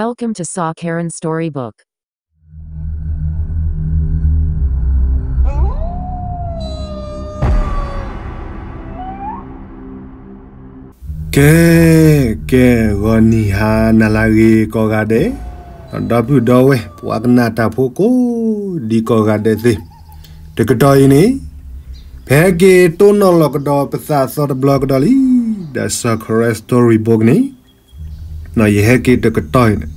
Welcome to Saw Karen Storybook. ကဲ ကဲ ဂီၤနံၤဟါနၤလၢအဂ့ၤကိးဂၤဒဲး, ဒီပုၢ်ဒီဝဲၢ် ပှၤကနၣ်တၢ်ဖိကိး ဒံးကိးဂၤဒဲးသ့ၣ်, တကတီၢ်အံၤန့ၣ် ပဟဲက့ၤတိၢ်နီၣ်လီၤကဒီးပသးသီတဘျီကဒီးလံ, ဒီး Saw Karen Storybook န့ၣ် ယဟဲက့ၤတကတီၢ်အံၤန့ၣ်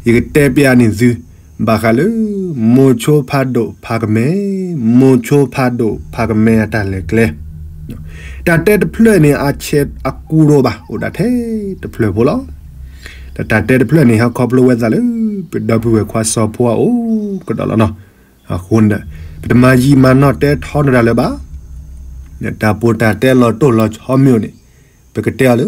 ယကတဲပျးန့ၢ်သု ဘၣ်ဃးလၢ မိၤဆိဖးဒိၣ်ဖးကမဲ, မိၤဆိဖးဒိၣ်ဖးကမဲအတၢ်လဲၤကျဲ, တၢ်တဲတဖျၢၣ်န့ၣ် အဆဲးအကူတအိၣ်ဘၣ်, အိၣ်ဒၣ်ထဲတဖျၢၣ်ဖိလီၤ. ဒီးတၢ်တဲတဖျၢၣ်န့ၣ် ဟဲခီဖျိဝဲသးလၢ ပဒီပုၢ်ဝဲၢ်ခွါစီၤဖိအအိၣ်ကဒီးလီၤနီၤ. အဃိန့ၣ်ဒီး ပတမၤယံာ်မၤနီၢ်တဲထီနၢၤတၢ်လၢၤဘၣ်. တၢ်ပူၤတၢ်တဲလီၤတိၢ်လီၤဆီမ့ၢ်အိၣ်န့ၣ် ပကတဲအီၤလၢ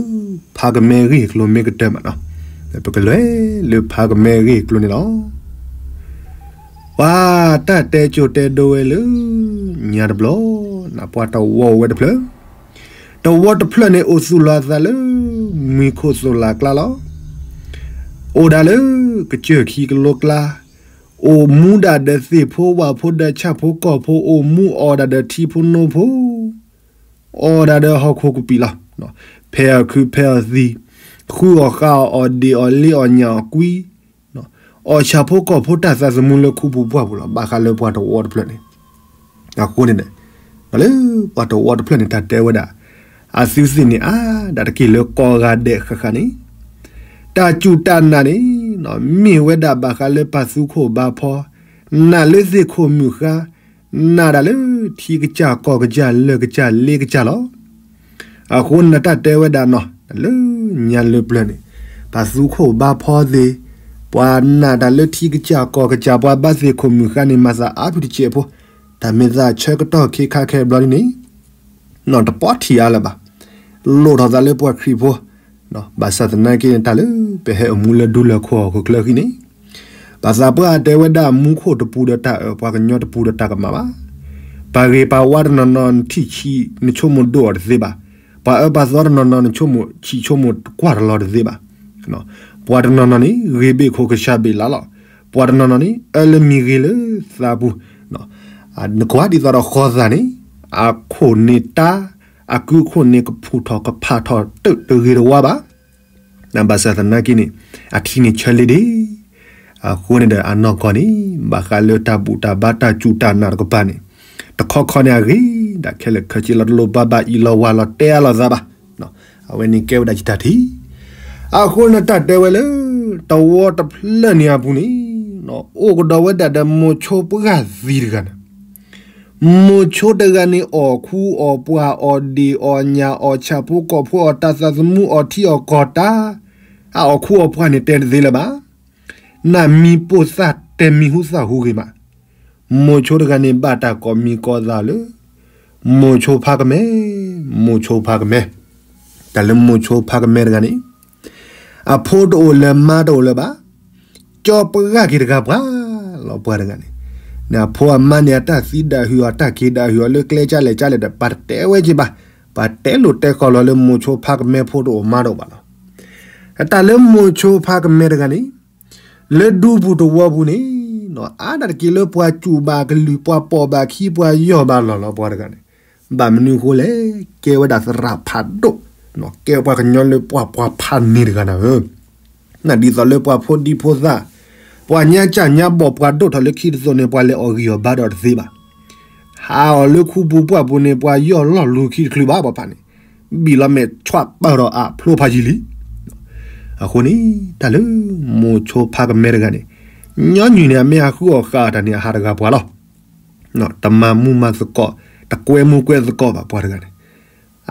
ဖးကမဲဂ့ၢ်ကျိၤမ့ၢ်ကတၢၢ်မးနီၤ. ပကလဲၤလၢဖးကမဲဂ့ၢ်ကျိၤန့ၣ်လီၤ. ပှၤတၢ်တဲကၠိတဲဒိဝဲလၢ ညါတဘျီ နပှၤတဝီအိၣ်ဝဲတဖျၢၣ်, တဝီတဖျၢၣ်န့ၣ် အိၣ်သူၣ်လီၤအသးလၢ မံခိၣ်သိၣ်လးကျါလီၤ. အိၣ်ဒၣ်လၢ ကစၢၢ်ခံကလိကျါ, အိၣ်မူဒၣ်ဒီးသ့ၣ်ဖိဝၣ်ဖိဒီးဆၣ်ဖိကီၢ်ဖိ, အိၣ်မူအီၣ်ဒၣ်ဒီးထံဖိနိဖိ, အီၣ်ဒၣ်ဒီးဟီၣ်ခိၣ်ကပံာ်လီၤ. ဖဲအီၣ်ခုးဖဲအီၣ်သံ, ဃုအီၣ်ဃါအီၣ်, အီၣ်ဒ့ၣ်အီၣ်လ့အီၣ်ညၣ်အီၣ်ကွံ, အီၣ်ဆၣ်ဖိကီၢ်ဖိတၢ်သးသမူလၢခူပူၤပှၢ်ပူၤလီၤ. ဘၣ်ဃးလၢပှၤတဝီတဖျၢၣ်န့ၣ်, အဃိန့ၣ်ဒီး လၢပှၤတဝီတဖျၢၣ်န့ၣ် တၢ်တဲဝဲဒၣ် အသုသ့ၣ်န့ၣ် အါဒၣ်တက့ၢ်လၢကိးဂၤဒဲးဃၣ်ဃၣ်န့ၣ်, တၢ်စူၢ်တၢ်နာ်န့ၣ် မ့ၢ်ဝဲဒၣ်ဘၣ်ဃးလၢပှၤသူခိၣ်ဘါဖီ, နာ်လၢသ့ၣ်ခိၣ်မုၣ်ဃါ, နာ်ဒၣ်လၢထံကစၢ်ကီၢ်ကစၢ်လၢၢ်ကစၢ်လ့ကစၢ်လီၤ. အဃိန့ၣ်တၢ်တဲဝဲဒၣ်နီၤ လၢညါလၢပျၢၤန့ၣ် ပှၤသူခိၣ်ဘါဖီသ့ၣ်, ပှၤနာ်တၢ်လၢထံကစၢ်ကီၢ်ကစၢ် ပှၤဘါသ့ၣ်ခိၣ်မုၣ်ဃါန့ၣ် မၤသးအါဖုတစဲးဖိ, တၢ်မ့ၢ်သးဆၢကတီၢ်ခဲခါခဲဘျီဒ်န့ၣ် နီၢ်တပီထံၣ်အါလၢၤဘၣ်. လိၣ်ထီၣ်သးလၢပှၤခရံာ်ဖိ, ဘၣ်ဆၣ်သနာ်က့န့ၣ် တၢ်လၢပဟဲအိၣ်မူလၢဒူလၢာ်ခိၣ်ဟီၣ်ခိၣ်ချၢဃံန့ၣ်, ဘၣ်သးပှၢ်တဲဝဲဒၣ်မူခိၣ်တပူၤဒီးတၢ်အၢၣ်, ပှၤကညီတပူၤဒီးတၢ်ကမၣ်ဘၣ်. ပှၤဂ့ၤပှၤဝါတနီၤနီၤနထံၣ်ဆံးနဆိကမိၣ်ဒိၣ်အီၤတသ့ဘၣ်. ပှၤအၢပှၤသီတနီၤနီၤနဆိကမိၣ်ဆံးဆိကမိၣ်တကွၢ်တလီၤတသ့ဘၣ်. ပှၤတနီၤနီၤန့ၣ် ဂ့ၤဘ့ၣ်ခိၣ်ကစၢ်ဘ့ၣ်လါလီၤ. ပှၤတနီၤနီၤန့ၣ် အၢလၢမံၤဂ့ၤလၢသးပူၤ, နကွၢ်ဒ်သိးဒီးဃီသးန့ၣ် အခိၣ်န့ၣ်တၢ်, အကုခိၣ်န့ၣ်ကဖုၣ်ထီၣ်ကဖးထီၣ်တၢ်တဂ့ၤတဝါဘၣ်. ဘၣ်ဆၣ်သနာ်က့န့ၣ် အထံန့ၣ်ဆၢလ့ဒ့, အဃိန့ၣ်ဒီးအနီၢ်ကီၢ်န့ၣ် ဘၣ်ဃးလၢတၢ်ဘူၣ်တၢ်ဘါတၢ်စူၢ်တၢ်နာ်တကပၤန့ၣ် တခီခီန့ၣ်အဂ့ၤဒၣ်ခဲလၢာ်ခဲဆ့လီၤ. တလိၣ်ဘၣ်ဘၣ်အံးလီၤဝၤလီၤတဲအါလီၤသးဘၣ်. အဝဲန့ၣ်ကဲဝဲဒၣ်ယတၢ်ထံၣ်. အဃိန့ၣ်တၢ်တဲဝဲလၢ တဝီတဖျၢၣ်န့ၣ်အပူၤန့ၣ် အိၣ်ကဒီးဝဲဒၣ်ဒီးမိၤဆိပှၢ်သံတဂၤန့ၣ် မိၤဆိတဂၤန့ၣ် အီၣ်ခူအီၣ်ပှၢ်အီၣ်ဒ့ၣ်အီၣ်ညၣ်အီၣ်ဆၣ်ဖိကီၢ်ဖိအီၣ်တၢ်သးသမူအီၣ်ထံအီၣ်ကီၢ်တၢ်, အအီၣ်ခူအီၣ်ပှၢ်န့ၣ်တဲတသ့လၢၤဘၣ်. နမံၤပိၢ်သၣ်တဲမံၤဟူသၣ်ဟူဂ့ၤမး. မိၤဆိတဂၤန့ၣ်ဘၣ်တၢ်ကိးမံၤကိးသးလၢ မိၤဆိဖးကမဲ, မိၤဆိဖးကမဲ. တၢ်လၢမိၤဆိဖးကမဲတဂၤန့ၣ် အဖိတအိၣ်လၢၤမါတအိၣ်လၢၤဘၣ်. ကၠီပှၢ်က့ၤတဂၤပှၤလီၤပှၤတဂၤန့ၣ်, နဖိအမါန့ၣ် အတၢ်သံဒၣ်ဟုၣ်အီၤ တၢ်က့ၤဒၣ်ဟုၣ်အီၤလၢကျဲကၢ်လဲၣ်ကၢ်လဲၣ်ဒီး ပှၤတတဲဝဲက့ၤဘၣ်, ပှၤတဲလိာ်တဲဃီၤလီၤလၢမိၤဆိဖးကမဲဖိတအိၣ်မါတအိၣ်ဘၣ်လီၤ. တၢ်လၢမိၤဆိဖးကမဲတဂၤန့ၣ် လၢဒူပူၤတဝီပူၤန့ၣ် အါဒၣ်တက့ၢ်လၢပှၤစူၢ်ဘၣ်အကလုၢ် ပှၤပိာ်ဘၣ်ခံ ပှၤယီၢ်ဘၣ်လီၢ်လီၤပှၤတဂၤန့ၣ်, ဘၣ်မနုၤအဃိလဲၣ်, ကဲဝဲဒၣ်သရၣ်ဖးဒိၣ်, ကဲပှၤကညီလၢပှၢ်ပှၤဖးန့ၢ်တဂၤနၤဧၢ. ဒ်သိးလၢပှၤဖိဒံဖိသၣ်, ပှၤညါကၢ်ညါဘီၣ်ပှၤဒိၣ်ထီၣ်လၢခံတသိးန့ၣ် ပှၤလဲၤအီၣ်ဂံၢ်အီၣ်ဘါဒီးတသ့ဘၣ်. ဟးအီၤလၢခူပူၤပှၢ်ပူၤန့ၣ် ပှၤယီၢ်လီၢ်လူၤခံတချုးဘၣ်ပှၤဖးန့ၣ်, ဘံၣ်လီၤမဲာ်ဆွးပၢၢ်ဒီးအဖျိဖးယံာ်လံ. အဃိန့ၣ် တၢ်လၢမိၤဆိဖးကမဲတဂၤန့ၣ် ညီနုၢ်န့ၣ် အမ့ၢ်ဟးဃုအီၣ်ဃာ်အီၤတၢ်န့ၣ် အဟးတဂၤပှၤလီၤ. တမၤမူမၤသကိး, တကွဲမူကွဲသကိးဘၣ်ပှၤတဂၤန့ၣ်,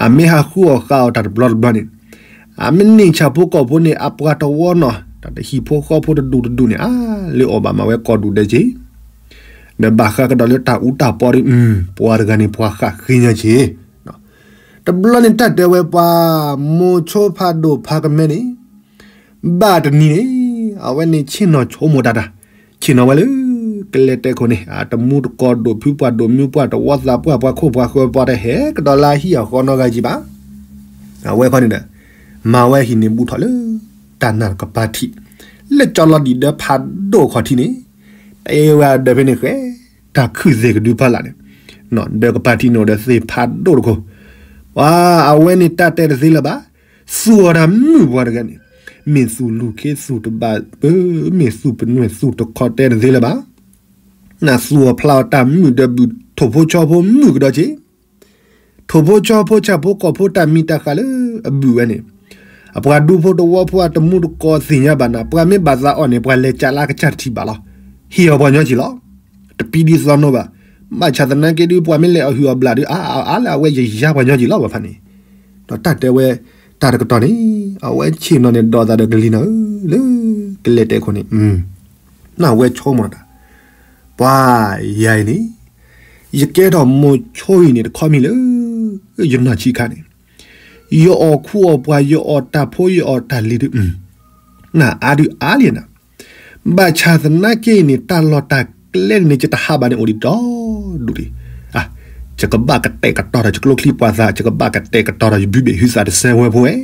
အမ့ၢ်ဟးဃုအီၣ်ဃာ်အီၤတၢ်တဘျီတဘျီန့ၣ်, အမ့ၢ်န့ၢ်ဆၣ်ဖိကီၢ်ဖိန့ၣ် အပှၤတဝီနီၤ, တၢ်တဟံၣ်ဖိဃီဖိတဒူၣ်တဒူၣ်န့ၣ် အါလၢအီၣ်ဘၣ်မၤဝဲကိးဒူၣ်ဒဲးက့ၤ, ဒီးဘၣ်ဃးကဒီးလၢတၢ်အူတၢ်ပီဒီး ပှၤတဂၤန့ၣ် ပှၤဃၣ်ဃ့ညါက့ၤ တဘျီန့ၣ် တၢ်တဲဝဲပှၤ မိၤဆိဖးဒိၣ်ဖးကမဲန့ၣ်, ဘၣ်တနံၤန့ၣ် အဝဲန့ၣ်ဆ့ၣ်နီၤဆိကမိၣ်တၢ်တၢ်, ဆ့ၣ်နီၤဝဲလၢ ကလဲၤတဲခိၣ်န့ၣ် အတမူတကိးဒိၣ်ဖုပှၢ်ဒိၣ်မူပှၢ်တဝီသးပှၢ်ပှၤခိၣ်ပှၤဃၢၤပှၤတဟဲကဒီးလၢအဟံၣ်အဃီနီတဂၤကံဘၣ်. အဝဲခီန့ၣ်ဒီး မၤဝဲဟံၣ်န့ၣ်ဘူးထီၣ်လၢ တၢ်နာ်ကပၤထံး, လၢကၠီလီၤဒံးဒၢဖးဒိၣ်ခီၣ်ထံးန့ၣ်, တဲဝဲဒၢးဖဲန့ၣ်ဃဲ, တၢ်ခုၣ်သ့ၣ်ကဒုဖီလာ်န့ၣ်, ဒၢးကပၤထံးန့ၣ်အိၣ်ဒီးသ့ၣ်ဖးဒိၣ်တခိၣ်, ပှၤအဝဲန့ၣ်တၢ်တဲတသ့လၢၤဘၣ်, သူၣ်အီၤတၢ်မုၣ်ပှၤတဂၤန့ၣ်, မ့ၢ်သူၣ်လူၢ်ခ့သူၣ်တဘၣ်ပၢ, မ့ၢ်သူၣ်ပနွဲၣ်သူၣ်တခီတဲတသ့လၢၤဘၣ်, နသူၣ်အီၤဖျါအီၤတၢ်မုၣ်ဒီးဘုၣ်ထိၣ်ဖိဆီဖိမုၣ်ကဒီးက့ၤ ထိၣ်ဖိဆီဖိဆၣ်ဖိကီၢ်ဖိတၢ်မံၤတၢ်ဃၣ်လၢအဘုၣ်ဝဲန့ၣ်, အပှၤဒူဖိတဝီဖိအတမူတကိးသ့ၣ်ညါဘၣ်နၤ, ပှၤမ့ၢ်ဘၣ်သးအီၣ်န့ၣ် ပှၤလဲၤကးလၢကစၢ်တထံၣ်ဘၣ်လီၤ. ဟ့ၣ်အီၤပှၤညီက့ၤလီၤ. တပံဒ်သိးနိဘၣ်. ဘၣ်ဆၣ်သနာ်က့ဒုး ပှၤမ့ၢ်လဲၤအီၣ်ဟုၣ်အီၣ်ဘျၣ်ဒုး အါအါလၢအဝဲယယါပှၤညီက့ၤလီၤ ဘၣ်ဖးန့ၣ်, ဒီးတၢ်တဲဝဲ တၢ်တကတီၢ်န့ၣ် အဝဲဆ့ၣ်နီၤန့ၣ် ဒီးသးဒီးကလံၤနီၤဧၢ, လၢကလဲၤတဲခိၣ်န့ၣ် နဝဲဆိကမိၣ်တၢ်, ပှၤယၤအံၤန့ၣ်, ယကဲထီၣ်မိၤဆိအံၤန့ၣ် တခီမံၤလၢ ယနီၢ်ဆံးခါန့ၣ်, ယအီၣ်ခူအီၣ်ပှၢ် ယအီၣ်တၢ်ဖိ ယအီၣ်တၢ်လံၤဒုး, နအါဒုးအါလံနၤ, ဘၣ်ဆၣ်သနာ်က့အံၤန့ၣ် တၢ်လီၢ်တၢ်ကျဲန့ၣ် ယတဟးဘၣ်န့ၣ်အိၣ်ဒံးဒီဒူၣ်လံ. ယကဘၣ်ကတဲာ်ကတီၤဒီးယကျိချံပှၤသး, ယကဘၣ်ကတဲာ်ကတီၤဒီးယဘုဘ့ၣ်ဟုသးတစဲးဝဲဖိဝဲ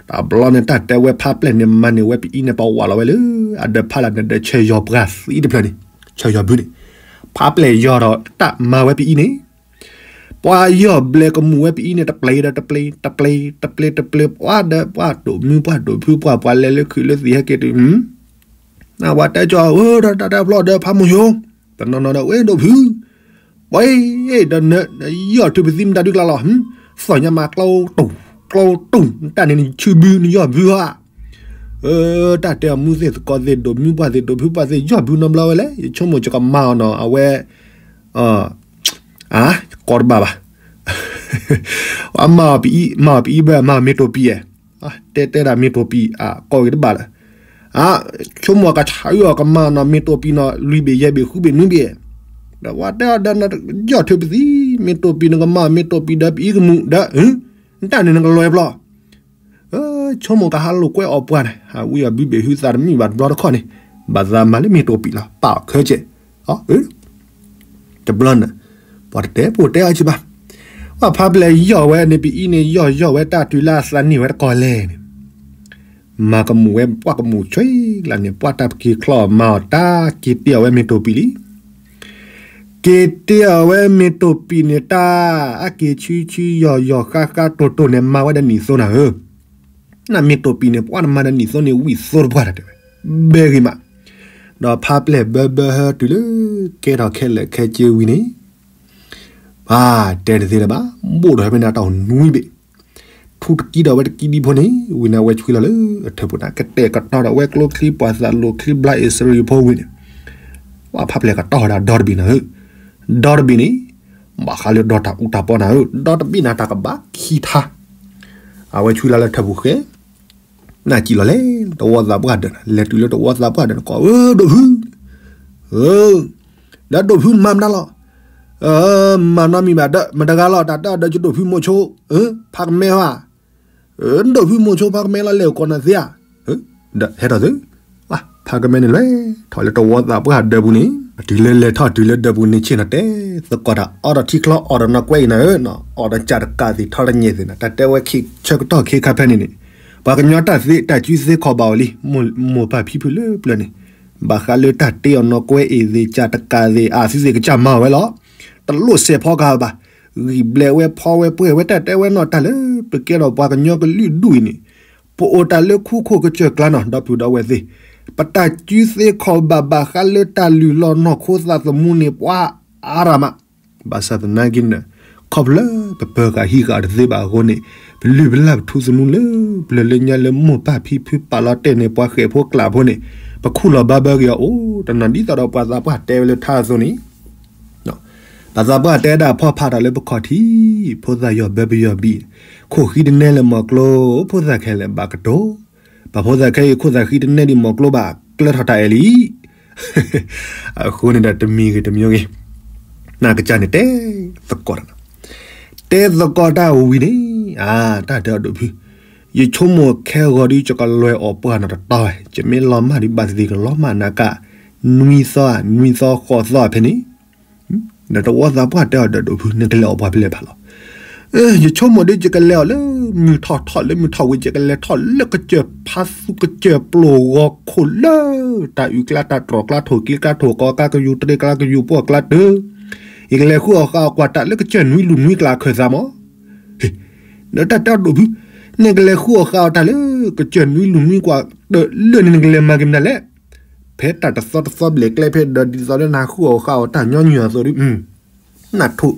တဘျီန့ၣ် တၢ်တဲဝဲဖးပျဲၢ်န့ၣ် မၤန့ၢ်ဝဲပအံၤန့ၣ် ပဝးလီၤဝဲလၢ အဒၢးဖးလၢ်န့ၣ် ဒီးဆၢယီၤပှၢ်သံတဖျၢၣ်န့ၣ်, ဆၢယီၤဘုန့ၣ်, ဖးပျဲၢ်ယီၤဒီးတၢ်မၤဝဲပအံၤန့ၣ်, ပှၤယီၤဘျဲးကမူၣ်ဝဲပအံၤန့ၣ် တပျ့ၤဒီးတပျ့ၤ တပျ့ၤ တပျ့ၤ တပျ့ၤ ပှၤဒီးပှၤဒိၣ်မုၢ် ပှၤဒိၣ်ဖု ပှၤပှၤလဲၤလၢခုးလၢသံးဟဲက့ၤတုၤ နဝဲတဲကၠီဧၢ ဒီးတၢ်တဲဖျီၣ်ဒီးဖးမိၤဆိ, တနီၤနီၤဒီး ဝဲဒိၣ်ဖု, ပှၤအံၤဒီးနယီၢ်ထုးပသံမတၤဒုကျါလီၤ, သီၣ်ညါမးကျီတူၢ် ကျီတူၢ် နတၢ်န့ၣ်နဆူဘု နယီၢ်ဘုဧါ. တၢ်တဲအီၤမူသ့ၣ်သကိးသ့ၣ် ဒိၣ်မုၢ်ပှၢ်သ့ၣ် ဒိၣ်ဖုပှၢ်သ့ၣ် ယီၢ်ဘုနီတဘျီဝဲလဲၣ်, ယဆိကမိၣ်ယကမၤအီၤနီၤ အဝဲ အ ကိးတဘၣ်ဘၣ်, မၤအီၤပအံၤ မၤအီၤပအံၤဘၣ် မၤအီၤမ့ၢ်တိာ်ပံၤဧါ, တဲတဲဒၣ်မ့ၢ်တိာ်ပံၤ အကိးဂ့ၤတဘၣ်လၢၤ, အ ဆိကမိၣ်ကဆါအုၣ်အီၤကမၤနီၤ မ့ၢ်တိာ်ပံၤနီၤ လွံၢ်ဘ့ၣ်ယဲၢ်ဘ့ၣ်ဃုဘ့ၣ်နွံဘ့ၣ်, ဒီးပှၤတဲအီၤဒီး နယီၢ်ထုးပသံ မ့ၢ်တိာ်ပံၤနကမၤ မ့ၢ်တိာ်ပံၤဒီးပအံၤကမူၣ်ဒီး နတၢ်န့ၣ်နကလီၤဖျီၣ် ဆိကမိၣ်ကဟးလိာ်ကွဲအီၣ်ပှၤန့ၣ် ဟးဝံအီၤဘုဘ့ၣ်ဟုသးတမုာ်ဘၣ်တဘျီတခီၣ်န့ၣ်, ဘၣ်သးမၤလၢမ့ၢ်တိာ်ပံၤလီၤ ပာ်အီၤခဲကဲး, တဘျီန့ၣ် ပှၤတတဲပှၤတဲအီၤက့ဘၣ်, ပှၤဖးပျဲၢ်ယီၢ်ဝဲန့ၣ် ပအံၤန့ၣ် ယီၢ်ယီၢ်ဝဲတၢ်တုၤလၢအသးန့ၢ်ဝဲတကီၢ်လဲၣ်န့ၣ် မၤကမူၣ်ဝဲ ပှၤကမူၣ်ဆွဲလၢန့ၣ် ပှၤတၢ်က့ၤချီၣ်မၤအီၤတၢ်က့ၤတ့ၢ်အီၤဝဲမ့ၢ်တိာ်ပံၤလံ က့ၤတ့ၢ်အီၤဝဲမ့ၢ်တိာ်ပံၤန့ၣ် တၢ်အက့ၤဆူဆူ ယီၢ်ယီၢ်ဃါဃါတိၢ်တိၢ်န့ၣ် မၤဝဲဒီးနံၣ်သိနၤဧၢ, နမ့ၢ်တိာ်ပံၤန့ၣ် ပှၤနမၤဒီးနံၣ်သိန့ၣ် ဝံၣ်သိတပှၢ်တၢ်တဲဝဲ, ဘဲဂ့ၤမး, ဒီးဖးပျဲၢ်ဘၢဘၢဟၢတုၤလၢ ကဲထီၣ်ခဲလၢာ်ခဲဆ့ဝံၤန့ၣ် ပှၤတဲတသ့လၢၤဘၣ်, ဘိၣ်ဒီးဟဲမ့ၢ်နၤတၢ်အိၣ်နွံဘ့ၣ် ထူတကံဒီးဝဲတကံဒံဖိန့ၣ် ဝံၤန့ၣ်ဝဲဆှံလီၤလၢအထၢၣ်ပူၤန့ၣ် ကတဲာ်ကတီၤဒီးဝဲကျိချံပှၤသးလိာ်ချံဘျါအ့စရ့လးဖိဝံၤန့ၣ်, ပှၤဖးပျဲၢ်ကတီၤဝဲဒၣ်ဒီတဘ့ၣ်နၤဧၢ, ဒီတဘ့ၣ်န့ၣ် ဘၣ်ဃးလၢဒီတၢ်အူတၢ်ပီနၤဧၢ, ဒီတဘ့ၣ်နၤတၢ်ကဘၣ်ခံထါ, အဝဲဆှံလီၤလၢထၢၣ်ပူၤဃဲ နၢ်ကံလီၤလဲၣ် တဝီသးပှၢ်ဒၢးနၤ လဲၤတုၤလၢတဝီသးပှၢ်ဒၢးနၤ ကိးဧၢဒိၣ်ဖု ဧၢ ဒီးဒိၣ်ဖုမၤမတၤလီၤ, မၤနီတမံၤဘၣ်ဒီး မတၤတဂၤလီၤ တၢ်တဲအီၤဒီးယဒိၣ်ဖုမိၤဆိ ဖးကမဲဧါ, ဒိၣ်ဖုမိၤဆိဖးကမဲလီၤ လဲၤအိၣ်ကိးနၤသ့ဧါ, ဒီးဟဲထီၣ်သု, ဖးကမဲန့ၣ်လဲၤထီၣ်လၢတဝီသးပှၢ်ဒၢးပူၤန့ၣ် တုၤလၢလဲၤထီၣ်တုၤလၢဒၢးပူၤန့ၣ် ဆ့ၣ်နီၤတဲသကိးတၢ် အိးထီၣ်ထံချီ အိးထီၣ်နီၢ်ကွဲအံၤနၤဧၢ, အိးထီၣ်ကၢ်တကးသ့ၣ်ထီတညဲၣ်သ့ၣ်နၤ တၢ်တဲဝဲဆၢကတီၢ်ခဲခါဖဲန့ၣ်န့ၣ် ပှၤကညီတၢ်သ့တၢ်စုသ့ခီၣ်ဘၣ်အီၤလံ, မိၢ်ပၢ်ဖံဖုလၢပျၢၤန့ၣ် ဘၣ်ဃးလၢတၢ်တ့အီၤနီၢ်ကွဲအံၤသ့ၣ် ကၢ်တကးသ့ၣ် အသုသ့ၣ်ကစၢ်မၤဝဲလီၤ, တလိၣ်စဲးဖီကဟၣ်ဘၣ်, ဂံၢ်ဘျဲးဝဲဖီဝဲပှဲၤဝဲတၢ်တဲဝဲနီၢ်တၢ်လၢ ပကဲထီၣ်ပှၤကညီကလုာ်ဒူၣ်အံၤန့ၣ် ပအိၣ်တၢ်လၢခူခိၣ်ကစၢၢ်ကျါနီၤ ဒီပုၢ်ဒီဝဲၢ်သ့ၣ်, ပတၢ်စုသ့ခီၣ်ဘၣ်ဘၣ်ဃးလၢတၢ်လုၢ်လီၤနီၢ်ခိသးသမူန့ၣ် ပှၤအါရၣ်မး ဘၣ်ဆၣ်သနာ်က့န့ၣ် ခီဖျိလၢပပၢၤဃာ်ဟံးဃာ်တသ့ဘၣ်အဃိန့ၣ် ပလုၢ်ပလၢ်ပထူသနူလၢပျၢၤလၢညါလၢမိၢ်ပၢ်ဖံဖုပာ်လီၤတဲာ်န့ၢ်ပှၤဃဲၣ်ဖိကျးဖိန့ၣ် ပခူၣ်လီၤဘၣ်ဘၢက့ၤအီၤအိၣ်တနီၤဒ်သိးဒီးပှၤသးပှၢ်တဲဝဲလၢထါအသိးန့ၣ် ပှၤသးပှၢ်တဲဒၣ်ဖီဖးတၢ်လၢပခီၣ်ထံး ဖိသၣ်ယီၢ်ဘၢပယီၢ်ဘံၣ် ခိၣ်ဃံတနဲလၢၤမီၤကျိ ဖိသၣ်ခဲလၢာ်ဘၣ်ကတိၤ ပှၤဖိသၣ်ခဲအံၤခိၣ်သၣ်ဃံတနဲဒံးမီၤကျိဘၣ် ကျၢထီၣ်တၢ်အဲၣ်လံ အဃိန့ၣ်ဒီးတမံၤဂ့ၤတမံၤဂ့ၤ နကစၢ်န့ၣ်တဲသကိးတၢ် တဲသကိးတၢ်ဝံၤန့ၣ် အါ တၢ်တဲအီၤဒိၣ်ဖု ယဆိကမိၣ်ခဲဂီၤဒုး ယကလဲၤအီၣ်ပှၢ်နီၢ်တတီၤဝဲ ယမ့ၢ်လီၤမၢ်ဒံးဘၣ်သ့ၣ်သ့ၣ်ကလီၤမၢ်နၤကၣ် နွံသီ နွံသီဃိးသီဖဲန့ၣ် ဒီးတဝီသးပှၢ်တဲအီၤဒီးဒိၣ်ဖု နကလဲၤအီၣ်ပှၢ်ဖဲလဲၣ်ဖးလီၤ. ယဆိကမိၣ်ဒီး ယကလဲၤအီၤလၢမုၢ်ထီၣ်ထီၣ်လၢမုၢ်ထီၣ်ဝံၤ ယကလဲၤထီၣ်လၢကစၢၢ်ဖါသူကစၢၢ်ပျိၢ်ဂီၤခိၣ်လၢ တၢ်အုၣ်ကျါတၢ်တြီၣ်ကျါ ထိၣ်က့ကျါ ထိၣ်ကီကျါ ကယူၤတရ့ကျါ ကယူၤပှီၢ်ကျါတၢၢ်, ယကလဲၤဃုအီၣ်ဃာ်အီၤကွၢ်တၢ်လၢကစၢၢ်နွံလူၢ်နွံကျါအခၢၣ်သးမး. ဒီးတၢ်တဲအီၤဒိၣ်ဖု, နကလဲၤဃုအီၣ်ဃာ်အီၤတၢ်လၢကစၢၢ်နွံလူၢ်နွံကျါတၢၢ်လၢန့ၣ် နကလဲၤမၤက့ၤမနုၤလဲၣ်. ဖဲတၢ်တသီတသီဘျဲၣ်ကျဲ ဖဲဒီးဒ်သိးလၢနဃုအီၣ်ဃာ်အီၤတၢ်ညီနုၢ်အသိးဒီး နထိၣ်,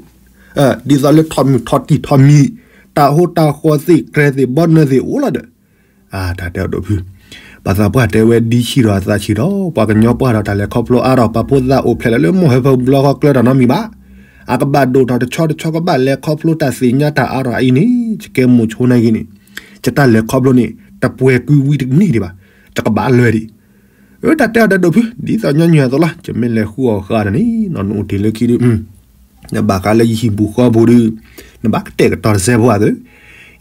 ဒ်သိးလၢထီၣ်မုၢ်ထီၣ်တံၢ်ထီၣ်မံၤ, တၢ်ဟိတၢ်ဃီသ့ၣ် ကြဲၢ်သ့ၣ် ဘီနၢသ့ၣ်အိၣ်လီၤဒီး, တၢ်တဲအီၤဒိၣ်ဖု, ပှၤသးပှၢ်တဲဝဲဒ်ဆံးဒီးအသးဆံးဒီး ပှၤကညီပှၢ်ဒီးတၢ်လဲၤခီဖျိအါဒီး ပှၤဖိသၣ်အိၣ်ဖျဲၣ်လီၤလၢမိၢ်ဟၢဖၢဘျီဃီကျၢၤတၢ်နီတမံၤဘၣ်. အကဘၣ်ဒိၣ်ထီၣ်တဆီတဆီ ကဘၣ်လဲၤခီဖျိတၢ်သ့ၣ်ညါတၢ်အါထီၣ်အအံၤန့ၣ် ယကဲမိၤဆိနာ်က့ၤန့ၣ်, ယတၢ်လဲၤခီဖျိန့ၣ် တပှဲၤကွံဝံတန့ၢ်ဒံးဘၣ်, ယကဘၣ်လဲၤဒံး အတၢ်တဲအီၤတၢ်ဒိၣ်ဖု, ဒ်သိးညီနုၢ်အသိးလီၤ, ယမ့ၢ်လဲၤဃုအီၣ်ဃာ်ဒီးန့ၣ် နအိၣ်တ့ၢ်လၢခံဒု, နဘၣ်ဃးလၢယဟံၣ်ပူၤဃီပူၤဒီး, နဘၣ်ကတဲာ်ကတီၤတစဲးဖိအသိး,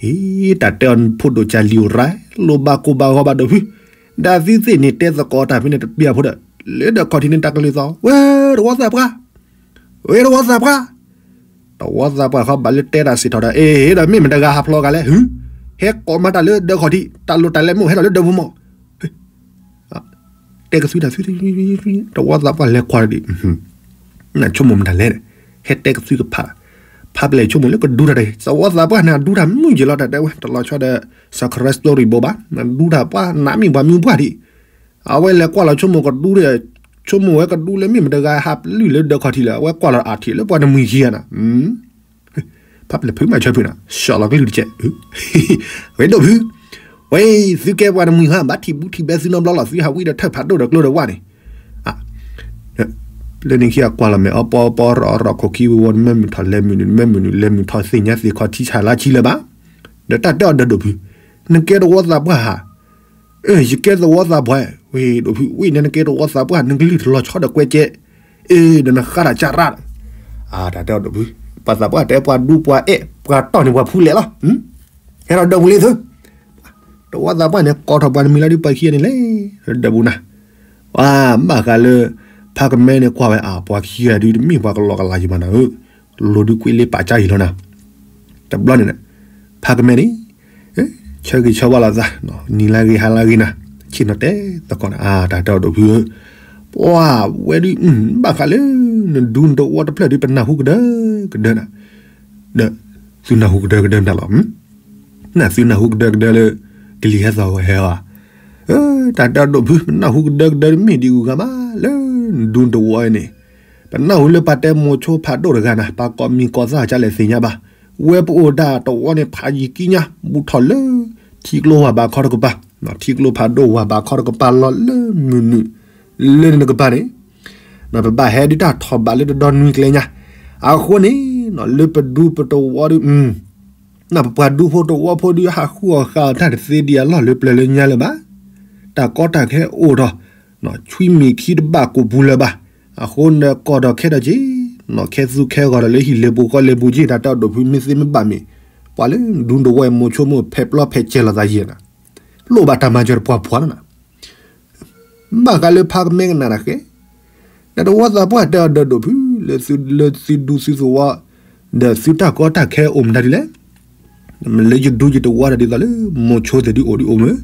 အံၤ တၢ်တဲအီၤဖိဒိၣ်ကၢ်လံၤအိၣ်ရၢ, လိၣ်ဘၣ်ကိၢ်ဘၣ်ဂီၤဘၣ်ဒိၣ်ဖု, ဒီးသုသ့ၣ်န့ၣ်တဲသကိးတၢ်ဖဲန့ၣ်တပျၢ်ဖိဒီး, လၢဒီးခီၣ်ထံးန့ၣ်တၢ်ကလုၢ်သီ, ဝဲတဝီသးပှၢ် ဝဲတဝီသးပှၢ်, တဝီသးပှၢ်ဃီဘၣ်လၢတဲတၢ်စံးထီၣ်ဒီး အ့ဒီးမ့ၢ်မတၤတဂၤဟးဖျိးဂၤလဲၣ်, ဟု, ဟဲကိးမၤတၢ်လၢဒီးခီၣ်ထံး တၢ်လိၣ်တၢ်လဲမ့ၢ် ဟဲဒီးလၢဒီးပူၤမး, တဲကသွံတၢ်သွံ, တဝီသးပှၢ်လဲၤကွၢ်ဒီး, နဆိကမိၣ်မတၤလဲၣ်, ဟဲတဲကသွံကဖး, ဖးပျဲၢ်ဆိကမိၣ်လၢကဒူတၢ်ဒီး တဝီသးပှၢ်န့ၣ် အဒူတၢ်မုၢ်ယဲၢ်လီၤ တၢ်တဲဝဲ တလီၤဆီဒီး စခရဲ story ဘိးဘၣ်, နဒူတၢ်ပှၢ် နမ့ၢ်ပှၤမုၢ်ပှၢ်ဒံး အဝဲလဲၤကွၢ်လီၤဆိကမိၣ်ကဒူဒီး, ဆိကမိၣ်ဝဲကဒူလၢမ့ၢ်မတၤတဂၤဟးပလုၢ်လၢဒီးခီၣ်ထံးလၢ အဝဲကွၢ်လီၤအထံးလၢပှၤတမှံၤခံဂၤနၤ, ဖးပျဲၢ်ဖုမၤဆၢဖုနၤ ဆှီလီၤကလုၢ်တကဲး, ဝဲဒိၣ်ဖု, ဝဲ သုကဲပှၤတမှံၤဟါ ဘၣ်ထံၣ်ဘူးထံၣ်ဘဲသုနီတဘျီလီၤ သုဟးဝံဒီးထၢၣ်ဖးဒိၣ်ဒီးကျိဒီးဝၣ်န့ၣ်, လၢန့ၣ်ခံအကွၢ်လီၤမဲာ် အီပီအီပီရီအီရီ ခိၣ်ခံဝံၤဝီၤ နမ့ၢ်မုာ်ထီၣ်လဲၤမုာ်နုာ် နမ့ၢ်မုာ်နုာ်လဲၤမုာ်ထီၣ် သ့ၣ်ညါသ့ၣ်ခီထံဆၣ်လါဆံလၢၤဘၣ်, ဒီးတၢ်တဲအီၤဒီးဒိၣ်ဖု, နကဲတဝီသးပှၢ်ဧါ, ယကဲတဝီသးပှၢ်, ဝဲဒိၣ်ဖု ဝဲန့ၣ်နကဲတဝီသးပှၢ် နကလုၢ်တလီၤဆီဒီးကွဲကဲ, အ့ဒီးနဃါတၢ်ကၢ်ရၣ်, တၢ်တဲအီၤဒိၣ်ဖု, ပှၤသးပှၢ်တဲပှၤဒူပှၤအဲၣ် ပှၤတီၢ်န့ၢ်ပှၤဖူလဲၣ်လီၤ, ဟဲဒီးဒီပူၤလံသု တဝီသးပှၢ်န့ၣ် ကိးထီၣ်ပှၤတမှံၤလၢဒုးပှၤခံဂၤန့ၣ်လဲၣ်, ဒီးပူၤနၤ, ပှၤဘၣ်ဃးလၢ ဖးကမဲန့ၣ်ကွၢ်ဝဲအါ ပှၤခံဂၤဒုးတမ့ၢ်ပှၤကလီကလီယံၤမးနၤဧၢ, လိၤဒုးကွံာ်လၢပာ်ကၢ်ယံၤလီၤနၤ, တဘျီန့ၣ်, ဖးကမဲန့ၣ်, ဆၢဂ့ၤဆၢဝါလိာ်သး, နံၤလၢဂ့ၤဟါလၢဂ့ၤနၤ, ဆ့ၣ်နီၤတဲသကိးနၤ အါ တၢ်တဲအီၤဒိၣ်ဖုဧၢ, ပှၤဝဲဒုး, ဘၣ်ဃးလၢ နဒူနတဝီတဖျၢၣ်ဒုး ပနၢ်ဟူကဒၢကဒၢနၤ, ဒီးသုနၢ်ဟူကဒၢကဒၢနၤလီၤ နသုနၢ်ဟူကဒၢကဒၢလၢ ကလံၤဟဲသီၣ်ဂီၤဟဲအီၤ, တၢ်တဲအီၤဒိၣ်ဖု ပနၢ်ဟူကဒၢကဒၢမ့ၢ်ဒံးဂုၤဂၤမး လၢနဒူနတဝီအံၤန့ၣ်, ပနၢ်ဟူလၢပှၤတဲမိၤဆိဖးဒိၣ်တဂၤနၤ ပှၤကိးမံၤကိးသၣ်ကလဲၣ်သ့ၣ်ညါဘၣ်, ဝဲပအိၣ်ဒၣ်တဝီန့ၣ် ဖးယံၤကံညါ ဘူးထီၣ်လၢ ထံကျိဝၤဘးခီတကပၤ, ထံကျိဖးဒိၣ်ဝၤဘးခီတကပၤလီၤလၢမုၢ်နုာ်, လၢန့ၣ်တကပၤန့ၣ် ပဘၣ်ဟဲဒုးတၢ်ထီၣ်ဘးလၢတဒီနွံကျဲညါ, အဃိန့ၣ် လၢပဒူပတဝီဒုး, ပပှၤဒူဖိတဝီဖိဒုး ဟးဃုအီၣ်ဃာ်အီၤတၢ်တသ့ဒံးအလီၢ်လၢပျၢၤလၢညါလၢၤဘၣ်, တၢ်ကီတၢ်ခဲအိၣ်ထီၣ်, ဆွံမ့ၢ်ခံတဘၣ်ကိၢ်ပူၤလၢၤဘၣ်, အဃိန့ၣ်ကီၢ်ထီၣ်ခဲထီၣ်က့ၤ, ခဲသူခဲဂီၤဒီးလၢဟံၣ်လ့ပူၤဃီလ့ပူၤက့ၤ တၢ်တဲအီၤဒိၣ်ဖုမ့ၢ်သ့မ့ၢ်ဘၣ်မ့ၢ်, ပှၤလၢဒူတဝီမိၤဆိမိၢ်ဖဲးပျီဖဲးကဲလီၤသးယဲၢ်နၤ, လိၣ်ဘၣ်တၢ်မၤစၢၤတပှၤပှၤလီၤနၤ ဘၣ်ဃးလၢဖးကမဲကနၣ်တၢ်ဃဲ, ဒီးတဝီသးပှၢ်တဲအီၤဒီးဒိၣ်ဖု လၢသုဒူသုသဝီ, ဒီးသုတၢ်ကီတၢ်ခဲအိၣ်မတၤဒ်လဲၣ်, လၢယဒူယတဝီဒီးဒ်သိးလၢ မိၤဆိသ့ၣ်ဒုးအိၣ်ဒုးအိၣ်မး,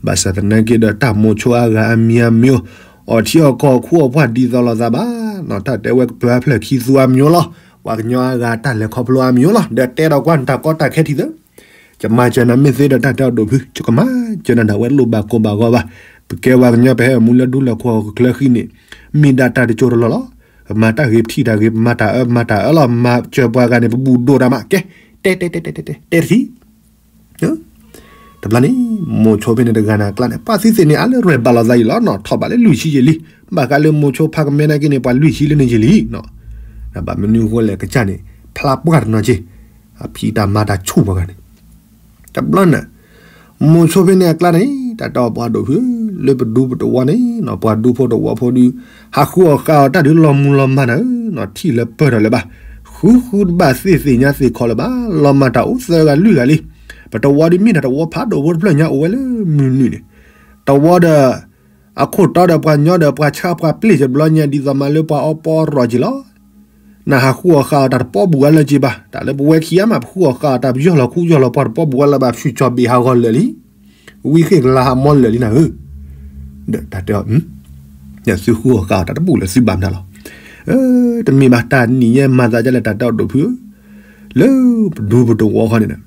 ဘၣ်ဆၣ်သနာ်က့ဒီးတၢ်မိၤဆိအါဂၤအမံၤအမံၤ, အီၣ်ထံအီၣ်ကီၢ်ခူအီၣ်ပှၢ်ဒ်သိးလိာ်သးဘၣ်, တၢ်တဲဝဲကပၢၤအဖျၢၣ်ခံသူအမံၤလီၤ, ပှၤကညီအါဂၤတၢ်လဲၤခီဖျိအမံၤလီၤ, ဒီးတဲဒီးကွၢ်နတၢ်ကီတၢ်ခဲထံၣ်သၢ ယမၤစၢၤနၤမ့ၢ်သ့ဒီးတၢ်တဲအီၤဒိၣ်ဖု ယကမၤစၢၤနၤဒၣ်ဝဲလိၣ်ဘၣ်ကိၢ်ဘၣ်ဂီၤဘၣ်, ပကဲပှၤကညီပဟဲအိၣ်မူလၢဒူလၢၢ်ခိၣ်ချၢဃံန့ၣ်, မ့ၢ်ဒၣ်တၢ်တကၠိတလီၢ်လီၤ, ပမၤတၢ်ဂ့ၤပထံၣ်တၢ်ဂ့ၤ ပမၤတၢ်အၢပမၤတၢ်အၢလီၤ မၤစၢၤပှၤဂၤန့ၣ် ပဘူၣ်ဒိၣ်တၢ်မး ကဲ, တဲတဲတဲတဲတဲတဲတထံၣ် တဘျီန့ၣ်, မိၤဆိဖဲန့ၣ်တဂၤန့ၣ်အကျါန့ၣ် ပှၤသုသ့ၣ်န့ၣ် အါလၢရဲၣ်ဘၣ်လိာ်သးယံာ်လီၤနီၤ ထီၣ်ဘးလၢလွံၢ်ဆံယံာ်လံ, ဘၣ်ဃးလၢမိၤဆိဖးကမဲနာ်က့န့ၣ် ပှၤလွံၢ်ဆံလၢန့ၣ်ယံာ်လံနီၤ, ဘၣ်မနုၤအဃိလဲၣ်ကစၢ်န့ၣ် ဖျါပှၢ်တနီၤက့, အဖံးတၢ်မၤတၢ်ဆူၣ်ပှၤဂၤန့ၣ် တဘျီန့ၣ်, မိၤဆိဖဲန့ၣ်အကျါန့ၣ် တၢ်တဲအီၤပှၤဒိၣ်ဖု, လၢပဒူပတဝီန့ၣ် ပှၤဒူဖိတဝီဖိဒုး, ဟးဃုအီၣ်ဃာ်အီၤတၢ်ဒုးလီၤမူၤလီၤမၢ်နၤဧၢ, ထံၣ်လၢပၢၢ်ထီၣ်လၢၤဘၣ်, ဃုဃုတဘၣ်သ့ၣ်သ့ၣ်ညါသ့ၣ်ခီလၢၤဘၣ်, လီၤမၢ်တၢ်အိၣ်သၢဂၤလွံၢ်ဂၤလံ, ပတဝီဒုးမ့ၢ်တၢ်တဝီဖးဒိၣ်ဖိတဖျၢၣ်ညါအိၣ်ဝဲလၢမုၢ်နုာ်န့ၣ်, တဝီဒီး အခိၣ်တီဒီးပှၤညီဒီးပှၤဆါပှၤပျဲၢ်ကဘျီညါဒ်သိးမးလၢပှၤအီပီရီၣ်က့ၤလီၤ. နဟးဃုအီၣ်ဃာ်အီၣ်တၢ်တပီဘူးအလၢက့ဘၣ်, တၢ်လၢပဝဲခံဂၤမး ပဃုအီၣ်ဃာ်အီၣ်တၢ် ပယီၢ်လီၤခူယီၢ်လီၤပှၢ်တပီဘူးအလၢဘၣ် ဖၠူၣ်ကၠီၣ်ဘ့ၣ်ဟးဂီၤလၢာ်လံ, ဝံဃ့ၢ်ကလါဟးမီလၢာ်လံနၤဧၢ, ဒီးတၢ်တဲအီၤ သုဃုအီၣ်ဃာ်အီၣ်တၢ်တဘူးလၢသုဘၣ်မနုၤလီၤ, တမ့ၢ်ဘၣ်တၢ်နံၤညါမၤသးဒ်လဲၣ် တၢ်တဲအီၤဒိၣ်ဖုဧၢ, လၢပဒူပတဝီဃီန့ၣ်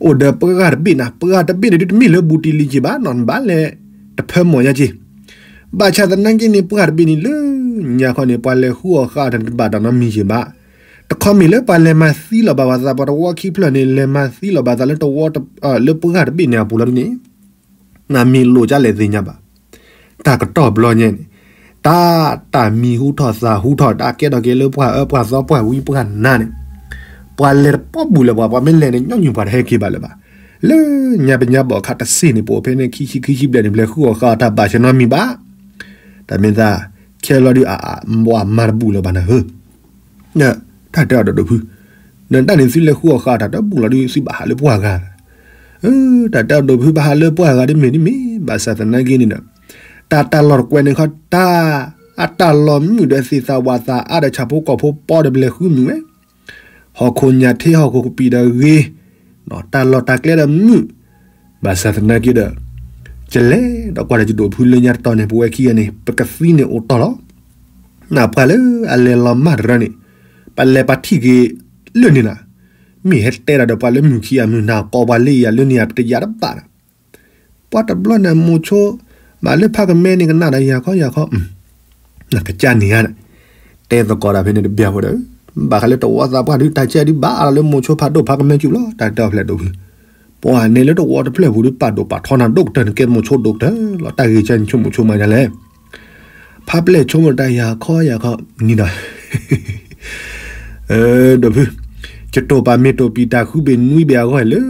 အိၣ်ဒီးပှၢ်တဘ့ၣ်နၤ, ပှၢ်တဘ့ၣ်န့ၣ်ဒုးတမ့ၢ်လၢဘူးတံၢ်လံက့ဘၣ်နီၤ, နဘၣ်လဲၤတဖၢမီၢ်ညါက့, ဘၣ်ဆၣ်သနာ်က့န့ၣ် ပှၢ်တဘ့ၣ်န့ၣ်လၢညါခီန့ၣ် ပှၤလဲၤဃုအီၣ်ဃာ်အီၣ်တၢ်တဘၣ်ဒီးနီတမံၤက့ဘၣ်, တခီမ့ၢ်လၢပှၤလဲၤမၤသံလီၤဘၣ်ပှၤသး ပှၤတဝီခံဖျၢၣ်န့ၣ် လဲၤမၤသံလီၤဘၣ်သးလၢတဝီ လၢပှၢ်တဘ့ၣ်န့ၣ်အပူၤလီၤဒ်န့ၣ် နမ့ၢ်လိၣ်ကလဲၣ်သ့ၣ်ညါဘၣ်, တၢ်ကတီၢ်ဘျီညါန့ၣ်, တၢ် တၢ်မံၤဟူထီၣ်သးဟူထီၣ် တၢ်ကဲထီၣ်က့ၤလၢပှၢ်အၢပှၢ်သီပှၢ်ဝံပှၢ်နါန့ၣ်, ပှၤလဲၤတပီဘူးလၢၤပှၤ ပှၤမ့ၢ်လဲၤန့ၣ် ညီနုၢ်ပှၤတဟဲက့ၤဘၣ်လၢၤဘၣ်, လၢညါပညါဘီၣ်ခါတစ့ၢ်န့ၣ် ပအိၣ်ဖဲန့ၣ် ခံဆံခံဆံဘျဲၣ်န့ၣ် ပလဲၤဃုအီၣ်ဃာ်အီၣ်တၢ်ဘၣ်ဆၢနီတမံၤဘၣ်, တၢ်မ့ၢ်သး ခဲလီၤဒုးအ အ ပှၤမၤတဘူးလၢၤဘၣ်နၤဧၢ တၢ်တဲအီၤဒီးဒိၣ်ဖု, နတၢ်န့ၣ်သုလဲၤဃုအီၣ်ဃာ်တၢ်တဘူးလီၤဒုး သုဘၣ်ဟးလၢပှၢ်ဂၤ, တၢ်တဲအီၤဒိၣ်ဖု ဘၣ်ဟးလၢပှၢ်ဂၤဒ်မ့ၢ်ဒ်မ့ၢ် ဘၣ်ဆၣ်သနာ်က့န့ၣ်ဒီး, တၢ်တၢ်လီၢ်တကွဲးန့ၣ်ခီ တၢ် အတၢ်လီၢ်မုာ်ဒီးသ့ၣ်သၣ်ဝၣ်သၣ်အါဒီးဆၣ်ဖိကီၢ်ဖိပီဒီးပလဲၤဃုမုာ်ဝဲ ဟီၣ်ခိၣ်ညၣ်ထ့ဟီၣ်ခိၣ်ကပံာ်ဒီးဂ့ၤ, တၢ်လီၢ်တၢ်ကျဲဒီးမုာ်, ဘၣ်ဆၣ်သနာ်က့ဒီး, ကလဲၤဒီးကွၢ်ဒီးယဒိၣ်ဖုလၢညါတတီၤန့ၣ် ပဝဲခံဂၤန့ၣ် ပကသံန့ၣ်အိၣ်တီၢ်လီၤ, နပှၤလၢအလဲၤလီၤမၢ်တရၢန့ၣ်, ပလဲၤပထံၣ်က့ၤလၢန့ၣ်လီၤ, မ့ၢ်ဟဲတဲဒၣ်ဒီးပှၤလၢမုၢ်ခံဂၤမုၢ်နၤကိးပှၤလၢယၤလၢန့ၣ်ယၤ ပတယၤတဘၣ်ဒီး ပှၤတဘျီန့ၣ်မိၤဆိ, ဘၣ်လၢဖးကမဲန့ၣ်ကနၣ်ဒီးယၤခီယၤခီ, နကစၢ်န့ၣ်ဧါ, တဲသကိးတၢ်ဖဲန့ၣ်တဘျီဖိဒီး, ဘၣ်ဃးလၢတဝီသးပှၢ်ဒုး တၢ်ကဲဒုးဘၣ်အါလီၤလၢမိၤဆိဖးဒိၣ်ဖးကမဲစူၤလီၤ တၢ်တဲအီၤဖျဲၣ်ဒိၣ်ဖု, ပှၤန့ၣ်လၢတဝီတဖျၢၣ်ပူၤဒုး ပာ်ဒိၣ်ပာ်ထီနၤဒိၣ်ကတၢၢ် နကဲမိၤဆိဒိၣ်ကတၢၢ်လီၤ တၢ်ဂ့ၢ်ကဲန့ၣ်ဆိကမိၣ်ဆိမးယၤလဲၣ် ဖးပျဲၢ်ဆိကမိၣ်တၢ်ယၤခီယၤခီ, နံၤဒီး, ဒိၣ်ဖု, ယတိာ်ပာ်မ့ၢ်တိာ်ပံာ်တၢ်ဃုဘ့ၣ်နွံဘ့ၣ်အဂီၢ်လၢ,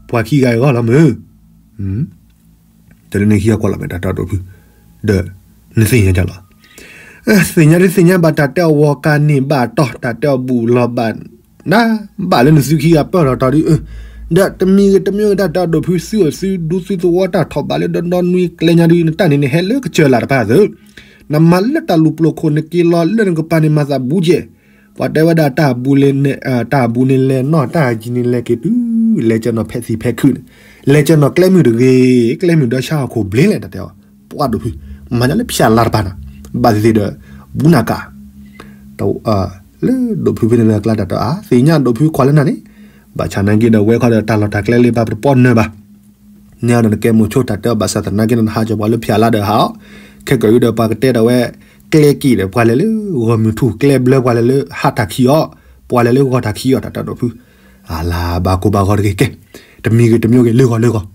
ပှၤခံဂၤအဂီၢ်လီၤမုၢ်, တလၢန့ၣ်ဟံးအကွၢ်လီၤမဲာ်တၢ်တၢ်ဒိၣ်ဖု, ဒီး, နသ့ၣ်ညါလီၤ, သ့ၣ်ညါဒုးသ့ၣ်ညါဘၣ်တၢ်တဲအီၤဝီၤကါန့ၢ်ဘၣ်တီၢ် တၢ်တဲအီၤဘူးလီၤဘၣ်, န, ဘၣ်လၢနသုခံဂၤပၢၢ်ထီၣ်တီၤဒုး, ဒီးတမံၤဂ့ၤတမံၤဂ့ၤတၢ်တဲအီၤဒိၣ်ဖု သုအိၣ်သုဒူသုသဝီတၢ်ထီၣ်ဘးလၢဒီဒီနွံကျဲညါဒုး နတၢ်န့ၣ်န့ၣ်ဟဲလၢကစၢၢ်လၢ်တဖၣ်သု, နမၤလၢတၢ်လူၤပျိာ်ခိၣ်နက့ၤလီၤလၢနကပၤန့ၣ်မၤသးဘူးကဲၣ်, ပှၤတဲဝဲဒၣ်တၢ်အဘူးန့ၣ်လဲၤနီၢ် တၢ်အယံၤန့ၣ်လဲၤက့ၤတုၤ, လဲၤကၢနီၤဖဲသံၣ်ဖဲခုၣ်န့ၣ်, လဲၤကၢနီၤကျဲမုၢ်တဂ့ၤ, ကျဲမုၢ်ဒီဆါဟီၣ်ခိၣ်ဘျ့လဲၣ် တၢ်တဲအီၤ, ပှၤဒိၣ်ဖု, မၤညါလၢဖၠၣ်လါတပၤနီၤ, ဘၣ်သ့ၣ်သ့ၣ်ဒီး, ဘူးနၤကၣ် လၢဒိၣ်ဖုဖဲန့ၣ်လၢအကျါတၢ်တဲအီၤ သ့ၣ်ညါဒိၣ်ဖုခွါလၢနၤန့ၣ်, ဘၣ်ဆၣ်နာ်က့ဒီးဝဲခီဒီးတၢ်လီၢ်တၢ်ကျဲလၢပှၤပတပီၢ်နၢၤဘၣ် န့ၣ်ဒီးနကဲမိၤဆိတၢ်တဲအီၤဘၣ်ဆၣ်သနာ်က့န့ၣ် နဟးကၠီၤပှၤလၢဖၠၣ်လါဒီးဟးအီၤ, ခဲကၢၤအံၤဒီးပှၤကတဲဒီးဝဲ, ကျဲက့ၤဒီးပှၤလဲၤလၢဂီၢ်မုၢ်ထူၣ် ကျဲဘျၢပှၤလဲၤလၢဟးတၢ်ခံးအီၤ, ပှၤလဲၤလၢဂီၢ်တၢ်ခံးအီၤ တၢ်တဲဒိၣ်ဖု, အလၤဘၣ်ကိၢ်ဘၣ်ဂီၤတဂ့ၤကဲ, တမံၤဂ့ၤတမံၤဂ့ၤ လၢဂီၢ်လၢဂီၢ်,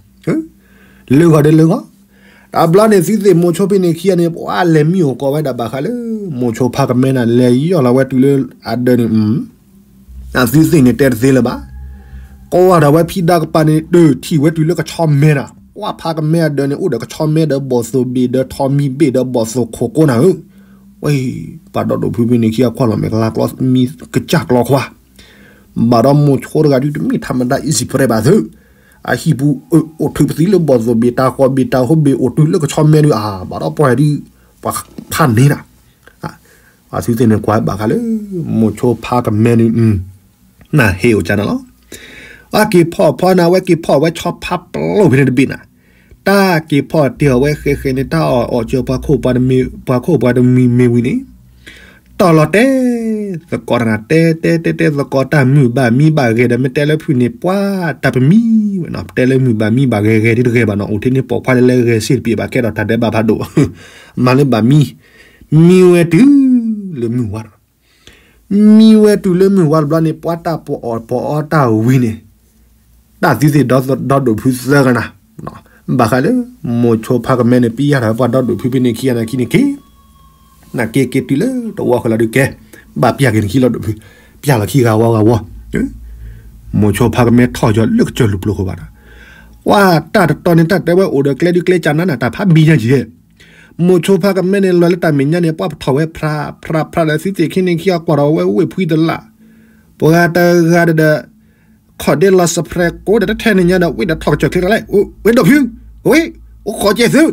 လၢဂီၢ်ဒီးလၢဂီၢ်, တဘျီန့ၣ်သုသ့ၣ်မိၤဆိဖဲန့ၣ်ခံဂၤန့ၣ် ပှၤလဲၤမံအိၣ်ကိးဝဲဒၣ်ဘၣ်ဃးလၢ, မိၤဆိဖးကမဲနၤ လဲၤယီၢ်လီၤဝဲတုၤလၢအဒၢးန့ၣ် အသုသ့ၣ်န့ၣ်တဲတသ့လၢၤဘၣ်, ကိးဝဲဒၣ်ဝဲဖံဒါကပၤန့ၣ် တထံၣ်ဝဲတုၤလၢကဆီမဲနၤ, ပှၤဖးကမဲအဒၢးန့ၣ် အိၣ်ဒီးကဆီမဲဒီးဘီၣ်သိၣ်ဘ့ၣ်ဒီးထီးမံဘ့ၣ်ဒီးဘီၣ်သိၣ်ခိၣ်ကိးနၤဧၢ, ဝဲ, ပှၤဒီဒိၣ်ဖုဖဲန့ၣ်ခံဂၤ ကွၢ်လီၤမဲာ်ကလါကျီမံကစၢ်ကျီခွါ ဘၣ်ဒီးမိၤဆိတဂၤဒုးတမ့ၢ်ထးမတၤ easy prey ဘၣ်သု, အဟံၣ်ပူၤအိၣ်ထုးပသံလၢဘီၣ်သိၣ်ဘ့ၣ် တၢ်ဃီၣ်ဘ့ၣ် တၢ်ဟိဘ့ၣ် အိၣ်တုၤလၢကဆီမဲဒုး အါ ဘၣ်ဒီးပှၤဒုး, ပှၤဖးန့ၢ်နၤ, အသုသ့ၣ်န့ၣ်ကွၢ်ဘၣ်ဃးလၢ, မိၤဆိဖးကမဲန့ၣ်, နဟ့ၣ်အိၣ်ကနၤလီၤ, အက့ၤဖီၣ်ဖီနၤဝဲက့ၤဖီၣ်ဝဲဆီဖးပျိၢ်ဖဲန့ၣ်တဘ့ၣ်နၤ, တၢ်က့ၤဖီၣ်တ့ၢ်အီၤဝဲဃဲဃဲန့ၣ် တၢ်အီၣ်အီၣ်ကၢၤပှၤခိၣ်ပှၤတမံၤမ့ၢ်ဝံၤန့ၣ် တီၢ်လီၤတဲ, သကိးတနၤ တဲတဲတဲတဲသကိးတၢ်မုာ်ဘၣ်မံဘၣ်ဂဲၤဒီး မ့ၢ်တဲလၢဖုၣ်န့ၣ် ပှၤတၢ်ပမံဝဲနီၤ, တဲလၢမုာ်ဘၣ်မံဘၣ်ဂဲၤဂဲၤဒ်တဂဲၤဘၣ်နီၤ, အိၣ်ထဲန့ၣ်ပိာ်ခွါလၢလၢဂဲၤစ့ၢ်တပံၤဘၣ် ကဲထီၣ်တၢ်ဒဲးဘးဖးဒိၣ်, မၤလၢဘၣ်မံ, မံဝဲတုၤလၢမုၢ်ဝါဒီး မံဝဲတုၤလၢမုၢ်ဝါတဘျီန့ၣ် ပှၤတၢ်ပိာ်အီၣ်ပိာ်အီတၢ်ဝံၤန့ၣ်, တၢ်သုသ့ၣ်ဒီဒိၣ်ဖုသၢဂၤနၤ, ဘၣ်ဃးလၢ, မိၤဆိဖးကမဲန့ၣ် ပျၢ်ထီၣ်ပှၤဒီဒိၣ်ဖုဖဲန့ၣ်ခံဂၤနၤခံန့ၣ်က့ၤ, နက့ၤက့ၤတုၤလၢတဝီဃီလီၤဒုးကဲ, ဘၣ်ပျၢ်က့ၤနခံလီၤဒိၣ်ဖု, ပျၢ်လီၤခံဂၤဝီဂၤဝီ, မိၤဆိဖးကမဲထီၣ်ကၠီၤလၢကစၢၢ်လူၤပျိၢ်ဃိဘၣ်ဒီး, ပှၤတၢ်တတီၤန့ၣ် တၢ်တဲဝဲအိၣ်ဒီးကျဲဒုးကျဲကနါနၤ တၢ်ဖးဘံယါက့ၤ မိၤဆိဖးကမဲန့ၣ် လီၤလၢတၢ်မဲာ်ညါန့ၣ် ပှၤပထီၣ်ဝဲဖြးဖြးဖြးဒီး သုသ့ၣ်ခံန့ၣ်ခံအကွၢ်ထီၣ်ဝဲဝ့ၢ်ဖှံတလၢ်, ပှၤတဂၤဒီး, ခီၣ်ဒ့လီၤစဖရဲးကိးဒီး တထဲန့ၣ်ညါဒီး ဝ့ၢ်ဒီးထီၣ်ကစၢၢ်ချ့တၢ်လဲၣ်, ဝ့ၢ်ဒိၣ်ဖု, ဝ့ၢ်, အိၣ်ခိးကဲသု,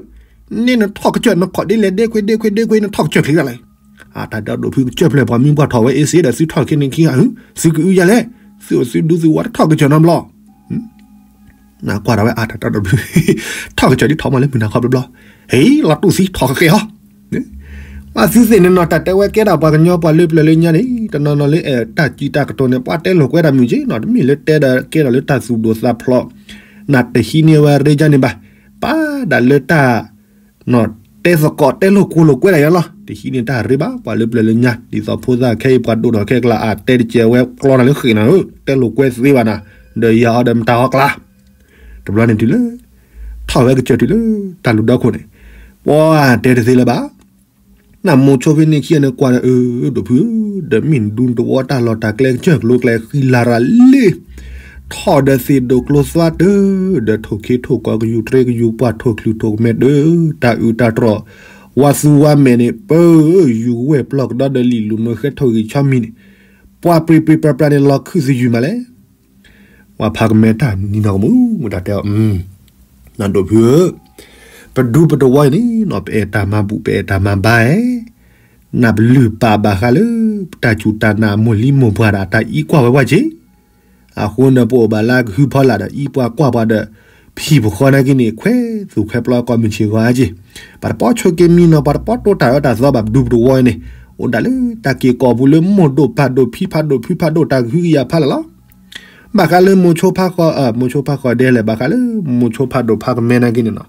န့ၣ်နထီၣ်ကစၢၢ် နခီၣ်ဒ့လဲၤဒ့ခွ့ဒ့ခွ့ဒ့ခွ့ နထီၣ်ကစၢၢ်ချ့တၢ်လဲၣ်, အတၢ်တဲဒိၣ်ဖုကစၢၢ်ဖျၢၣ်ပှၤမံပှၤထီၣ်ဝဲအ့စ့ဒီး သုထီၣ်ခဲန့ၣ်ခံဂၤ သုကအုယၤလဲၣ်, သုအိၣ်သုဒူသုဝီတထီၣ်ကစၢၢ်နီတဘျီ. နကွၢ်ဒၣ်ဝဲအတၢ်တဲဒိၣ်ဖု ထီၣ်ကစၢၢ်ဒ်ထီၣ်မးလၢမုၢ်နၤခီဘျီဘျီ, ဟ့ၣ်လီၤတူၢ်သံထီၣ်ကကဲဟီ ပှၤသုသ့ၣ်န့ၣ်နီၤ တၢ်တဲဝဲကဲဒၣ်ပှၤကညီပှၤလၢပျၢၤလၢညါန့ၣ် တနီၤနီၤလၢအဲၣ်တၢ်စံးတၢ်ကတိၤန့ၣ် ပှၤတဲလိာ်ကွဲဒၣ်မုၢ်က့နီၤ တမ့ၢ်လၢတဲဒၣ်ကဲဒၣ်လၢတၢ်သူၣ်ဒိၣ်သးဖျိး, နတဟံးန့ၢ်ဝဲရ့ကါန့ၣ်ဘၣ်, ပၢ်ဒၣ်လၢတၢ် တဲသကိးတဲလိာ်ကွဲလိာ်ကွဲဒၣ်ယါလီၤ တဟံးန့ၢ်တၢ်ရ့ဘၣ် ပှၤလၢပျၢၤလၢညါ ဒ်သိးဖိသၣ်ခဲအံၤပှၤဒိၣ်ထီၣ်ခဲကျါ အတဲတကဲဝဲကျီနၤလၢဃ့ၢ်နၤဧၢ တဲလိာ်ကွဲသ့ဘၣ်နၤ, ဒီးယၤအီၤဒီးမတၤဟီကျါ တဘျီန့ၣ်တုၤလၢ ထီၣ်ဝဲကစၢၢ်တုၤလၢ တၢ်လူၢ်ဒီခိၣ်န့ၣ်, ပှၤတဲတသ့လၢၤဘၣ်, နမိၤဆိဖဲန့ၣ်ခံဂၤန့ၣ်ကွၢ်ဒီး အၢ ဒိၣ်ဖုဧၢ, ဒီးမ့ၢ်ဒူတဝီတၢ်လီၢ်တၢ်ကျဲကစၢၢ်ကလိကျဲဃံလၤရၤလံ, ထီၣ်ဒီးသ့ၣ်ဒိၣ်ကျိသွါတၢၢ်, ဒီးထိၣ်ခ့ထိၣ်ကီကယူၤတြ့ကယူၤပှၢ်ထိၣ်ချုးထိၣ်ကမဲတၢၢ်, တၢ်အုးတၢ်တြီၢ်, ဝါသူဝါမဲာ်န့ၣ် ပၢ ယူၤဝဲၢ်ပျီၢ်ကဒီဒီးလံာ်လူၤနိဃဲထိၣ်ဂံၢ်ဆီမံၤန့ၣ်, ပှၤပြံပြံပြါပြါန့ၣ်လီၤခုၣ်သယုၢ်မးလဲၣ် ပှၤဖးကမဲတၢ်နံၤနီၢ်ကမူၣ် မူတၢ်တဲအီၤ, နဒိၣ်ဖုဧၢ, ပဒူပတဝီအံၤန့ၣ်နီၤ ပအဲၣ်တၢ်မၤဘူၣ် ပအဲၣ်တၢ်မၤဘါဧဲ, နပလုၢ်ပာ်ဘၣ်ဃးလၢ ပတၢ်စူၢ်တၢ်နာ်မိၢ်လံမိၢ်ပှၢ်ဒီး တၢ်အံးကွၢ်ဝဲဝဲက့ၤ, အဃိန့ၣ် ပအိၣ်ဘၣ်လၢကဟုဖီလာ်ဒီး အံးပှၤကွၢ်ပှၤဒီး ဖံးပဃီနာ်က့န့ၣ် ခွဲးသူၣ်ခွဲးပျီကိးမုၢ်ဆ့ၣ်ဂီၤအါက့ၤ, ပတပိာ်ဆိက့မံနီၤ ပတပိာ်တိတၢ်အၢတၢ်သီဘၣ် ပဒူပတဝီအံၤန့ၣ်, အိၣ်ဒၣ်လၢတၢ်က့ၤကိာ်ပူၤလၢမိၢ်ဒိၣ်ပၢ်ဒိၣ်ဖံဖးဒိၣ်ဖုဖးဒိၣ်တၢ်ကဟုကယာ်ဖးလၢ်လီၤ ဘၣ်ဃးလၢမိၤဆိဖးဃီ, မိၤဆိဖးဃီဒဲလဲၣ် ဘၣ်ဃးလၢ မိၤဆိဖးဒိၣ်ဖးကမဲနာ်က့န့ၣ်နီၤ,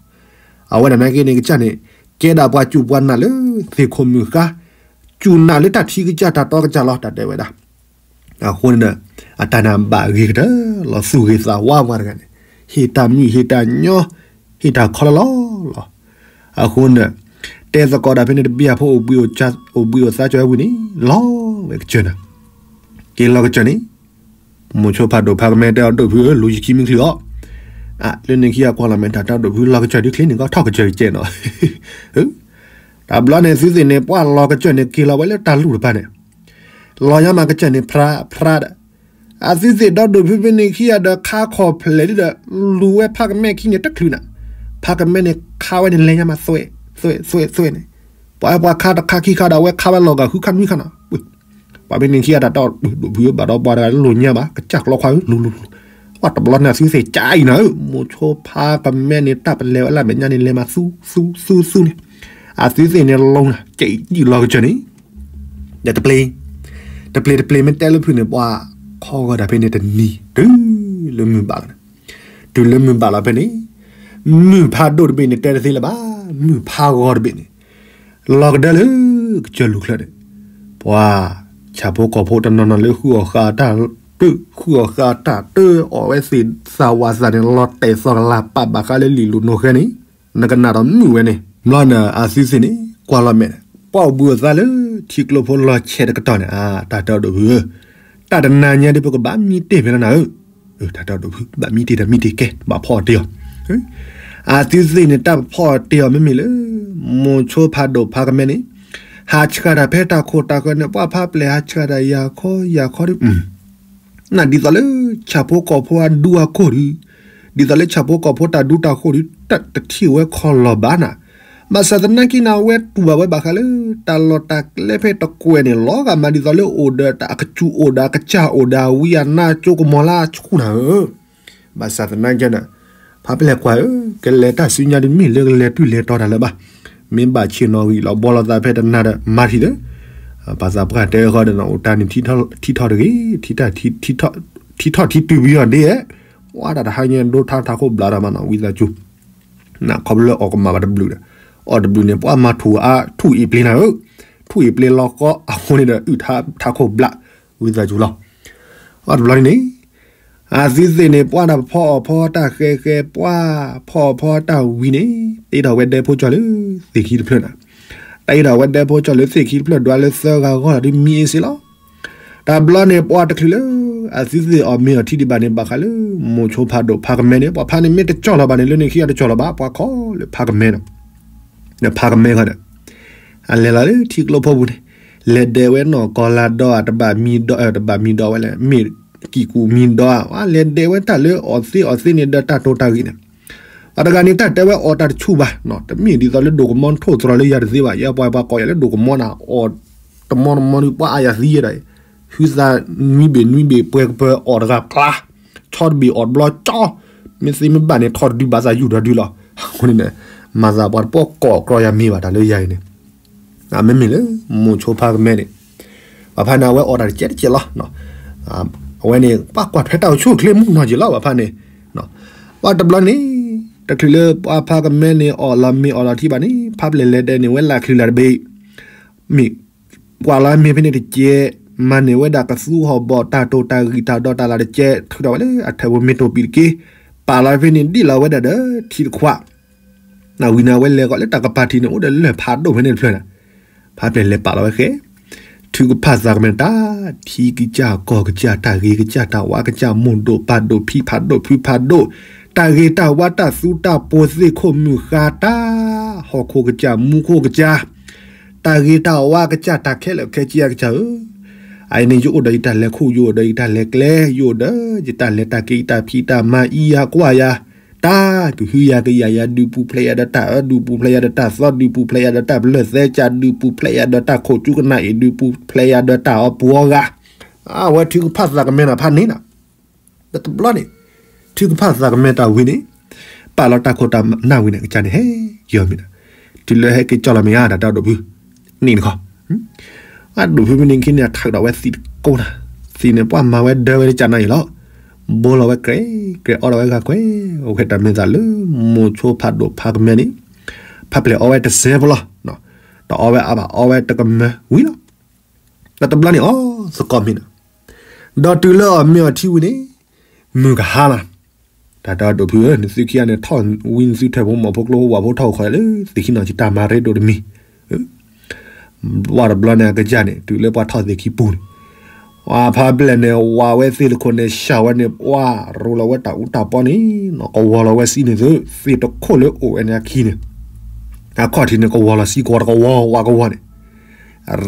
အဝဲဒၣ်နာ်က့န့ၣ် ကစၢ်န့ၣ် ကဲဒၣ်ပှၤစူၢ်ပှၤနာ်လၢ သ့ၣ်ခိၣ်မုၢ်ဃါ, စူၢ်နာ်လၢတၢ်ထံကစၢ်တၢ်တီကစၢ်လီၤ တၢ်တဲဝဲဒၣ်, အဃိန့ၣ်ဒီး အတၢ်နာ်ဘၣ်ဂ့ၤကတၢၢ်လီၤ သူၣ်ဂ့ၤသးဝါပှၤတဂၤန့ၣ်, ဟ့ၣ်တၢ်မုာ်ဟ့ၣ်တၢ်ညီ, ဟ့ၣ်တၢ်ခီလီၤလီၤလီၤ, အဃိန့ၣ်ဒီး တဲသကိးတၢ်ဖဲန့ၣ်တဘျီဖိ အိၣ်ဘှံးအိၣ်သါကၠီၤဝဲဝံၤန့ၣ် လီၤဝဲကစၢၢ်နၤ, က့ၤလီၤကစၢၢ်န့ၣ် မိၤဆိဖးဒိၣ်ဖးကမဲတဲအီၤ ဒိၣ်ဖုဧၢ လူၤယခံမုၢ်ချံအီၤ, လၢန့ၣ်ခံဂၤကွၢ်လီၤမဲာ်တၢ်တဲအီၤ ဒိၣ်ဖု လီၤကစၢၢ်ဒုးချ့န့ၣ်ကီ ထီၣ်ကစၢၢ်ကဲနီၤ, တဘျီန့ၣ် သုသ့ၣ်န့ၣ် ပှၤလီၤကစၢၢ်န့ၣ် က့ၤလီၤဝဲလၢတၢ်လူၢ်တပၤန့ၣ်, လီၤညါမးကစၢၢ်န့ၣ် ဖြါဖြါဒီး, အသုသ့ၣ်ဒီးဒိၣ်ဖုဖဲန့ၣ်ခံဂၤဒီး ခါခီၣ်ဖျဲးလံဒီး လူၤဝဲဖးကမဲခံန့ၣ်တချုးနၤ, ဖးကမဲန့ၣ် ခါဝဲန့ၣ်လဲၤညါမးသွဲၣ်သွဲၣ်သွဲၣ်သွဲၣ်န့ၣ်, ပှၤပှၤခါတခါခံခါဒီး အဝဲခါဝဲလီၤဂာ်ဃုခါနွံခါနီၤ ပှၤဖဲန့ၣ်ခံဂၤတၢ်တဲအီၤ ဒိၣ်ဖုဧၢ ဘၣ်ဒီးပှၤတဂၤလၢလိာ်ညါဘၣ် ကစၢ်ကျီခွါဧၢ လူၤလူၤလူၤ, ပှၤတဘျီန့ၣ် အသုသ့ၣ်ကၠါအံၤနၤဧၢ မိၤဆိဖးကမဲန့ၣ် တၢ်ပလဲၤဝဲလၢမဲာ်ညါန့ၣ် လဲၤမးသူသူသူသူန့ၣ်, အသုသ့ၣ်န့ၣ်လီၤနၤ ကဲအံၤလီၤကစၢၢ်န့ၣ်, ဒီးတပျ့ၤ, တပျ့ၤတပျ့ၤမ့ၢ်တဲလၢဖုန့ၣ် ပှၤခီဂီၤဒၣ်ဖဲန့ၣ်တနံၤ တုၤလၢမုၢ်ဘၣ်လီၤန့ၣ်, တုၤလၢမုၢ်ဘၣ်လီၤဖဲန့ၣ်, မုၢ်ဖးဒိၣ်တဘ့ၣ်န့ၣ် တဲတသ့လၢၤဘၣ်, မုၢ်ဖးဂီၤတဘ့ၣ်န့ၣ် လီၤကဒၢလၢ ကစၢၢ်လူၢ်ချၢန့ၣ်, ပှၤ ဆၣ်ဖိကီၢ်ဖိတနီၤနီၤလၢဃုအီၣ်ဃာ်တၢ်တၢၢ် ဃုအီၣ်ဃာ်တၢ်တၢၢ် အီၣ်ဝဲသ့ၣ်သၣ်ဝးသၣ်န့ၣ် လီၤတဲာ်သီၣ်ကလၢ်ပာ်ဘၣ်ဃးလၢလံာ်လူၤနိဃဲန့ၣ်, နကနၣ်ဒီးမုာ်ဝဲန့ၣ်, ဘျီန့ၣ် အသုသ့ၣ်န့ၣ် ကွၢ်လီၤမဲာ်, ပှၤအိၣ်ဘှံးအိၣ်သါလၢထံကျိဖိလီၤဆဲးတကတီၢ်န့ၣ် အတၢ်တဲအီၤဒိၣ်ဖုဧၢ, တၢ်တနၤညါဒ်ပကဘၣ်မံတ့ၢ်ဖဲလဲၣ်နၤဧၢ, တၢ်တဲအီၤဒိၣ်ဖု ဘၣ်မံတ့ၢ်တၢ်မံတ့ၢ်ကဲ ဘၣ်ဖီအီၤတ့ၢ်အီၤ အသုသ့ၣ်န့ၣ် တၢ်ဖီအီၤတ့ၢ်အီၤမ့မ့ၢ်လၢ မိၤဆိဖးဒိၣ်ဖးကမဲန့ၣ်, ဟးဆှၣ်တၢ်ဖဲတၢ်ခိၣ်တၢ်ဃၢၤန့ၣ် ပှၤဖးပျဲၢ်ဟးဆှၣ်တၢ်ယၤခီယၤခီဒီး, နဒ်သိးလၢ ဆၣ်ဖိကီၢ်ဖိအဒူအခိၣ်ဒီး, ဒ်သိးလၢဆၣ်ဖိကီၢ်ဖိတၢ်ဒူတၢ်ဃိၣ်ဒီး တထံၣ်ဝဲခီလီၤဘၣ်နၤ, ဘၣ်ဆၣ်သနာ်က့န့ၣ် အဝဲတူၢ်ဘၣ်ဝဲဘၣ်ဃးလၢ တၢ်လီၢ်တၢ်ကျဲဖဲတကွဲးန့ၣ် လီၤဂာ်မးဒ်သိးလၢအိၣ်ဒီးတၢ်အကစူၢ်အိၣ်ဒီးအကစၢ်အိၣ်ဒီး အဝံအနါကၠိကမီၤလၢအဆူၣ်နၤဧၢ ဘၣ်ဆၣ်သနာ်က့န့ၣ်, ဖးပျဲၢ်ကွၢ်ဧၢ, ကလဲၤတၢ်စုညါဒ်မ့ၢ်လၢကလဲၤတုၤလဲၤတီၤတၢ်လၢၤဘၣ်, မ့ၢ်ဘၣ်ဆ့ၣ်နီၤဂံၢ်လီၤဘှီလိာ်သးဖဲတနၤဒီးမၤထံၣ်လၢ, ဘၣ်သးပှၢ်တဲဃီဒီး အိၣ်တၢ်န့ၣ် ထံထီၣ်ထံတုၤဘံအီၤဒ်, ဝါတၢ်တဟါညါဒိထါထးခိၣ်ဘျးဒီးမးနီၤ ဝံသးစူၤ, နခီဖျိလၢအီၣ်ကမၣ်ဘၣ်တဘျုးဒီး, အီၣ်တဘျုးန့ၣ် ပှၤမၤထူၣ်အါထူၣ်အ့ၣ်ပျ့ၤနၤဧၢ, ထူၣ်အ့ၣ်ပျ့ၤလီၤကီအဃိန့ၣ်ဒီး အုၣ်ထါထးခိၣ်ဘျး, ဝံသးစူၤလီၤ အတဘျီန့ၣ်န့ၣ်, အသုသ့ၣ်န့ၣ် ပှၤတၢ်ဖီအီၣ်ဖီတၢ်ဃဲဃဲ ပှၤဖီအီၣ်ဖီတၢ်ဝံၤန့ၣ်, တ့ထီၣ်ဝဲဒဲဖိကၠီလၢသ့ၣ်ခံတဖျၢၣ်နၤ, တ့ထီၣ်ဝဲဒဲဖိကၠီလၢသ့ၣ်ခံတဖျၢၣ်ဒွးလၢသၢဂၤဂီၢ်လီၤဒ်မံအ့စ့လီၤ. တဘျီန့ၣ် ပှၤတချုးလၢ အသုသ့ၣ်အီၣ်မ့ၤအီထံဒံးဘၣ်န့ၣ် ဘၣ်ဃးလၢ မိၤဆိဖးဒိၣ်ဖးကမဲန့ၣ် ပှၤဖးန့ၣ်မ့ၢ်တကၠီၣ်လီၤဘၣ်န့ၣ် လၢန့ၣ်ခံဂၤတကၠီၣ်လီၤဘၣ် ပှၤခီလၢဖးကမဲဒီး ဒီးဖးကမဲဃီဒီး အလဲၤလီၤလၢထံကျိဖိပူၤန့ၣ်, လဲၤဒဲးဝဲနီၢ်ကီၢ်လါဒီဧါ တဘၣ်မံဒီ, တဘၣ်မံဒီဝဲလဲၣ် မ့ၢ်ကံၢ်ကူၣ်မံဒီဧါ, လဲၤဒဲးဝဲတၢ်လၢအီၣ်သ့အီၣ်သ့န့ၣ်ဒီးတၢ်တိာ်တၢ်ဂ့ၤန့ၣ်, ပှၤတဂၤန့ၣ် တၢ်တဲဝဲအီၣ်တၢ်တဆူၣ်ဘၣ်, တမ့ၢ်ဒ်သိးလၢဒိၣ်ကမီထိၣ်သတြီၤလၢယၤတသ့ဘၣ်, ယပှၤပှၤကိးယၤလၢဒိၣ်ကမီနၤ အီၣ် တမီတမီဒုး ပှၤအါယၤသံယဲဒၣ်အံၤ, ဟုသးနွံဘ့ၣ်နွံဘ့ၣ် ပှဲၤကပၢၤအီၣ်တဂၤကျါ, ဆီတဘ့ၣ်အီၣ်တဘျီကၠီ, မ့ၢ်သ့မ့ၢ်ဘၣ်န့ၣ် ထီၣ်တဒုဘၣ်သးယူၢ်ဒီးဒုလီၤ. အဃိန့ၣ် မၤသးပှၤတပီၢ်ကိးကြီယၤမ့ၢ်ဘၣ်တၢ်လၢယၤအံၤန့ၣ်, မ့မ့ၢ်လၢ မိၤဆိဖါကမဲန့ၣ်, ပှၤဖါန့ၣ် အဝဲအီၣ်တၢ်တကဲးတကဲးလီၤ. အဝဲန့ၣ် ပှၤကွၢ်ထွဲတၢ်အိၣ်ဆူၣ်အိၣ်ချ့မုၢ်ကနီၤက့ၤလီၤ ပှၤဖါန့ၣ်, ပှၤတဘျီန့ၣ်, တချုးလၢပှၤဖါကမဲန့ၣ် အီၣ်လီၤမ့ၤအီၣ်လီၤထံဘၣ်န့ၣ် ဖါပျဲၢ်လဲၤဒဲးန့ၣ် ဝဲလၢ်ချုးလၢ်တဘ့ၣ်, မ့ၢ်ကွၢ်လီၤမ့ၤဖဲန့ၣ်တကဲး, မၤန့ၢ်ဝဲဒၣ်ကသူဟီၣ်ဘီၣ် တၢ်တိာ်တၢ်ဂံၢ်တၢ်ဒီးတၢ်လၢ်တကဲး ထုးထီၣ်ဝဲလၢအထၢၣ်ပူၤ မ့ၢ်တိၢ်ပံၤတက့ၢ်, ပာ်လီၤဖဲန့ၣ် ဒံၣ်လီၤဝဲဒၣ်ဒီးထံတခွး နဝံၤန့ၣ် အဝဲလဲၤဂီၤလၢတၢ်ကပၤထံးန့ၣ် အိၣ်ဒီးလၢၢ်ဖးဒိၣ်ဖဲန့ၣ်တဖျၢၣ်န့ၣ်, ဖါပျဲၢ်လဲၤပာ်လီၤဝဲဃဲ, ထုကဖၣ်သးကမဲာ်တၢ်, ထံကစၢ်ကီၢ်ကစၢ် တၢ်ဂ့ၤကစၢ် တၢ်ဝါကစၢ် မိၢ်ဒိၣ်ပၢ်ဒိၣ် ဖံဖးဒိၣ်ဖုဖးဒိၣ်, တၢ်ဂ့ၤတၢ်ဝါ တၢ်သူတၢ်ပိၤ သ့ၣ်ခိၣ်မုၢ်ဃါ တၢ်ဟီၣ်ခိၣ်ကစၢ် မူခိၣ်ကစၢ်, တၢ်ဂ့ၤတၢ်ဝါကစၢ် တၢ်ခဲလၢာ်ခဲဆ့အကစၢ်ဧၢ, အအံၤန့ၣ် ယအိၣ်ဒီးယတၢ်လဲၤခိၣ် ယအိၣ်ဒီးယတၢ်လဲၤကျဲ ယအိၣ်ဒီးယတၢ်လဲၤတၢ်က့ၤ ယတၢ်ဖံးတၢ်မၤ အံၤယၤကွၢ်ယၤ, တၢ်ကဟုယၤကယာ်ယၤ ဒုးပူၤဖျဲးယၤဒီးတၢ်အၢ ဒုးပူၤဖျဲးယၤဒီးတၢ်သီ ဒုးပူၤဖျဲးယၤဒီးတၢ်ဘျၢၣ်သဲကၢ် ဒုးပူၤဖျဲးယၤဒီးတၢ်ခိၣ်ကၠူကနၣ်အံၤ ဒုးပူၤဖျဲးယၤဒီးတၢ်အီပူၤအီဂၤ, အဝဲထုကဖၣ်သးကမဲာ်နၤဖးန့ၣ်နၤ, ဒီးတဘျီန့ၣ်, ထုကဖၣ်သးကမဲာ်တၢ်ဝံၤန့ၣ်, ပာ်လီၤတၢ်ခိၣ်တၢ်နၢ်ဝံၤန့ၣ် ကစၢ်န့ၣ်ဟဲက့ၤအီၤမ့ၢ်နၤ, တုၤလၢဟဲက့ၤကၠီလီၤမ့ၢ်ဧါ တၢ်တဲအီၤဒိၣ်ဖု, န့ၣ်တခီ, အဒိၣ်ဖုမ့ၢ်န့ၣ်ခံန့ၣ် အထုးဒီးဝဲသံးတကိးနၤ, သံးန့ၣ် ပှၤမၤဝဲဒၢဝဲတကးနၤအံၤလီၤ, ဘိလီၤဝဲကြဲးကြဲး အီဒီးဝဲဂၤကွဲး, အဝဲတၢ်မ့ၢ်သးလၢမိၤဆိဖးဒိၣ်ဖါကမဲာ်န့ၣ်, ဖါပျဲၢ်အီဝဲတစဲးဖိလီၤ, တအီဝဲအါဘၣ် အီဝဲတကမၢဝံၤလီၤ. ဒီးတဘျီန့ၣ် အီသကိးမ့ၢ်နၤ, ဒီးတုၤလၢအီၣ်မ့ၤအီထံဝံၤန့ၣ်, မုၢ်ကဟါလီၤ. တၢ်တဲအီၤဒိၣ်ဖုဧၢ နသုခံဂၤန့ၣ် ထီၣ်ဝံနသုထၢၣ်ဖိမီၤဖိကျိဖိဝၣ်ဖိထီၣ်အိၣ်ခိးလၢ သ့ၣ်ခံနီၤ ယတၢ်မၤရ့ဒိၣ်တမံၤ, ဝဲတဘျီန့ၣ်အကစၢ်န့ၣ် တုၤလၢပှၤထီၣ်သ့ၣ်ခံပူၤန့ၣ်, ပှၤဖါပျဲၢ်န့ၣ် ဝးဝဲသ့ၣ်တခိၣ်န့ၣ် ဆှၢဝဲန့ၣ် ပှၤရူလီၤဝဲတၢ်အူတၢ်ပီန့ၣ် နီၢ်ကဝီၤလီၤဝဲစံးန့ၣ်သု, သ့ၣ်တခိၣ်လၢအိၣ်ဝဲန့ၣ်အခံန့ၣ်, အခီၣ်ထံးန့ၣ် ကဝီၤလီၤစံးကဝီၤတကဝီၤဝးကဝီၤန့ၣ်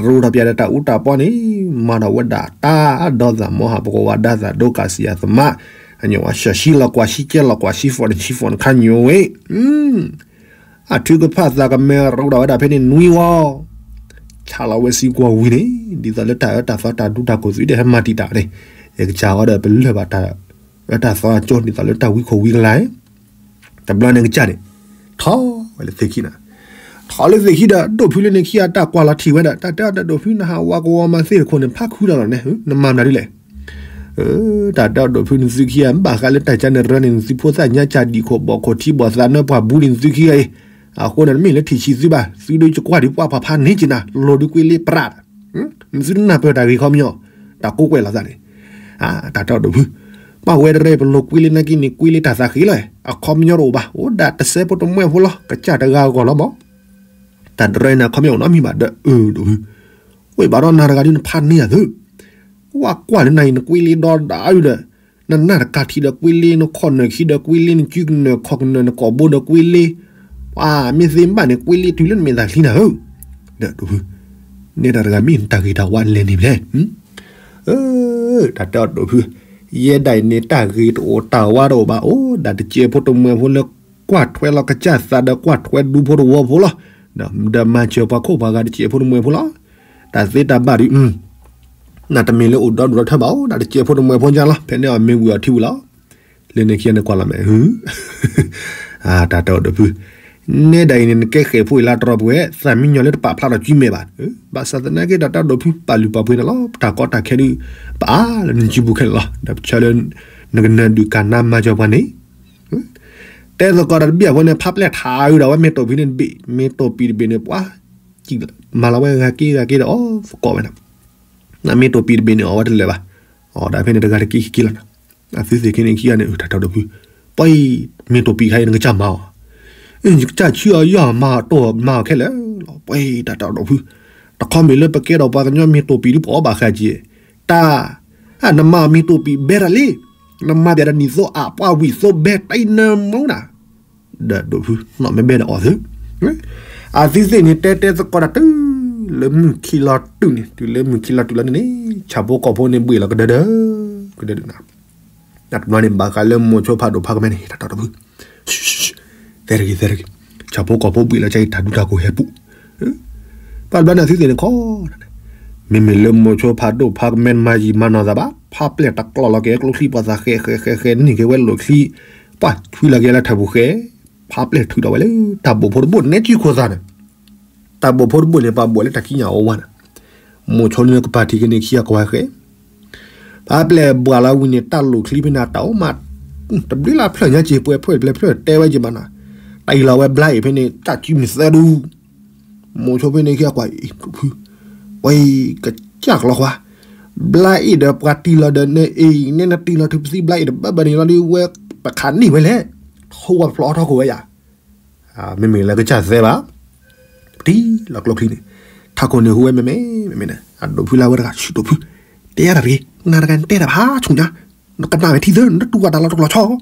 ရူထီၣ်ပၠးဒီးတၢ်အူတၢ်ပီန့ၣ်, မၤဒီးဝဲဒၣ်တၢ်ဒီသးမီဟး ပကဝၤဒၣ်သးဒိကၣ်စံးအသမး, အညိၣ်ဝါဆှၢဆံလီၤကွၢ်ဆံကဲလီၤကွၢ်ဆံဖီၣ်န့ၣ်ဆံဖီၣ်န့ၣ်ခါညိၣ်ဝဲ, အထုကဖၣ်သးကမဲာ်ရူဒီးဝဲဒၣ်ဖဲန့ၣ်နွံဝီ, ဆါလီၤဝဲစံးကွၢ်ဝံၤန့ၣ်, ဒ်သိးလၢတၢ်အၢတၢ်သီတၢ်ဒူတၢ်ကိၢ်သုးဒီးဟဲမၤတံာ်တာ်န့ၣ်, ယကစၢ်အီၤဒီးပလၢၢ်ဘၣ်တၢ်အၢတၢ်သီအကၠိ ဒ်သိးလၢတၢ်ဝံခိၣ်ဝံကလါ တဘျီန့ၣ်ကစၢ်န့ၣ်, ထီၣ်ဝဲလၢသ့ၣ်ခံနၤ, ထီၣ်လၢသ့ၣ်ခံဒီး ဒိၣ်ဖုလၢန့ၣ်ခံဂၤတၢ်ကွၢ်လီၤထံၣ်ဝဲဒီး တၢ်တဲအီၤဒီးဒိၣ်ဖု နဟးဝးကဝီၤမၤသ့ၣ်တခိၣ်န့ၣ် ဖးခုလီၤလီၤန့ၣ် နမၤမနုၤဒ်လဲၣ်. တၢ်တဲအီၤဒိၣ်ဖု နသုခံဂၤ ဘၣ်ဃးလၢတၢ်ကၢန့ၣ်ရၢန့ၣ် နသုဖိသၣ်ညါကၢ်ဒံၣ်ခိၣ်ဘီၣ်ခိၣ်ထံဘီၣ်သးနၢပှၤဘူးန့ၣ် နသုခံဂၤအံၤ, အဃိန့ၣ် နမ့ၢ်လၢထံၣ်ဆံးသုဘၣ် သုဒုးကကွၢ်ဒံးပှၤပှၤဖးန့ၢ်က့ၤနၤ လီၤဒုးကွ့လ့ပရၣ် နသုတနၢ်ပၢၢ်တၢ်ဂ့ၤခီပညီ, တၢ်ကိးကွဲးလိာ်သးန့ၣ်, တၢ်တဲအီၤဒိၣ်ဖု, ပှၤဝဲတရဲပလိာ်ကွ့လ့နာ်က့န့ၣ် ကွ့လ့တၢ်သးဃ့လီၤ, အခီပညီတအိၣ်ဘၣ်, အိၣ်ဒၣ်တစဲးဖိတမှဲဖိလီၤ ကစၢ်တဂၤအဂီၢ်လီၤမး, တၢ်တရဲန့ၣ် အခီပညီအိၣ်နီတမံၤဘၣ်ဒီး အၢ ဒိၣ်ဖု, ဝဲဘၣ်ဒီးနၤတဂၤဒုးနဖးန့ၢ်ယၤသု, ဝဲကွၢ်လၢနၤအံၤ နကွ့လ့ဒီဒၣ်အံၤဒီး, နနၢ်တကးထံဒီးကွ့လ့ နခီၣ်နၢၣ်ခံဒီးကွ့လ့ နစုကနၢၣ်ခီၣ်ကနၢၣ် နကိာ်ဘိဒီးကွ့လ့, ပှၤမ့ၢ်သ့မ့ၢ်ဘၣ်န့ၣ် ကွ့လ့တုၤလၢနမဲာ်သၣ်ချံနၤဧၢ, ဒီးဒိၣ်ဖု, နဲဒၣ်တဂၤမ့ၢ်နတၢ်ဂ့ၤတၢ်ဝါလဲၤန့ၣ်လဲၣ်, တၢ်တဲအီၤဒိၣ်ဖု, ယဲဒၣ်အံၤန့ၣ် တၢ်ဂ့ၤတအိၣ်တၢ်ဝါတအိၣ်ဘၣ် အိၣ်ဒၣ်တစဲးဖိတမှဲဖိလၢ ကွၢ်ထွဲလီၤကစၢ်သးဒီးကွၢ်ထွဲဒူဖိတဝီဖိလီၤ, ဒီးမၤစၢၤပှၤခိၣ်ပှၤဂၤတစဲးဖိတမှဲဖိလီၤ, တၢ်သ့တၢ်ဘၣ်ဒုး နတမ့ၢ်လၢအိၣ်ဒီဒူၣ်ဒီထၢဘၣ် အိၣ်ဒၣ်တစဲးဖိတမှဲဖိညါလီၤ ဖဲန့ၣ်အီၤမ့ၢ်ဝံၤအီၤထံဝံၤလီၤ, လၢန့ၣ်ခံဂၤန့ၣ်ကွၢ်လီၤမဲာ် တၢ်တဲအီၤဒိၣ်ဖု, နဲဒၣ်အံၤန့ၣ် နကဲဃဲၤဖိအံၤလၢတရီပဝဲ သးမံညီၤလၢတပာ်ဖျါထီၣ်စုမဲာ်ဘၣ်, ဘၣ်ဆၣ်သနာ်က့တၢ်တဲအီၤဒိၣ်ဖု ပာ်လုၢ်ပာ်ပှ့ၤနၤလီၤ တၢ်ကီတၢ်ခဲဒုး ပအါလၢနစုပူၤခဲလၢာ်လီၤ ဒီးပဆၢလၢ နကနၢၤဒုးကၢ်နါမၤစၢၤပှၤန့ၣ် တဲသကိးတၢ်တဘျီအဃိန့ၣ် ဖးပျဲၢ်ထးအုးဒီးဝဲမ့ၢ်တိာ်ပံၤန့ၣ်တဘ့ၣ် မ့ၢ်တိာ်ပံၤတဘ့ၣ်န့ၣ် ပှၤ မၤလီၤဝဲဂၤက့ဂၤက့ဒီးအီၣ်သကိးဝဲဒၣ်, နမ့ၢ်တိာ်ပံၤတဘ့ၣ်န့ၣ် အီၣ်ဝဲတလၢာ်ဘၣ်, အီၣ်ဒၣ်ဖဲန့ၣ်တဂၤတက့ၢ်ခံက့ၢ်လီၤနီၤ, အသုသ့ၣ်ခံန့ၣ်ခံဂၤန့ၣ် တၢ်တဲအီၤဒိၣ်ဖု, ပှၤအံၤ မ့ၢ်တိာ်ပံၤခါအံၤ နကစၢ်မၤအီၤ, ယကစၢ်ဆှၢအီၤယီၢ်မၤအီၤတိၢ်မၤအီၤခဲလၢာ်လီၤ, ပှၤအံၤ တၢ်တဲအီၤဒိၣ်ဖု, တခီမ့ၢ်လၢပကဲထီၣ်ပှၤကညီမ့ၢ်တိာ်ပံၤဒုးပအီၣ်ဘၣ်ဃးက့ၤ, တၢ် နမၤမ့ၢ်တိာ်ပံၤဘဲတၢ်လံ, နမၤပျးတနံၤသိးအပှၢ်ဝံၤသိးဘဲတၢ်အံၤနမူဒါ, ဒီးဒိၣ်ဖု နီၢ်မ့ၢ်ဘဲဒီးအီၣ်သု, အသုသ့ၣ်န့ၣ် တဲတဲသကိးတၢ်တုၤလၢမုၢ်ခံလီၤတုၤန့ၣ် တုၤလၢမုၢ်ခံလီၤတုၤလီၤန့ၣ်န့ၣ် ဆၣ်ဖိကီၢ်ဖိန့ၣ်ဘှ့ၣ်လီၤကဒၢဒၢ, ကဒၢဒၢနၤ, တဘျီန့ၣ် ဘၣ်ဃးလၢမိၤဆိဖးဒိၣ်ဖးကမဲန့ၣ် တၢ်တဲအီၤဒိၣ်ဖု, သဲတဂ့ၤ သဲတဂ့ၤ, ဆၣ်ဖိကီၢ်ဖိဘှ့ၣ်လီၤက့ၤတၢ်ဒူတၢ်ကိၢ်ဟဲပူၤ, ပှၤတဘျီန့ၣ် အသုသ့ၣ်န့ၣ်ခီန့ၣ် မ့မ့ၢ်လၢမိၤဆိဖးဒိၣ်ဖးကမဲန့ၣ်မၤယံာ်မၤနီၢ်သးဘၣ်, ဖးပျဲၢ်တကျီၢ်လီၤက့ၤကျိချံပှၤသးဃဲးဃဲးဃဲးဃဲးန့ၢ်က့ၤဝဲလိာ်ချံ, ပှၤဆွံလီၤက့ၤလၢထၢၣ်ပူၤဃဲ, ဖးပျဲၢ်ထုးထီၣ်ဝဲလၢတၢ်ဘိၣ်ဖိတဘိၣ်န့ၣ် စုခိၣ်သးန့ၣ်, တၢ်ဘိၣ်ဖိတဘိၣ်န့ၣ် ပှၤဘိၣ်လၢတၢ်ခံညၣ်အီဝါန့ၣ်, မိၤဆိလၢန့ၣ်ကပၤထံးက့ၤန့ၢ်ခံအကွၢ်ဃဲ ဖးပျဲၢ်ဘှၣ်လီၤဝံၤန့ၣ် တၢ်လိာ်ချံဖဲန့ၣ် တၢ်အိၣ်မး, တဘျုးလၢဖျၢၣ်ညါက့ၤပှဲၤဖျၢၣ်ပျဲၤဖျၢၣ်တဲဝဲက့ၤမးနီၤ, တၢ်အံၤလီၤဝဲဘျါအံၤဖဲန့ၣ် တၢ်စုမုၢ်သၢဒူ, မိၤဆိဖဲန့ၣ်ခံအကွၢ်အံၤ တဖု, ဝဲအံၤကစၢ်ကလီခွါ, ဘျါအံၤဒီးပှၤတံၢ်လီၤဒီးန့ၣ်အံၤ နဲနတံၢ်လီၤထုးပသံဘျါအံၤဒီး ဘၣ်ဘၣ်န့ၣ်လီၤဒ်ဝဲ ပခးန့ၢ်ဝဲလဲၣ်, ထိဝဲဖျိးထီၣ်ခိၣ်ဝဲယၤ မ့မ့ၢ်လၢကစၢ်သဲဘၣ်, ပတံၢ်လီၤကျိချံန့ၣ်, ထးခိၣ်န့ၣ်ဟူဝဲမ့မ့ၢ်, မ့မ့ၢ်န့ၣ် အဒိးဖုလၢဝဲတဂၤဆူၣ်ဒိးဖု, တဲတၢ်တဂ့ၤ, နၤတဂၤနတဲတၢ်ဖးဆူၣ်ညါ, နကနၣ်ဝဲထံသၢ နတူၢ်ဝဲတၢ်လီၤတကျီၢ်ဆီ,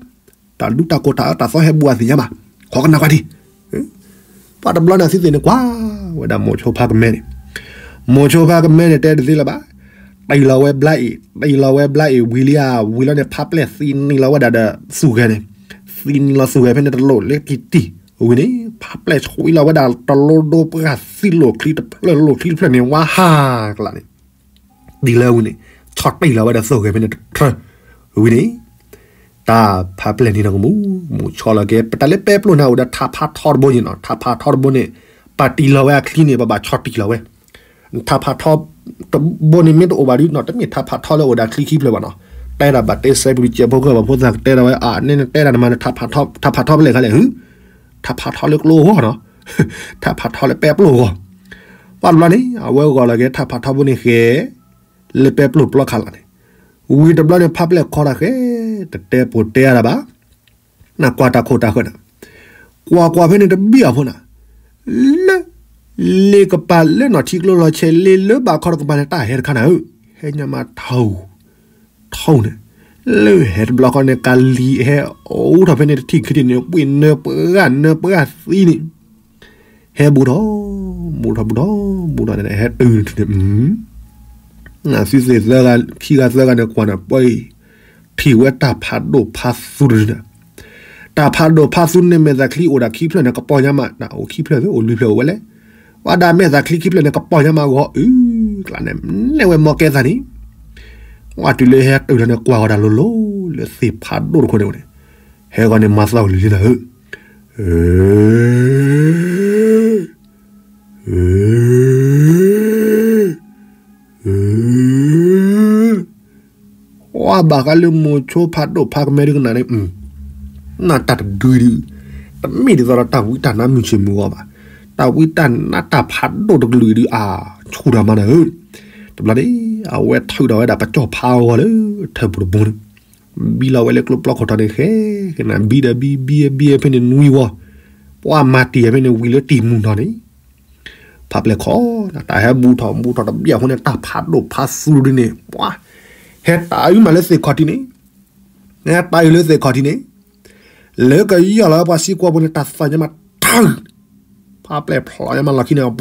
တၢ်ဒူတၢ်ကိၢ်တၢ်အၢတၢ်သီဟဲဘူးအသ့ၣ်ညါဘၣ်, ခီကနၣ်ကွၢ်ထံ ပှၤတဘျီန့ၣ်သုသ့ၣ်န့ၣ်ကွၢ်ဝဲဒၣ်မိၤဆိဖးကမဲန့ၣ်, မိၤဆိဖးကမဲန့ၣ် တဲတသ့လၢၤဘၣ်, တံၢ်လီၤဝဲဘျါအံၤ တံၢ်လီၤဝဲဘျါအံၤ ဝံၤလံဧါ ဝံၤလီၤန့ၣ် ဖးပျဲၢ်သံနံၤလီၤဝဲဒၣ်ဒီးသူၣ်ဂဲၤန့ၣ်, သံနံၤလီၤသူၣ်ဂဲၤဖဲန့ၣ်တလိၣ်လၢကံၢ်တံၢ်, ဝံၤန့ၣ် ဖးပျဲၢ်ဆွံလီၤဝဲဒၣ်တလိၣ်ဒိပှၤသံလိာ်ချံတဖျၢၣ်လိာ်ချံတဖျၢၣ်န့ၣ် ဝါဟးကလးန့ၣ် တံၢ်လီၤဝံၤန့ၣ် ဆီၣ်တံၢ်လီၤဝဲဒီးသူၣ်ဂဲၤဖဲန့ၣ်တထၢၣ်, ဝံၤန့ၣ် တၢ်ဖးပျဲၢ်န့ၣ်ဒီးကမူၣ်, ကမူၣ်ဆီၣ်လီၤက့ၤ ပတၢ်လၢပဲပျိၢ်န့ၣ် အိၣ်ဒီးထးဖးထီတဘိန့ၣ်နီၤ, ထးဖးထီတဘိန့ၣ် ပှၤတံၢ်လီၤဝဲအချံန့ၣ် ပဘၣ်ဆီၣ်တံၢ်လီၤဝဲ, ထးဖးထီတဘိန့ၣ်မ့ၢ်တအိၣ်ဘၣ်ဒုနီၤ တမ့ၢ်ထးဖးထီလၢအိၣ်ဒီးချံခံဖျၢၣ်ဘၣ်နီၤ, တဲဒၣ်ဘၣ်တဲစဲပူၤကဲးဖိကဲးဖိသၣ်ကတဲဒၣ်ဝဲ အန့ၣ်နတဲဒၣ်နမၤန့ၣ် ထးဖးထီဖဲလဲၣ်ခါလဲၣ်, ထးဖးထီလၢကျိအဂီၢ်နီၤ, ထးဖးထီလၢပဲပျိၢ်အဂီၢ်, ပှၤတဘျီန့ၣ် အဝဲဂီၤလီၤက့ၤထးဖးထီဘိန့ၣ်ဃဲ လၢပဲပျိၢ်ပျီခါလီၤန့ၣ်, ဝံၤတဘျီန့ၣ် ဖးပျဲၢ်ခီတၢ်ဃဲ တတဲပိာ်တဲအါတၢ်ဘၣ်, နကွၢ်တၢ်ခိၣ်တၢ်ဃၢၤန့ၣ်, ကွၢ်ကွၢ်ဖဲန့ၣ်တဘံၣ်အဖိန့ၣ်, လၢ လ့ကပၤလၢနီၢ်ထံကျိလီၤဆဲးလ့လၢဘၣ်ခီတကပၤန့ၣ် တၢ်ဟဲတခါနၤဧၢ, ဟဲညါမးထီၣ် ထီၣ်န့ၣ်, လၢဟဲတဘျီဃီန့ၣ် ကလံၤဟဲအိၣ်ထီၣ်ဖဲန့ၣ်တထံၣ်ခံထံၣ်န့ၣ် ဝံၣ်နၢပှၢ်နၢပှၢ်သံန့ၣ်, ဟဲဘူးထီၣ် ဘူးထီၣ်ဘူးထီၣ်ဘူးထီၣ်န့ၣ် ဟဲတုၤန့ၣ် နသုသ့ၣ်သၢဂၤ ခံဂၤသၢဂၤန့ၣ် ကွၢ်န့ၣ် ပှၤအံၤ ထံၣ်ဝဲတၢ်ဖးဒိၣ်ဖးသူတဒုန့ၣ်, တၢ်ဖးဒိၣ်ဖးသူန့ၣ် မဲာ်သးချံအိၣ်ဒၣ်ခံဖျၢၣ်န့ၣ် ကပီၤညါမး အိၣ်ခံဖျၢၣ်သ့ အိၣ်လွံၢ်ဖျၢၣ်အိၣ်ဝဲလဲၣ်, ပှၤဒၣ်မဲာ်သးချံခံဖျၢၣ်န့ၣ် ကပီၤညါမးဂီၤအု ကျါန့ၣ် နဲၣ်ဝဲမီၢ်ကဲသးန့ၣ်, ပှၤတုၤလၢဟဲတုၤလီၤန့ၣ် ကွၢ်ဂီၤတၢ်လိၤလိၤ လၢသ့ၣ်ဖးဒိၣ်တခိၣ်န့ၣ်န့ၣ်, ဟဲဂီၤန့ၣ် မၤသီၣ်လံၤလံနၤဧၢ အၢ အၢ ပှၤဘၣ်ဃးလၢမိၤဆိဖးဒိၣ်ဖးကမဲဒုကနၣ်န့ၣ်, နၢ်တၢ်တဒုဒု, တမ့ၢ်ဒ်သိးဒီးတၢ်ဝံတၢ်နါမုၢ်ဆ့ၣ်မုၢ်ဂီၤဘၣ်, တၢ်ဝံတၢ်နါတၢ်ဖးဒိၣ်တကလုာ်ဒု အါ, ဆူၣ်တၢ်မၤနၤဧၢ, တဘျီန့ၣ် အဝဲထုးထီၣ်ဝဲဒၣ်ပကၠီၣ်ဖးအဂီၢ်လၢ ထၢၣ်ပူၤတဘိန့ၣ် ဘံလီၤဝဲလၢကျိပျီခိၣ်ထီန့ၣ် ဃဲကနၣ် ဘံဒီးဘံ ဘံဘံဖဲန့ၣ်နွံဝီ, ပှၤမၤတံၢ်ဖဲန့ၣ် ဝံၤလၢတံၢ်မုၢ်ထီၣ်န့ၣ်, ဖးပျဲၢ်ခီ, တၢ်ဟဲဘူးထီၣ်ဘူးထီၣ်တဘျီအဃိန့ၣ် တၢ်ဖးဒိၣ်ဖးသူဒ်န့ၣ် ပှၤ, ဟဲတၢ်အုမးလၢသ့ၣ်ခီၣ်ထံးန့ၣ်, ဟဲတၢ်အုလၢသ့ၣ်ခီၣ်ထံးန့ၣ်, လၢကယီၢ်လီၤပှၤစံကွီၢ်ပူၤန့ၣ် တၢ်သီၣ်ညါမးထၢၣ် ဖးပျဲၢ်ဖျိးညါမးလီၢ်ခံန့ၣ်,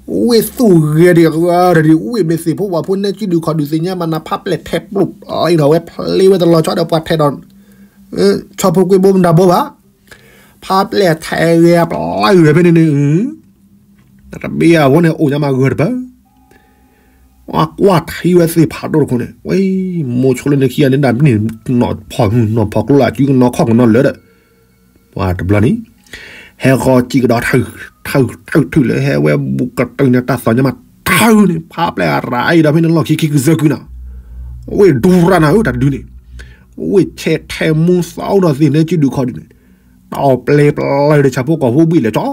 ဝ့ၢ်သူၣ်ဂဲၤဒံးဂၤဒံး ဝ့ၢ်မ့ၢ်သ့ၣ်ဖိဝၤဖိနဲကံဒုးခီၣ်ဒုးသ့ၣ်ညါမးနၤ ဖးပျဲၢ်ထဲးပျိၢ်အံၤဒီး ဝဲဖျ့ဝဲတလီၤဆီဒီးပှၤထဲးဒီး ဆီဖိကွ့ဘိမတၤဘိဘၣ်, ဖးပျဲၢ်ထဲးဂဲၤပျါဂဲၤဖဲန့ၣ်န့ၣ်, တဘ့ၣ်အဝဲန့ၣ်အိၣ်ညါမးဂၢၢ်တပၢၢ် ပှၤကွၢ်ထံဝဲသ့ၣ်ဖးဒိၣ်တခိၣ်န့ၣ်, ဝဲ, မိၤဆိလၢန့ၣ်ခံဂၤန့ၣ်ဒၣ်န့ၣ် နီၢ်ဖီၣ်မုၢ်နီၢ်ဖီၣ်ကျိလၢအစုကနီၤခီၣ်ကနီၤလၢာ်ဒီး, ပှၤတဘျီန့ၣ်, ဟဲဃီစံးကဒီး ထုးထုးထုးလၢဟဲဝဲဘူးကတုၤန့ၣ် တၢ်သီၣ်ညါမးထုးန့ၣ် ဖးပျဲၢ်အရၤအံၤဒီးဖဲန့ၣ်လီၢ်ခံခံကစၢၢ်ကုၢ်နီၤ, ဝ့ၢ်ဒူရၣ်နၤဧၢ တၢ်ဒုန့ၣ်, ဝ့ၢ်ဆဲးထဲးမူသီဒီးသ့ၣ်နဲကံဒုးခီၣ်ဒုးန့ၣ်, တီၢ်ပျဲပျါဒီးဆၣ်ဖိကီၢ်ဖိဘှံးလဲၤကၠီ,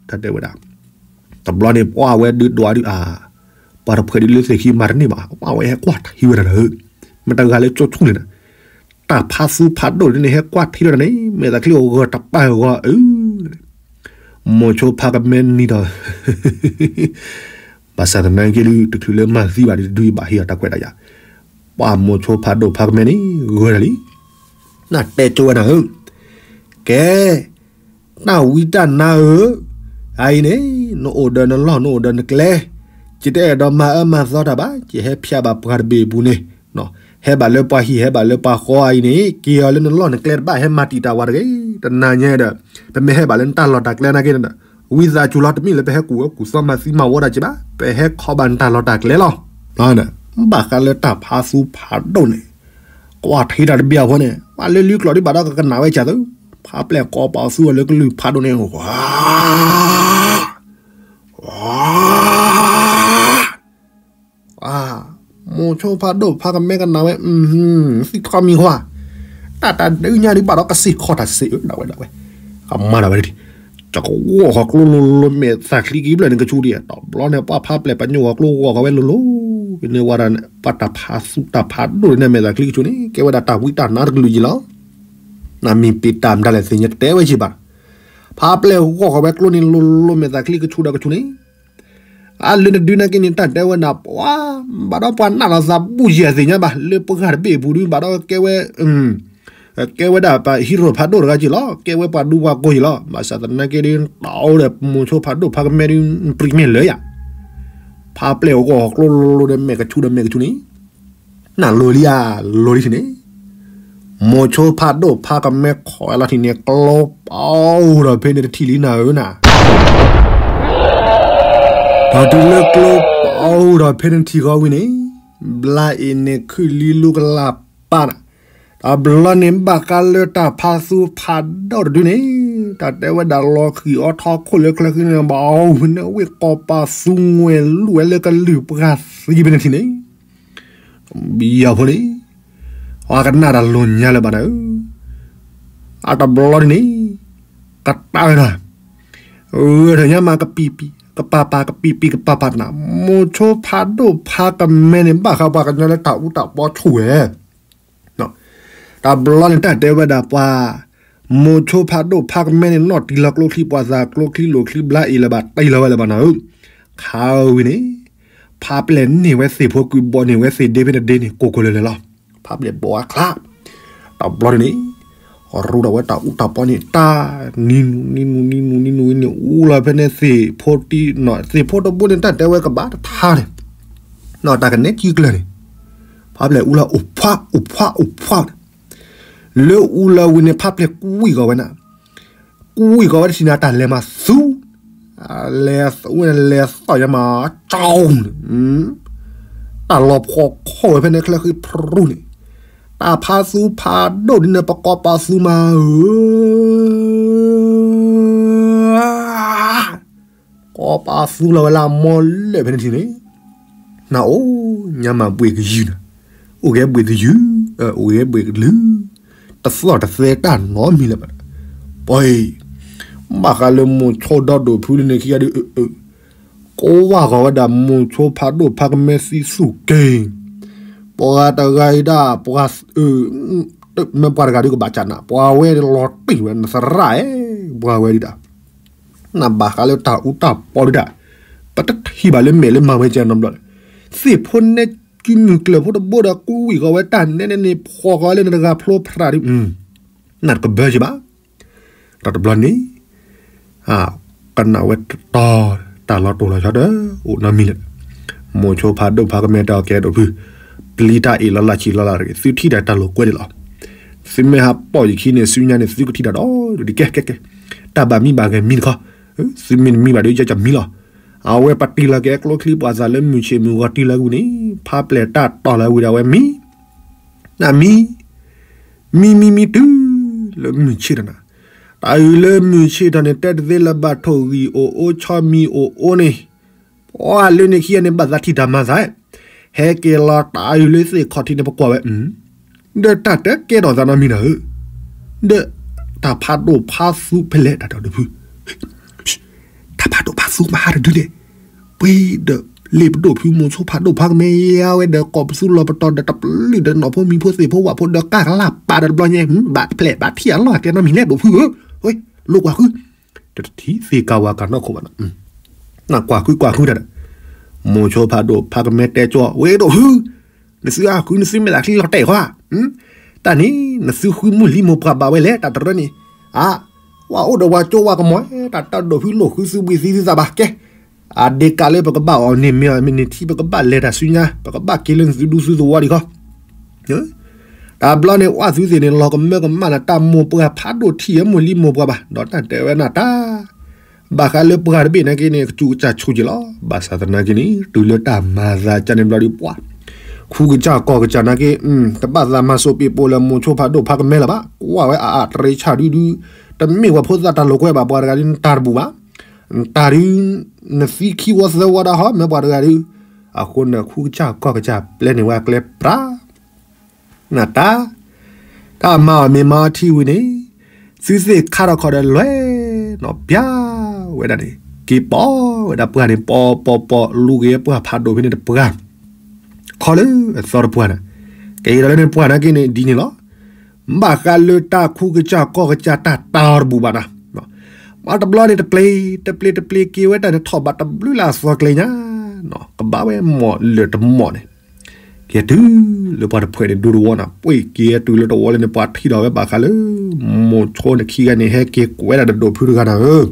တၢ်တဲဝဲဒၣ် တဘျီန့ၣ် ပှၤဝဲဒုးဒွးဒုးအါ, ပှၤတဖှဲးဒုးလၢသ့ၣ်ခံမၤတန့ၢ်ဘၣ် ပှၤဝဲဟဲကွၢ်ထံဝဲဒၣ်ဒီး, မ့ၢ်တဂၤလၢကၠိဆူၣ်န့ၣ်ဒီး, တၢ်ဖးသူဖးဒိၣ်ဒ်န့ၣ် ဟဲကွၢ်ထံဝဲဒၣ်န့ၣ် မဲာ်သးချံအိၣ်ဂၢၢ်တပၢၢ်ဂီၤအု, မိၤဆိဖးကမဲနံၤဒီး ဘၣ်ဆၣ်သနာ်က့ဒုး တချုးလၢမၤသံဘၣ်ဒုး တဒုအံၤဘၣ်ဟ့ၣ်အီၤတၢ်ခွဲးတၢ်ယာ်, ပှၤမိၤဆိဖးဒိၣ်ဖးကမဲန့ၣ် ဂၢၢ်ဒၣ်လံ, နတဲကၠိဝဲနၤဧၢ, ကဲ တၢ်ဝံတၢ်နါဧၢ, အအံၤန့ၣ် နအိၣ်ဒီးနလီၢ်နအိၣ်ဒီးနကျဲ, ယတအဲၣ်ဒိးမၤအၢမၤသီတၢ်ဘၣ်, ယဟဲဖျါဘၣ်ပှၤတဘ့ၣ်အပူၤန့ၣ်, ဟဲဘၣ်လၢပှၤဟံၣ်ဟဲဘၣ်လၢပှၤဃီအံၤန့ၣ် က့ၤအီၤလၢနလီၢ်နကျဲတဘၣ် ဟဲမၤတံာ်တာ်ဝဲတဂ့ၤ, တနၤညါဒီး ပမ့ၢ်ဟဲဘၣ်လၢနတၢ်လီၢ်တၢ်ကျဲနာ်က့န့ၣ်ဒီး, ဝံသးစူၤလီၤ တမ့ၢ်လၢပဟဲကူၣ်ဝဲကူၣ်သီမၤသံမၤဝီတၢ်က့ဘၣ်, ပဟဲခီဘၣ်နတၢ်လီၢ်တၢ်ကျဲလီၤ. ဘၣ်ဃးလၢတၢ်ဖးသူဖးဒိၣ်န့ၣ်, ကွၢ်ထံတၢ်တဘ့ၣ်အဖီန့ၣ် ပှၤလၢလံကျိာ်ဒ်ဘၣ်ဒီးကကနၣ်ဝဲကၢ်သု, ဖးပျဲၢ်ကိးပသူအီၤလၢကလုၢ်ဖးဒိၣ်န့ၣ်, ဝါ မိၤဆိဖးဒိၣ်ဖးကမဲကနၣ်ဝဲ, သံခီမံၤခွါ, တၢ်တၢ်ဒုးညါဒ်ဘၣ်ဒီးကစ့ၢ်ခီတၢ်စ့ၢ်အၢ ဒၣ်ဝဲဒၣ်ဝဲ, ကမၤဒၣ်ဝဲဒၣ်, ကဂီၢ်ဃီၤကျိလိၤလိၤ မဲာ်သၣ်ချံကံဘျၢၣ်န့ၣ်ကဆူဒံး, တဘျီန့ၣ် ပှၤဖးပျဲၢ်ပညိၣ်ဃီၤကျိဂီၢ်ဃီၤဝဲလိၤလိၤ, န့ၣ်ဝဲဒၣ် ပှၤတၢ်ဖးသူတၢ်ဖးဒိၣ်န့ၣ် မဲာ်သၣ်ချံကဆူန့ၣ် ကဲဝဲဒၣ်တၢ်ဝံတၢ်နါတကလုာ်ယံၤလီၤ. နမ့ၢ်ပ့ၤတၢ်မတၤလဲၣ်သ့ၣ်ညါတတဲဝဲယံၤဘၣ်, ဖးပျဲၢ်ဂီၢ်ဃီၤဝဲကျိန့ၣ်လိၤလိၤ မဲာ်သၣ်ချံကဆူဒီးကဆူန့ၣ် အလၢနဒုးနာ်က့န့ၣ် တၢ်တဲဝဲဒၣ် ပှၤ ဘၣ်ဒီးပှၤနးလီၤသးဘူၣ်ယံၤအသ့ၣ်ညါဘၣ်, လၢပှၤတဘ့ၣ်အပူၤဒုး ဘၣ်ဒီးကဲဝဲ ကဲဝဲဒၣ်ပှၤဟံးရိၣ်ဖးဒိၣ်တဂၤက့လီၤ, ကဲဝဲပှၤဒူပှၤကိၢ်ယံၤလီၤ, ဘၣ်ဆၣ်သနာ်က့ဒုး တအိၣ်ဒီးမိၤဆိဖးဒိၣ်ဖးကမဲဒုး ပြံးမဲာ်လၢယၤ, ဖးပျဲၢ်ဂီၢ်ကျိလိၤလိၤဒီး မဲာ်ကဆူဒီးမဲာ်ကဆူန့ၣ် နလိၤလံဧါ, လိၤလံန့ၣ်, မိၤဆိဖးဒိၣ်ဖးကမဲခိးဝဲလီၤထံးန့ၣ် ကျိပအိၣ်ဒီးဖဲန့ၣ်တထံၣ်လံနၤဧၢနၤ, ဒီးတုၤလၢကျိပအိၣ်ဒီးဖဲန့ၣ်တထံၣ်ဃီဝံၤန့ၣ်, ဘျါအံၤန့ၣ်ခုၣ်လံလူကလၢ်ပာ်နၤ, တဘျီန့ၣ်ဘၣ်ဃးလၢတၢ်ဖးသူဖးဒိၣ်တဒုန့ၣ်, တၢ်တဲဝဲဒၣ်လီၤဃံၤအီထီခိၣ်လၢချၢဃံန့ၣ် ဘၣ်အိၣ်ဖဲန့ၣ် ဝ့ၢ်ကိးပသူငွဲၢ်လူၢ်ဝဲလၢကလုၢ်ပှၤသံဖဲန့ၣ်ထံၣ်န့ၣ် ဘံယီၤဖိန့ၣ်, ပှၤကနၣ်တၢ်လိၤညါလၢၤဘၣ်နၤဧၢ, အတဘျီန့ၣ်န့ၣ်, ကတၢၢ်နၤ, ဂဲၤထၢၣ်ညါမးကပံာ်ပံာ် ကပၤပၤကပံာ်ပံာ်ကပၤပၤတနၤ, မိၤဆိဖးဒိၣ်ဖးကမဲန့ၣ် ဘၣ်ဃးပှၤကညီလၢတၢ်အူတၢ်ပီဆိၣ်ဝဲ တဘျီန့ၣ်တၢ်တဲဝဲဒၣ်ပှၤ, မိၤဆိဖးဒိၣ်ဖးကမဲန့ၣ် နီၣ်တံၢ်လီၤကျိချံပှၤသး ကျိချံလိာ်ချံဘျါအံၤလၢၤဘၣ် တံၢ်လီၤဝဲလၢၤဘၣ်နၤဧၢ, ခါဝံၤန့ၣ်, ဖးပျဲၢ်န့ၢ်ဝဲသ့ၣ်ဖိကုၢ်ဘီန့ၢ်ဝဲသ့ၣ်ဒ့ဖဲန့ၣ်ဒ့န့ၣ် ကိၢ်ကိၢ်လၢၤလၢၤလီၤ, ဖးပျဲၢ်ဘီအချါ, တဘျီန့ၣ်န့ၣ်, ရူဒီးဝဲတၢ်အူတၢ်ပီန့ၣ် တၢ်နံၤနူၤနံၤနူၤနံၤနူၤနံၤနူၤဝံၤန့ၣ် အူလီၤဖဲန့ၣ်သ့ၣ်ဖိတံၢ်, သ့ၣ်ဖိတဘိန့ၣ် တၢ်တဲဝဲကဘၣ်တထါန့ၣ်, တၢ်ကနဲကံကျၢၤန့ၣ်, ဖးပျဲၢ်အူလီၤအိၣ်ဖှးအိၣ်ဖှးအိၣ်ဖှးန့ၣ်, လၢအူလီၤဝံၤန့ၣ် ဖးပျဲၢ်ကွံာ်ကီၤဝဲနၤ, ကွံာ်ကီၤဝဲတထံၣ်န့ၣ် တၢ်လဲၤမၤသူ, လဲၤသူဝဲန့ၣ် လဲၤသီၣ်ယါမး ကၠီန့ၣ်, တၢ်လီၤဖှီၣ်ခီၣ်ဝဲဖဲန့ၣ်ချၢဃံဖြူန့ၣ်, တၢ်ဖးသူဖးဒိၣ်ဒ်န့ၣ် ပကိးပသူမးဧၢ ကိးပသူလီၤဝဲလၢအမီလၢာ်ဖဲန့ၣ်ထံၣ်န့ၣ်, နအိၣ်ညါမးဘှ့ၣ်ကယုၢ်နၤ, အိၣ်ဂဲၤဘှ့ၣ်ကယုၢ်, အိၣ်ဂဲၤဘှ့ၣ်ကလုၢ်, တသီၣ်တသဲတၢ်နီတမံၤလၢၤဘၣ်, ပှၤအံၤ, ဘၣ်ဃးလၢမိၤဆိဒီဒိၣ်ဖုလၢန့ၣ်ခံဂၤဒုး ကိးဝါဃီၤဝဲဒၣ်မိၤဆိဖးဒိၣ်ဖးကမဲသံသူၣ်က့ၤ, ပှၤတဂၤအံၤဒၣ်, ပှၤ, မ့ၢ်ပှၤတဂၤဒုးကဘၣ်ကၢ်နၤ ပှၤဝဲလီၤတံၢ်ဝဲနသရၣ်ဧၢ, ပှၤဝဲဒၣ်, နဘၣ်ဃးလၢတၢ်အူတၢ်ပီဒၣ်, ပတထံၣ်ဘၣ်လၢမဲာ်လၢမၤဝဲကဲနီတဘျီ, သ့ၣ်ဖိနဲကံမုၢ်ကျၢၢ်ဖိတဘိဒီး ကွံာ်ဃီၤဝဲတၢ်နဲနဲန့ၣ် ဖှီၣ်ဃီၤလၢနတဂၤဖျိဖရၣ်ဒုး, နတကဘၢက့ၤဘၣ် တၢ်တဘျီန့ၣ်, ကနၣ်ဝဲတတီၤ, တၢ်လီၤတိၢ်လီၤဆီဒီး အိၣ်နီတမံၤလၢၤ, မိၤဆိဖးဒိၣ်ဖးကမဲတၢ်အီၣ်ကဲဒိၣ်ဖု, ပျံၤတၢ်အ့ၣ်လီၤလၢ်ဆံးလီၤလၢ်တဂ့ၤ သုထံၣ်တၢ်တၢ်လိာ်ကွဲဒၣ်လီၤ, သုမ့ၢ်ဟးပိာ်ယခံန့ၣ် ဆူညါန့ၣ် သုကထံၣ်တၢ်ဒီးဒုးကဲကဲကဲ, တၢ်ဘၣ်မံဘၣ်ဂဲၤမံတခီ, သုမ့ၢ်တမံဘၣ်ဒီး ယကမံလီၤ, အဝဲပတံၢ်လီၤက့ၤကျိချံပှၤသးလၢမုၢ်ဆ့ၣ်မုၢ်ဂီၤတံၢ်လီၤက့ၤဝံၤန့ၣ် ဖးပျဲၢ်တၢ်တီၢ်လီၤဝံၤဒီးအဝဲမံ နမံ, မံမံမံတုၤလၢမုၢ်ဆ့ၣ်ထီၣ်နၤ, တၢ်အုၣ်လၢမုၢ်ဆ့ၣ်ထီၣ်န့ၣ် တဲတသ့လၢဘၣ်ထိၣ်ဂံၢ်အိၣ်အိၣ်ဆီမံၤအိၣ်အိၣ်န့ၣ်, ပှၤလၢန့ၣ်ခံဂၤန့ၣ် ဘၣ်သးထံၣ်တၢ်မၤသး, ဟဲက့ၤလီၤတၢ်အုၣ်လၢသ့ၣ်ခီၣ်ထံးန့ၣ် ပကွၢ်ဝဲ, ဒီးတၢ်တဲကဲထီၣ်သးနီတမံၤနၤဧၢ, ဒီးတၢ်ဖးဒိၣ်ဖးသူဖဲလဲၣ်တၢ်ဒီးဒိၣ်ဖု တၢ်ဖးဒိၣ်ဖးသူမဟါတဒုန့ၣ်, ပှ့ၤဒီး လ့ၣ်ပဒိၣ်ဖုမိၤဆိဖးဒိၣ်ဖးကမဲယါဝဲဒီး ကိးပသူလီၤပတီၢ်ဒီးတပလုၢ်ဒီးနီၢ်ဖိမံၤဖိသ့ၣ်ဖိဝၣ်ဖိဒီးကၢ်ကလၢ်ပာ်ဒီးတဘျီညါ, ဘၣ်ဖျဲၣ်ဘၣ်ထံၣ်အလီၢ်အကျဲနီတမံၤလဲၣ်ဒိၣ်ဖုဧၢ, လိာ်ကွၢ်ဃု, တထံၣ်သ့ၣ်ကၤဝၤကၤနီၢ်ခိဘၣ်နီၤ, နကွၢ်ဃုကွၢ်ဃုတၢ်ဒီး, မိၤဆိဖးဒိၣ်ဖးကမဲတဲကၠီ ဝဲဒိၣ်ဖု နသုအဃုနသုမဲာ်သၣ်ချံလီၤတဲာ်ဃီ, တၢ်န့ၣ် နသုဃုမိၢ်လံမိၢ်ပှၢ်ဘၣ်ဝဲလဲၣ် တၢ်တရၢန့ၣ်, အါ, ဝဲအိၣ်ဒီးဝဲကၠိဝဲကမီၤ, တၢ်တၢ်ဒိၣ်ဖုလိာ်ဃုသုဝံၤသံသုသးဘၣ်ကဲ, အဒ့ကးလၢပကဘၣ်အီၤန့ၣ်မ့ၢ်အီၤမ့ၢ်န့ၣ်ထံ ပကဘၣ်လဲၤတၢ်ဆူညါ ပကဘၣ်က့ၤလၢနသုဒူသုသဝီဒံးဃီ တၢ်ဘျီန့ၣ် ဝဲသုသ့ၣ်န့ၣ် လီၤကမၢကမၣ်နၤ တၢ်မိၢ်ပှၢ်ဖးဒိၣ်ထံၣ်အမိၢ်လံမိၢ်ပှၢ်ဘၣ် ဒီးတၢ်တဲဝဲနၤတၢ်, ဘၣ်ဃးလၢပှၤတဘ့ၣ်နာ်က့န့ၣ် ကစူးကစၢ်ဆိက့ၤလီၤ. ဘၣ်ဆၣ်သနာ်က့န့ၣ် တုၤလၢတၢ်မၤသးကန့ၣ်ဘျီဒီး ပှၤ ခူကစၢ်ကီၢ်ကစၢ်နာ်က့ တဘၣ်သးမၤစိးပ့ၤပိာ်လၢ မိၤဆိဖးဒိၣ်ဖးကမဲလၢၤဘၣ်. ကွၢ်ဝဲအအါတရံးဆၣ်ဒုဒု, တမ့ၢ်ဝဲဖိသၣ်တၢ်လိာ်ကွဲဘၣ် ပှၤတဂၤဒု နတၢ်တဘူၣ်ဘၣ်. နတၢ်ဒု နသံခံဝီသၢဝီဒၣ်ဟီ မ့ၢ်ပှၤတဂၤဒု. အဃိန့ၣ် ခူကစၢ်ကီၢ်ကစၢ် ပျဲန့ၢ်ဝဲအကျဲပြး နတၢ် တၢ်မၤအီၤမ့ၢ်မၤအီၤထံဝံၤန့ၣ် သုသ့ၣ်ခါထီၣ်ခီၣ်ဒီးလွဲၢ်နီၤ ပျါဝဲဒၣ်န့ၣ် က့ၤပိာ်ဝဲဒၣ်ပှၢ်န့ၣ် ပိာ်ပိာ်ပိာ် လူၤက့ၤပှၢ်ဖးဒိၣ်ဖဲန့ၣ်တပှၢ် ခီလၢအသီတပှၢ်န့ၣ် က့ၤဒီးလၢန့ၣ်ပှၢ်နာ်က့န့ၣ် ဒ်န့ၣ်လီၤ. ဘၣ်ဃးလၢတၢ်ခူကစၢ်ကီၢ်ကစၢ်တၢ်တၢ်အီၤတဘူၣ်ဘၣ်နၤ ပှၤတဘျီန့ၣ် တပျ့ၤတပျ့ၤတပျ့ၤက့ၤဝဲတၢ်န့ၣ် ထီၣ်ဘးတဘျုးလၢအသီကျဲညါ ကဘၣ်ဝဲမီၢ်လၢာ်တမီၢ်န့ၣ် က့ၤတုၤလၢပှၤတဖှဲးန့ၣ် ဒူတဝီနၤ ပှ့ၤက့ၤတုၤလၢတဝီလၢန့ၣ် ပှၤထံၣ်ဒီးဝဲဘၣ်ဃးလၢ မိၤဆိန့ၣ်ခံဂၤန့ၣ် ဟဲက့ၤကွဲးဒၣ်ဒီးဒိၣ်ဖုတဂၤနၤဧၢ,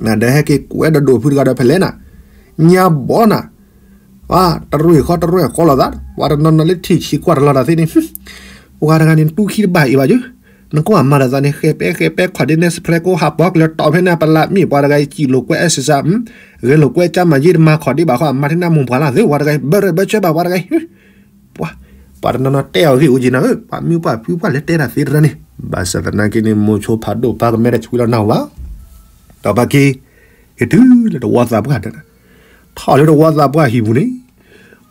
နဒီးဟဲက့ၤကွဲးဒီးဒိၣ်ဖုတဂၤဒီးဖဲလဲၣ်နၤ, ညါဘီနၤ, ပှၤတရူၢ်ဃီတရူၢ်ဃီလိာ်သး ပှၤတနီၤနီၤလၢထံၣ်ဆံးကွၢ်တလီၤတၢ်သ့န့ၣ်, ပှၤတဂၤန့ၣ် တူၢ်ခံတဘၣ်အံၤဘၣ်ယု, နကွၢ်မၤတၢ်သးန့ၣ် ဃဲၤပဲဃဲၤပဲ ခီၣ်ဒ့နဲစဖရဲကိဟးပှၤကလၢၤတီၢ်ဖဲန့ၣ် ပလးမ့ၢ်ပှၤတဂၤအံၤ စံၣ်လိာ်ကွဲအဲၣ်စၢၤစၢ် ဂဲၤလိာ်ကွဲကၠါမၤယ့ၢ်တမၤခီၣ်ဒ့ဘၣ်ဃီ အမၤထံနၢ်မူၤပှၢ်လၢ်သ့ ပှၤတဂၤအံၤ ဘၢရၢၢ်ဘၢဆၢဘၣ်ပှၤတဂၤအံၤ, ပှၤ, ပှၤတနီၤနီၤတဲအီၤဂ့ၢ်အိၣ်က့ၤနၤဧၢ, ပှၤမုၢ်ပှၢ်ဖုပှၢ်လဲၤတဲတၢ်သ့တရၢန့ၣ်, ဘၣ်ဆၣ်သနာ်က့န့ၣ် မိၤဆိဖးဒိၣ်ဖးကမဲတဆှံလီၤနၢ်ဟူဘၣ်, ဒီးပှၤက့ၤ, က့ၤတုၤလၢတဝီသးပှၢ်တ, ထီၣ်လၢတဝီသးပှၢ်ဟံၣ်ပူၤန့ၣ်,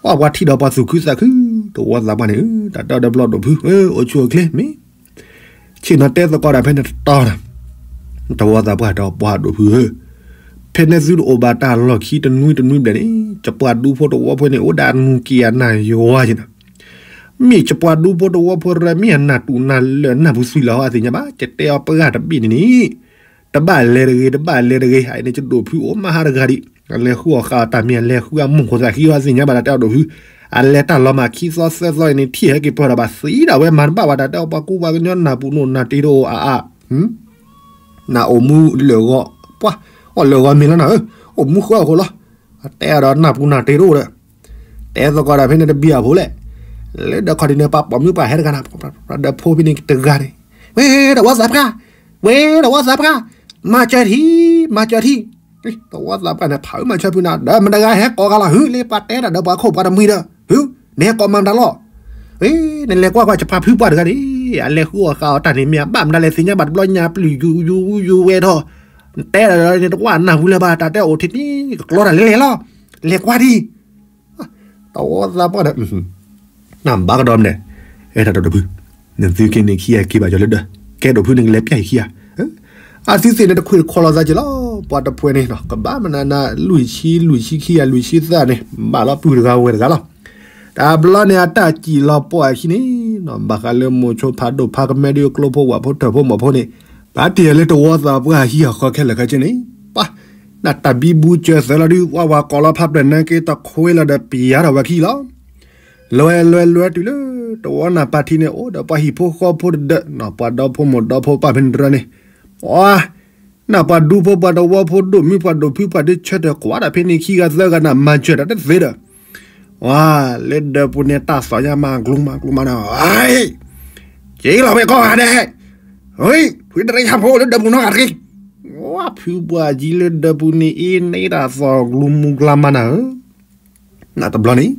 ပှၤပှၤထံၣ်ဒီးပှၤသူၣ်ခုသးခု, တဝီသးပှၢ်န့ၣ်, တၢ်တဲအီၤတဘျီဒိၣ်ဖု, အိၣ်ဆူၣ်အိၣ်ချ့မ့ၢ် ဆ့ၣ်နီၤတဲသကိးတၢ်ဖဲန့ၣ်တတီၤနၤ, တဝီသးပှၢ်ဒီးပှၤဒိၣ်ဖုဧၢ, ဖဲန့ၣ်သုတအိၣ်ဘၣ်တၢ်လီၢ်ခံတနွံတနွံဘျဲၣ်န့ၣ် ယပှၤဒူဖိတဝီဖိန့ၣ် အိၣ်ဒၣ်နူက့ၤအနၢ်ယွၤက့ၤနၤ, မ့ၢ်ယပှၤဒူဖိတဝီဖိရၢ မ့ၢ်အနၢ်တူၢ်နၢ်လၢာ်နၢ်ပူၤသွံၣ်လီၤအသ့ၣ်ညါဘၣ်, ယတဲအီၤပဂၢ်တဘ့ၣ်န့ၣ်န့ၣ်, တဘၣ်လဲၤတဂ့ၤ တဘၣ်လဲၤတဂ့ၤ အန့ၣ်ယဒိၣ်ဖုအိၣ်မးဟးတဂၤဒံး, အလဲၤဃုအီၣ်ဃာ်အီၣ်တၢ်မ့ၢ်အလဲၤဃုအမိၢ်ခိၣ်သးခံအီၤသ့ၣ်ညါဘၣ်တၢ်တဲအီၤဒိၣ်ဖု, အလဲၤတၢ်လီၤမၢ်ခံသီသၢသီအံၤန့ၣ် ထံၣ်ဟဲက့ၤပၢၢ်ဒီးဘၣ်သံဒၣ်ဝဲမၤတဘၣ်ဝဲတၢ်တဲအီၤ ပှၤကူပှၤကညီနၢ်ပူၤနိၣ်နၢ်တ့တအိၣ်အါအါ နအိၣ်မူလၢာ်ဂီၤ, ပှၤ, အိၣ်လၢာ်ဂီၤမ့ၢ်လီၤနၤဧၢ, အိၣ်မူဃၢအဃိလီၤ, တဲအီၤဒီးနၢ်ပူၤနၢ်တ့တအိၣ်ဒီး, တဲသကိးတၢ်ဖဲန့ၣ်တဘံၣ်အဖိလဲၣ်, လၢဒီးခီၣ်ဒ်န့ၣ် ပှၤပိာ်မုၣ်ပှၤဟဲတဂၤနၤ, ဒီးဖိဖဲန့ၣ်တဂၤန့ၣ်, ဝဲတဝီသးပှၢ်, ဝဲတဝီသးပှၢ်, မၤစၢၤထံ, မၤစၢၤထံ, တဝီသးပှၢ်န့ၣ် ဖးမၤစၢၤဖုနၤ ဒီးမတဂၤဟဲကိးဂၤလီၤ ဟု လၢပှၤတဲတၢ်ဒီးပှၤခိၣ်ပှၤတမှံၤဒီး, ဟု, နဟဲကိးမၤမတၤလီၤ နလဲၤကွၢ်ကွၢ် ယပှၤဖုပှၢ်တဂၤန့ၣ် အလဲၤဃုအီၣ်ဃာ်အီၣ်တၢ်န့ၣ် မ့ၢ်အဘၣ်မတၤလဲၣ်သ့ၣ်ညါဘၣ်တဘျီညါ ပျုၢ်ယူၤယူၤယူၤဝဲထီၣ်, တဲဒၣ်န့ၣ် တကွၢ်နၢ်ဟူလၢၤဘၣ် တၢ်တဲအိၣ်ထံၣ်န့ၣ် ကကျီတၢ်လဲၤလဲၤလီၤ, လဲၤကွၢ်ဒံး, တဝီသးပှၢ်ဒီး နဘၣ်ကဒီးမနဲၣ်, အဲၣ်တၢ်ဒီးဒိၣ်ဖု, နသုက့ၤန့ၣ်ခံဂၤက့ၤဘၣ်ယီၤလၢဒၢး, ကဲဒိၣ်ဖုန့ၣ်ကလဲၤပျၢ်အံၤခံဂၤ, အသုသ့ၣ်န့ၣ်တခွံတခီလီၤသးက့ၤလီၤ, ပှၤတဖှဲးန့ၣ် ကဘၣ်မနုၤနၤ လွံၢ်ဆံ လွံၢ်ဆံခံဂၤ လွံၢ်ဆံသၢန့ၣ် ဘၣ်လီၤပုၢ်တဂၤဝဲၢ်တဂၤလီၤ, တဘျီန့ၣ်အတၢ်စံၣ်လီၤပှီၢ်အခံန့ၣ်, ဘၣ်ဃးလၢမိၤဆိဖးဒိၣ်ဖးကမဲဒုးကျိဖိဝဲၢ်ဖိထၢၣ်ဖိမီၢ်ဖိန့ၣ်, ပာ်တ့ၢ်လၢတဝီသးပှၢ်ဟံၣ်အဃီခဲလၢာ်ခဲဆ့န့ၣ်, ပှၤ, နတၢ်ဘံဘူစၢၤသၢလီၤဒုး ပှၤဝဲကိးလီၤဖးဖျၢၣ်နာ်က့ တခွဲလီၤဒီးပယၤထီၣ်ဝဲခံလီၤ လွဲလွဲလွဲတုၤလၢ တဝီနၢ်ပၢၢ်ထံန့ၣ် အိၣ်ဒီးပှၤဟံၣ်ဖိဃီဖိတဒၢး, ပှၤဒီဖိမိၢ်ဒီဖိပၢ်ဖဲန့ၣ်တရၢန့ၣ်, ပှၤ, နပှၤဒူဖိပှၤတဝီဖိဒိၣ်မုၢ်ပှၤဒိၣ်ဖုပှၤဒုးဆၢထၢၣ်ကွၢ်ဒၣ်ဖဲန့ၣ်ခံဂၤသၢဂၤနၤ မၤစၢၤတၢ်တသ့ဒီး, ပှၤ, လၢဒၢးပူၤန့ၣ်တၢ်သီၣ်ညါမၤကျူမၤကျူမၤနၤ, က့ၤလီၤဝဲကိးဂၤဒဲး, ဖုတရံးဟးဖိလၢဒၢးပူၤနီတဂၤတဂ့ၤ, ပှၤဖုပှၢ်ယံၤလၢဒၢးပူၤန့ၣ်အ့န့ၣ်တၢ်သီၣ်ကျူမူကျါမၤနၤဧၢ နတဘျီန့ၣ်,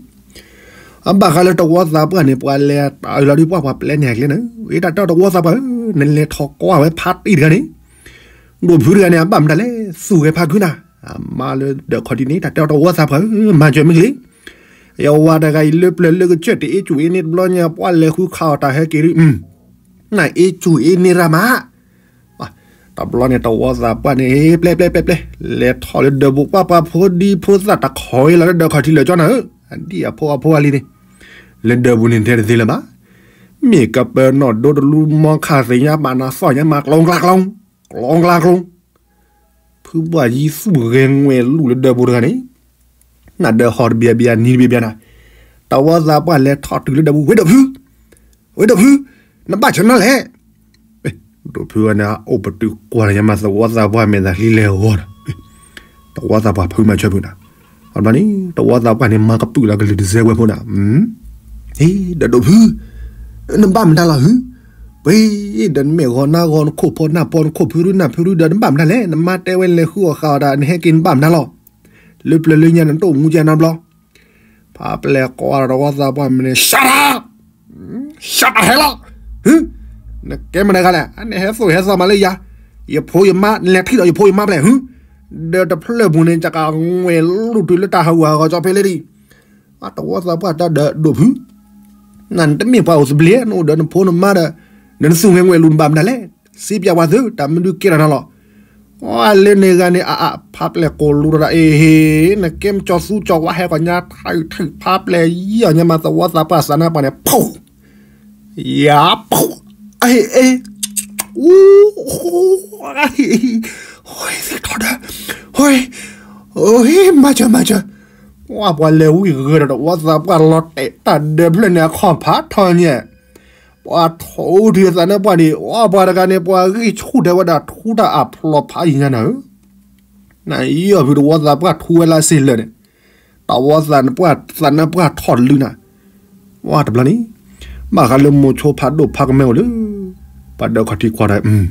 အဘၣ်ဃးလၢတဝီသးပှၢ်န့ၣ် ပှၤလဲၤတၢ်အၢၣ်လီၤဒုးပှၢ်ပှၤပျဲန့ၢ်အကျဲန့ၣ်, ဝဲတၢ်တဲတဝီသးပှၢ်ဧၢ, နလဲၤထီၣ်ကွၢ်ဝဲဖးတံၢ်တဂၤန့ၣ်, ဒိၣ်ဖုတဂၤန့ၣ် အဘၣ်မတၤလဲၣ် သူၣ်ဂဲၤဖးခုနၤ, အမါလၢဒၢးခီၣ်ထံးန့ၣ် တၢ်တဲတဝီသးပှၢ်ဧၢ, မၤစၢၤမ့ၢ်ဂ့ၤလံ, ယဝၤတဂၤအံၤလၢပျၢၤလၢကစၢၢ်တအ့ၣ်ကူၣ်အ့ၣ်န့ၣ်တဘျီညါ ပှၤလဲၤဃုခးအီၣ်တၢ်ဟဲက့ၤဒုး, နအ့ၣ်ကူၣ်အ့ၣ်န့ၣ်ရၣ်မး တဘျီန့ၣ် တဝီသးပှၢ်န့ၣ် ပျဲပျဲပျဲပျဲ လဲၤထီၣ်လၢဒၢးပူၤ ပှၢ်ပှၢ်ဖိဒံဖိသၣ်တခီလီၤလၢဒၢးခီၣ်ထံးလၢာ်ကၠီနၤဧၢ, အဒံၣ်အဖိအဖိအလံၤန့ၣ်, လၢဒၢးပူၤန့ၣ်တဲတသ့လၢၤဘၣ်, မ့ၢ်ကပၢၤနီၣ်ဒိတလူမီခၣ်သ့ၣ်ညါဘၣ်နၤသီၣ်ညါမၤကျီကျါကျီ, ကျီကျါကျီ ဖုဘၣ်ယံၤသူၣ်ဂဲၤငွဲၣ်လူၢ်လၢဒၢးပူၤတဂၤန့ၣ်, နဒၢးဟီၣ်တဘျီဘျီနံၤတဘျီဘျီနၤ, တဝီသးပှၢ်လဲၤထီၣ်တုၤလၢဒၢးပူၤ ဝဲဒၢးဖု, ဝဲဒၢးဖု, နဘၣ်ဆၢနီၤလဲၣ် ဒိၣ်ဖုဝဲန့ၣ် အိၣ်ပတုာ်ကွၢ်လၢညါမး သဝီသးပှၢ်မဲာ်သးဟံးလဲၤဂီၤဒီး, တဝီသးပှၢ်ဖုမၤဆၢဖုနၤ, အဘျီန့ၣ် တဝီသးပှၢ်န့ၣ် မၤကပုာ်လၢကလုၢ်တစဲးဝဲဖိနၤ, ဒီးဒိၣ်ဖု, နဘၣ်မတၤလီၤဟု, ပှ့ၤဒီးနမ့ၢ်ဂီၤနါဂီၤ နခိၣ်ဖီနၢ်ဖီ နခိၣ်ဖုရူနၢ်ဖုရူဒီး နဘၣ်မနုၤလဲၣ်. နမါတဲဝဲလဲၤဃုအီၣ်ဃုအီဒီး နဟဲက့ၤနဘၣ်မနုၤလီၤ. လၢပျၢၤလၢညါ နတအိၣ်မူကဲနါဘျီ. ဖးပျဲၢ်ကိးဒီးတဝီသးပှၢ်မဲာ်န့ၣ် ရှးတၢ် ရှးတၢ်ဟဲလီၤ. နကဲမနုၤဂၤလဲၣ်. နဟဲသိၣ်ဟဲသီမးလၢယၤ, ယဖိယမါ နလဲၤထံၣ်ဒီးယဖိယမါဖဲလဲၣ်. ဒီးတဖျၢၣ်ပူၤန့ၣ် ယကငွဲၤလူၢ်တုၤလၢတၢ်ဟးဂူာ်ဟးဂီၤကၠီဖဲလဲၣ်ဒံး. တဝီသးပှၢ်တၢ်ဒီးဒိၣ်ဖု, နတမ့ၢ်ပှၤအိၣ်သဘျ့, နအိၣ်ဒီးနဖိနမါဒီး နသူၣ်ငဲၤငွဲၤလူၢ် နဘၣ်မနုၤလဲၣ်. စံးပၠးပှၤသု တၢ်မနုၤကဲထီၣ်နၤလီၤ. အလၢန့ၣ်ဂၤန့ၣ် အအ ဖးပျဲၢ်ကိးလူၤဒီး အ့ဟ့, နကဲမကၠီၤသူကၠီၤဝါ ဟဲကီၢ်ညါထံၣ်ထံၣ် ဖးပျဲၢ်ယီၢ်ညါမး တဝီသးပှၢ်စးနါပှၢ်န့ၣ် ဖီၣ် ယၤဖီၣ် အဟ့ၣ်အ့ အူ ဟ့ၣ်ထီၣ်ဒီး ဟ့ၣ် မၤစၢၤ မၤစၢၤ. ပှၤလဲၤဝံၤဂ့ၤဒီး တဝီသးပှၢ်လီၤတဲာ်တၢ်ဒၢးဖျၢၣ်န့ၣ် အခီၣ်ဖးထီညါ, ပှၤထိၣ်ထံသးနါပှၢ်န့ၣ် အပှၤတဂၤန့ၣ် ပှၤဂံၢ်ဆူၣ်တဲဝဲဒၣ် ထူတၢ်အဖျိဖးယံၤညါနၤဧၢ. နယီၢ်ဖုးတဝီသးပှၢ်ထူဝဲလၢစ့လၢာ်န့ၣ်, တဝီသးနါပှၢ်ထီၣ်တလုနၤ. ဝါတဘျီန့ၣ် ဘၣ်ဃးလၢမိၤဆိဖးဒိၣ်ဖးကမဲအိၣ်လၢ ပှၤဒၢးခီၣ်ထံးကွၢ်ဒီး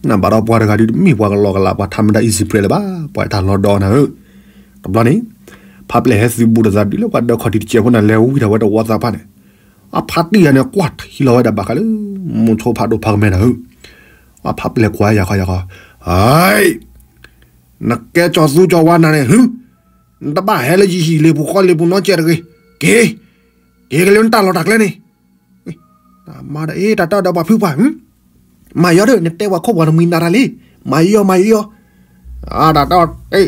နဘၣ်ဒီးပှၤတဂၤဒ်တမ့ၢ်ပှၤကလီကလး ပှၤထးမတၤအံၤစံးပြဲလၢၤဘၣ်, ပှၤတၢ်လီၤဒီးနၤဧၢ. တဘျီန့ၣ် ဖးပျဲၢ်ဟဲသုးဘူးတသးတုၤလၢပှၤဒၢးခီၣ်ထံးတစဲးဖိန့ၣ် လဲၤဝံထီၣ်ဝဲတဝီသးပှၢ်န့ၣ်, အဖါတံၢ်ယၤန့ၣ် ကွၢ်ထံလီၤဝဲဒၣ်ဘၣ်ဃးလၢ မိၤဆိဖးဒိၣ်ဖးကမဲနၤဧၢ. အဖါပျဲၢ်ကွၢ်ယၤခီယၤခီ, ဟဲ နကဲကၠီၤသူကၠီၤဝါနၤန့ၣ် ဟူ, နတဘၣ်ဟဲလၢယဟံၣ်လ့ၤပူၤဃီလ့ၤပူၤနီတစဲးတဂ့ၤ, က့ၤ, က့ၤက့ၤလၢနတၢ်လီၢ်တၢ်ကျဲန့ၣ်. မၤဒီး အ့ တၢ်တၢ်ဒီးပှၤဖုပှၢ်, မၤယီၤဒီး နတဲပှၤခိၣ်ပှၤနမံၤနၤတၢ်လံ, မၤယီၤ မၤယီၤ. တၢ်တၢ် အ့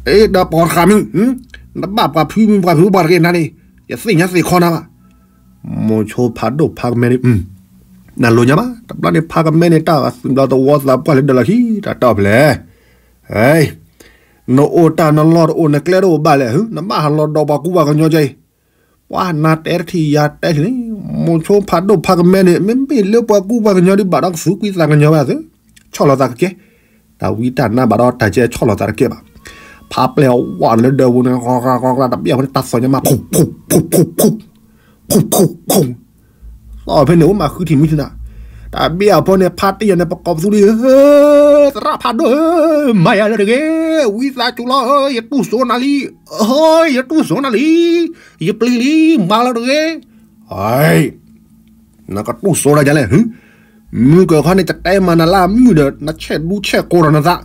ဒီးပိာ်တဃာ်မုၢ်, နတဘၣ်ပှၤဖုမုၢ်ပှၤဖုပှၢ်တဂ့ၤနၤန့ၣ်, ယသ့ၣ်ညါသ့ၣ်ခီနၤဘၣ်. မိၤဆိဖးဒိၣ်ဖးကမဲန့ၣ် နလိၤညါဘၣ်. တဘျီန့ၣ် ဖးကမဲန့ၣ် တၢ်ဘျီတဝီသးပှၢ်လၢဒၢးလီၢ်ခံ တၢ်တဲအီၤဖဲလဲၣ်, နအိၣ်တၢ်နလီၢ်တအိၣ် နကျဲတအိၣ်ဘၣ်လဲၣ်, နဘၣ်ဟးလီၤဒီးပှၤကူပှၤကညီကဲအံၤ. ပှၤနၤတဲတထံၣ်ယၤတဲထံၣ်န့ၣ်, မိၤဆိဖးဒိၣ်ဖးကမဲန့ၣ် မ့မ့ၢ်လၢပှၤကူပှၤကညီဒ်ဘၣ်ဒီးကသူကွံာ်သးကညီၤဝဲသ့, ဆီၣ်လီၤသးကကဲ, တၢ်ဝံတၢ်နါဘၣ်ဒီးတၢ်ကဲဆီၣ်လီၤသးတကဲဘၣ်. ဖးပျဲၢ်ဝးလၢဒၢးပူၤန့ၣ် တဘျီအဃိန့ၣ် တၢ်သီၣ်ညါမး ဖူး ဖူး ဖူး ဖူး ဖူး ဖူး ဖူး သီၣ်ဖဲန့ၣ် အိၣ်မးဃုထံၣ်မုၢ်ထံၣ်နၤ, တၢ်ဘံၣ်အဖိန့ၣ် ဖါတံၢ်ယၤန့ၣ် ပကိးပသူလံ, သရၣ်ဖးဒိၣ်ဧၢ, မၤယၤလၢတဂ့ၤ, ဝံသးစူၤလီၤ, ယတူၢ်စိနၤလံ, ယတူၢ်စိနၤလံ, ယပျံၤလံ, မၤလၢတဂ့ၤ. နကတူၢ်စိတၢ်ယၤလဲၣ်, မုၢ်ကခီန့ၣ် ယတဲမၤနၤလၢအမုၢ်ဒီး နဆဲးဒူဆဲးကိးဒီးနသး,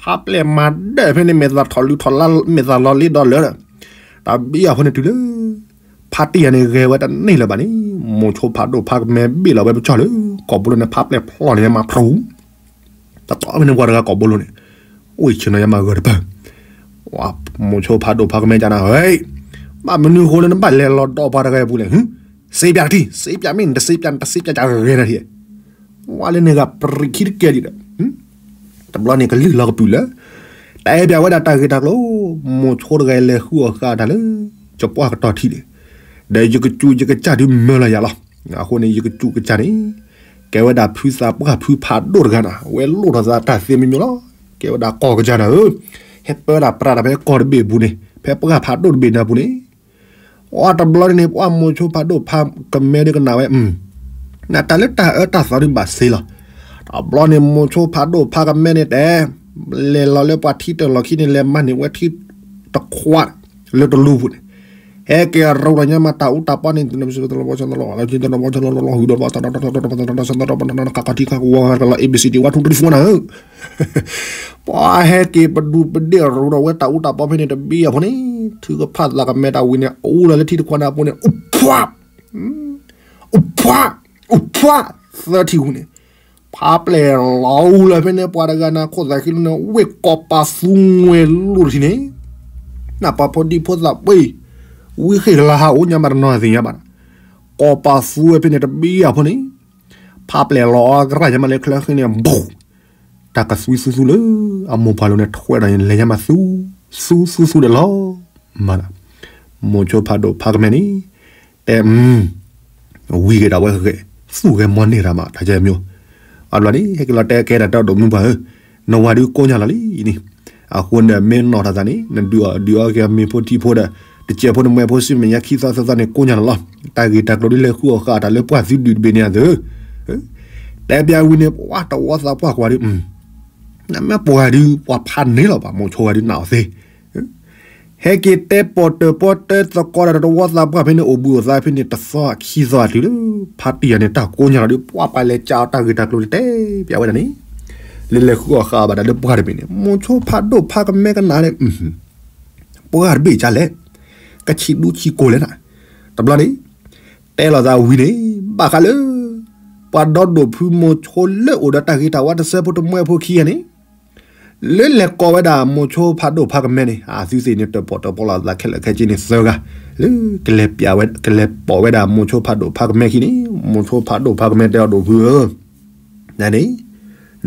ဖးပျဲၢ်မၤဒၢးဖဲန့ၣ် မဲာ်သးထီၣ်လုၢ်ထီၣ်လၢ် မဲာ်သးလီၤလ့ဒီးလၢာ်ဒီး, တၢ်ဘံၣ်အဖိန့ၣ်တုၤလၢ ဖါတံၢ်ယၤန့ၣ် ဂဲၤဝဲတန့ၢ်လၢၤဘၣ်န့ၣ်, မိၤဆိဖးဒိၣ်ဖးကမဲဘ့ၣ်လီၤဝဲပကၠီၢ်လၢ ကိာ်ဘိလိန့ၣ် ဖးပျဲၢ်ဖျီၣ်န့ၣ်မးဖရူ, တတီၢ်ဖဲန့ၣ်ပှၤတဂၤကိာ်ဘိလိန့ၣ်, အိၣ်ဆ့ၣ်နီၤယါမးဂၢၢ်တပၢၢ်, မိၤဆိဖးဒိၣ်ဖးကမဲကနၤ, ဘၣ်မနုၤဃိလၢနဘၣ်လဲၤလီၤဒီးပှၤတဂၤအပူၤလဲၣ်, စ့ပၠးတထံၣ်, စ့ပၠးမ့ၢ်နတစ့ပၠး နတစ့ပၠးကဂဲၤနၤထံၣ်, ဝါလၢန့ၣ်ဂၤပရံးခံတကဲဒံးဒီး တဘျီန့ၣ်ကလုၢ်လီၤကပုာ်လၢ တဲပၠးဝဲဒၣ်တၢ်ဂ့ၢ်တၢ်ကျိၤ, မိၤဆိတဂၤလဲၤဃုအီၣ်ဃာ်တၢ်လၢ ယပှၢ်ကတီၢ်ထံးန့ၣ်, ဒီးယကစူးယကစၢ်ဒုးမၢလီၤယၤလီၤ. အဃိန့ၣ် ယကစူးကစၢ်န့ၣ် ကဲဝဲဒၣ်ဖုသးပှၢ်ဖုဖးဒိၣ်တဂၤနၤ, ဝဲလိၣ်ထီၣ်သးတၢ်သ့မံၤမံၤလီၤ. ကဲဝဲဒၣ်ကီၢ်ကစၢ်နၤဧၢ, ဟဲပၢဒၣ်ပြးတၢ်ဖဲကီၢ်တဘ့ၣ်အပူၤန့ၣ်, ဖဲပှၢ်ဖးဒိၣ်တဘ့ၣ်န့ၣ်အပူၤန့ၣ် အတဘျီန့ၣ် ပှၤမိၤဆိဖးဒိၣ်ဖးကမဲဒုးကနၣ်ဝဲ, နတၢ်လၢတၢ်အၢတၢ်သီဒုးဘၣ်စ့လီၤ. တဘျီန့ၣ် မိၤဆိဖးဒိၣ်ဖးကမဲန့ၣ်တဲ, လဲၤလီၤလၢပှၤထံတၢ်လီၢ်ခံန့ၣ် လဲၤမၤန့ၢ်ဝဲထံတခွးလၢတလူပူၤန့ၣ်, ဟဲက့ၤရိးလီၤညါမးတၢ်အူတၢ်ပီန့ၣ် ခးခီထံခးကဝီၤကလီၤ A B C D one two three four နၤဧၢ ပှၤဟဲက့ၤပဒူပဒ့ၣ်ရိးဒီးဝဲတၢ်အူတၢ်ပီဖဲန့ၣ် တဘ့ၣ်အဖိန့ၣ် ထုကဖၣ်သးကမဲတၢ်ဝံၤန့ၣ် အူလီၤလၢထံတခွးန့ၣ်အပူၤန့ၣ် အိၣ်ဖှး အိၣ်ဖှး အိၣ်ဖှး သၢထံၣ်ဝံၤန့ၣ် ဖးပျဲၢ်လီၤအူလီၤဖဲန့ၣ် ပှၤတဂၤနၤခိၣ်သးခံလၢန့ၣ် ဝ့ၢ်ကိးပာ်သူငွဲၤလိၣ်တထံၣ်န့ၣ် နၢ်ပှၤဖိဒံဖိသၣ်ပှ့ၤ ဝံဃ့ၢ်ကလၤဟးအိၣ်ညါမးတနီၤသ့ၣ်ညါဘၣ်, ကိးပာ်သူဝဲဖဲန့ၣ်တဘ့ၣ်အဖိန့ၣ် ဖးပျဲၢ်လီၤအကရၢ်ညါမးလၢချၢဃ့န့ၣ် ဘူး တၢ်ကသွံသူသူလၢ အမိၢ်ပှၢ်လိၤန့ၣ် ထွဲဒီးလဲၤညါမးသူ သူသူသူဒီးလီၤ မးလီၤ, မိၤဆိဖးဒိၣ်ဖးကမဲန့ၣ် တဲ ဝံၤက့ၤဒၣ်ဝဲဂဲၤ သူၣ်ဂဲၤမီၤန့ၢ်တၢ်မး တၢ်ကဲမ့ၢ်, အဘျီန့ၣ် ဟဲက့ၤလီၤတဲကဲတၢ်တၢ်ဒိၣ်မုၢ်ပှၢ်ဧၢ, နဝၤဒုးကိးညါလီၤလံန့ၣ်, အဃိန့ၣ် မ့ၢ်နီၢ်တၢ်သးန့ၣ် နဒုးအီၣ်ဒုးအီက့ၤမ့ၤဖိထံဖိဒီး တစဲးဖိတမှဲဖိ ဆူမဲာ်ညါခံသီသၢသီန့ၣ် ကိးညါလီၤလီၤ. တၢ်ဂ့ၢ်တၢ်ကျိၤဒ်လဲၤဃုအီၣ်ဃာ်တၢ်လၢပှၢ်သုဒုၣ်တဘ့ၣ်န့ၣ်အသိး, တဲပၠးဝံၤန့ၣ် ပှၤတဝီသးပှၢ်ကွၢ်ဒီး နမ့ၢ်ပှၤဒုး ပှၤဖးန့ၢ်လီၤဘၣ် မိၤဆိဂၤဒုးနၢ်အီၤသ့ ဟဲက့ၤတဲပီၣ်တၢၢ်ပီတၢၢ်သကိးတၢ်ဒီးတဝီသးပှၢ်ဖဲန့ၣ် အိၣ်ဘှံးအိၣ်သါဖဲန့ၣ် တသီခံသီအတုၤလၢ ဖါတံၢ်ယၤန့ၣ် တၢ်ကိးညါလီၤဒီး ပှၤပှၤလဲၤကးအီၤတၢ်ဂ့ၢ်တၢ်ကျိၤန့ၣ် တဲပၠးဝဲဒၣ်န့ၣ်, လၢလဲၤဃုအီၣ်ဃာ်အီၤဘၣ်တၢ်လၢပှၢ်တဘ့ၣ်န့ၣ် မိၤဆိဖးဒိၣ်ဖးကမဲကနၣ်န့ၣ် ပှၢ်တဘ့ၣ်ကလဲၣ်, ကဆံးဒူဆံးကိၢ်လဲၣ်နၤ, တဘျီန့ၣ် တဲလိာ်သးဝံၤန့ၣ် ဘၣ်ဃးလၢ ပှၤဒီဒိၣ်ဖုမိၤဆိလၢအိၣ်ဒီးတၢ်ဂ့ၤတၢ်ဝါတစဲးဖိတမှဲဖိခံဂၤန့ၣ် လၢလဲၤကိးဝဲဒၣ်မိၤဆိဖးဒိၣ်ဖးကမဲန့ၣ် အသုသ့ၣ်န့ၣ် တၢၣ်ပီၣ်တၢၣ်ပီလိာ်သးခဲလၢာ်ခဲဆ့န့ၣ်သၢဂၤ, လၢ ကလဲၤပၠးဝဲ ကလဲၤပိာ်ဝဲဒၣ်မိၤဆိဖးဒိၣ်ဖးကမဲခံန့ၣ် မိၤဆိဖးဒိၣ်ဖးကမဲတဲအီၤ ဒိၣ်ဖုဧၢ နန့ၣ်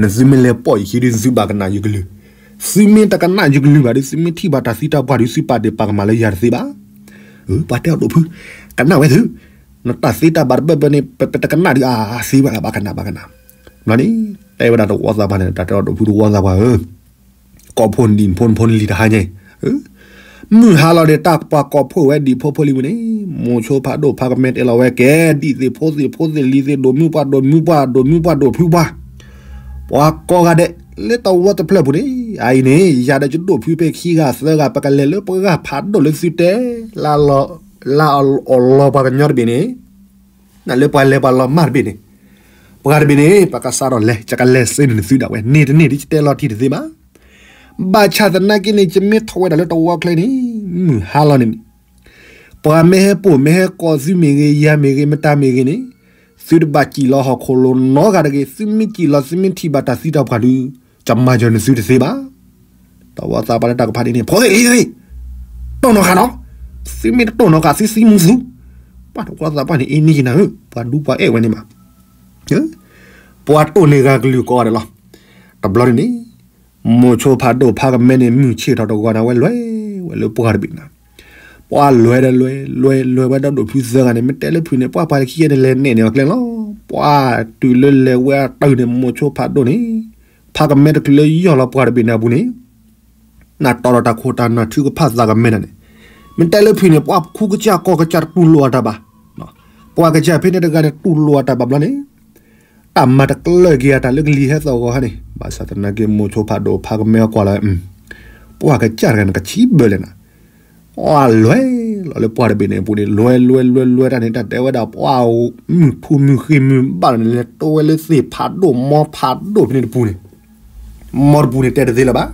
နသုမ့ၢ်လဲၤပိာ်ယခံဒုး သုဘၣ်ကနၣ်ယကလုၢ်, သုမ့ၢ်တကနၣ်ယကလုၢ်ဘၣ်ဒီး သုမ့ၢ်ထံၣ်ဘၣ်တၢ်သံတၢ်ပှၢ်ဒီး သုပာ်ဒ့ၣ်ပာ်ကမၣ်လၢယၤတသ့ဘၣ်. ပှၤတဲအီၤဒိၣ်ဖု, ကနၣ်ဝဲသု, နတၢ်သ့တၢ်ဘၣ်တဘၢဘၢန့ၣ် ပတကနၣ်ဒုး အသ့ဘၣ်လၢဘၣ်ကနၣ်ဘၣ်ကနၣ်, ဘျီန့ၣ် တဲဝဲဒၣ်တဝီသးပှၢ်န့ၣ် တၢ်တဲအီၤဒိၣ်ဖုတဝီသးပှၢ်ဧၢ ကိးဖိနဒံၣ်ဖိနဖိနလံၤတဟါညါအံၤ, မုၢ်ဟါလီၤဒီး တၢ်ပှၤကိးဖှိၣ်ဝဲဒံၣ်ဖိဖိလံၤဝံၤန့ၣ် မိၤဆိဖးဒိၣ်ဖးကမဲတဲလီၤဝဲကဲ ဒံၣ်သ့ၣ်ဖိသ့ၣ်ဖိသ့ၣ်လံၤသ့ၣ် ဒိၣ်မုၢ်ပှၢ်ဒိၣ်မုၢ်ပှၢ် ဒိၣ်မုၢ်ပှၢ်ဒိၣ်ဖုပှၢ်, ပှၤကိးဂၤဒဲး လၢတဝီတဖျၢၣ်ပူၤန့ၣ် အအံၤန့ၣ် ယၤဒီးယဒိၣ်ဖုဖဲခံဂၤသၢဂၤ ပကလဲၤလၢပှၤဂၤဖးဒိၣ်လၢသုတဲ လၢအီၣ်လီၤပှၤကညီတဘ့ၣ်န့ၣ် နလၢပှၤလဲၤပှၤလီၤမၢ်တဘ့ၣ်န့ၣ်, ပှၤတဘ့ၣ်န့ၣ် ပကစးထီၣ်လဲၤ ယကလဲၤစ့န့ၢ်နသုဒၣ်ဝဲ န့ၢ်တန့ၢ်ဒ်ယတဲလီၤတံၢ်တသ့ဘၣ်. ဘၣ်ဆၣ်သနာ်က့န့ၣ် ယမ့ၢ်ထီၣ်ဝဲဒၣ်လၢတဝီချဲန့ၣ် မုၢ်ဟါလီၤန့ၣ် ပှၤမ့ၢ်ဟဲပိာ်မ့ၢ်ဟဲကိးသုမ့ၢ်ဂ့ၤ ယၤမ့ၢ်ဂ့ၤ မတၤမ့ၢ်ဂ့ၤန့ၣ် သုတဘၣ်စံၣ်လီၤဟီၣ်ခိၣ်လိၤနီတဂၤတဂ့ၤ. သုမ့ၢ်စံၣ်လီၤ သုမ့ၢ်ထံၣ်ဘၣ်တၢ်သံတၢ်ပှၢ်ဒီး ယမၤစၢၤနသုတသ့ဘၣ်. တဝီသးပှၢ်လၢတၢ်ကဖးဒ်န့ၣ် ဖိသ့ၣ်လံၤသ့ၣ် တိၢ်နီၣ်ဃာ်နီၤ, သုမ့ၢ်တတိၢ်နီၣ်ဃာ် သုသံမူသု, ပှၤတဝီသးပှၢ်န့ၣ် အ့န့ၢ်ယနၤဧၢ ပှၤဒူပှၤအဲၣ်ဝဲန့ၣ်မး ပှၤတိၢ်န့ၢ်ဂၤကလုၢ်ကိးဂၤဒဲးလီၤ. တဘျီန့ၣ်န့ၣ် မိၤဆိဖးဒိၣ်ဖးကမဲန့ၣ် မုၢ်ဆ့ၣ်ထီၣ်တဂီၤန့ၣ် အဝဲလဲၤဝဲလၢပှၢ်တဘ့ၣ်နၤ, ပှၤလဲၤဒီးလဲၤ လဲၤလဲၤဝဲဒီးဒိၣ်ဖုသၢဂၤန့ၣ် မ့ၢ်တဲလၢဖုးန့ၣ် ပှၤပှၤတခံဂၤန့ၣ်လဲၤနဲၣ်န့ၢ်အီၤကျဲလီၤ. ပှၤတုၤလၢလဲၤဝဲအတုၤန့ၣ် မိၤဆိဖးဒိၣ်န့ၣ် ဖးကမဲတချုးလၢယီၢ်လီၤပှၢ်တဘ့ၣ်န့ၣ်အပူၤန့ၣ် နတီၤဒီးတၢ်ခိၣ်တၢ်နၢ်ထုကဖၣ်သးကမဲနၤန့ၣ်, မ့ၢ်တဲလၢဖုးန့ၣ် ပှၤခူကစၢ်ကီၢ်ကစၢ်တတူၢ်လိာ်အတၢ်ဘၣ်, ပှၤကစၢ်ဖဲန့ၣ်တဂၤန့ၣ် တူၢ်လိာ်အတၢ်ဘၣ်ဘျီန့ၣ် တၢ်မၤတကျၢၢ်က့ၤအတၢ်လၢကလံၤဟဲသီၣ်ဂီၤဟါန့ၣ်, ဘၣ်ဆၣ်သနာ်က့ မိၤဆိဖးဒိၣ်ဖးကမဲကွၢ်လီၤ, ပှၤကစၢ်တဂၤန့ၣ် ကဆံးဘၢလဲၣ်နၤ, အလဲၤလီၤလၢပှၢ်တဘ့ၣ်န့ၣ်အပူၤန့ၣ် လဲၤလဲၤလဲၤလဲၤတၢ်န့ၣ် တၢ်တဲဝဲဒၣ် ပှၤအိၣ်မုၢ်ထူမုၢ်ဃ့မုၢ်ဘၣ်လီၤန့ၣ် လဲၤတိဝဲလၢသ့ၣ်ဖးဒိၣ် မီဖးဒိၣ်ဖဲန့ၣ်တပူၤန့ၣ်, မီတပူၤန့ၣ် တဲတသ့လၢၤဘၣ်,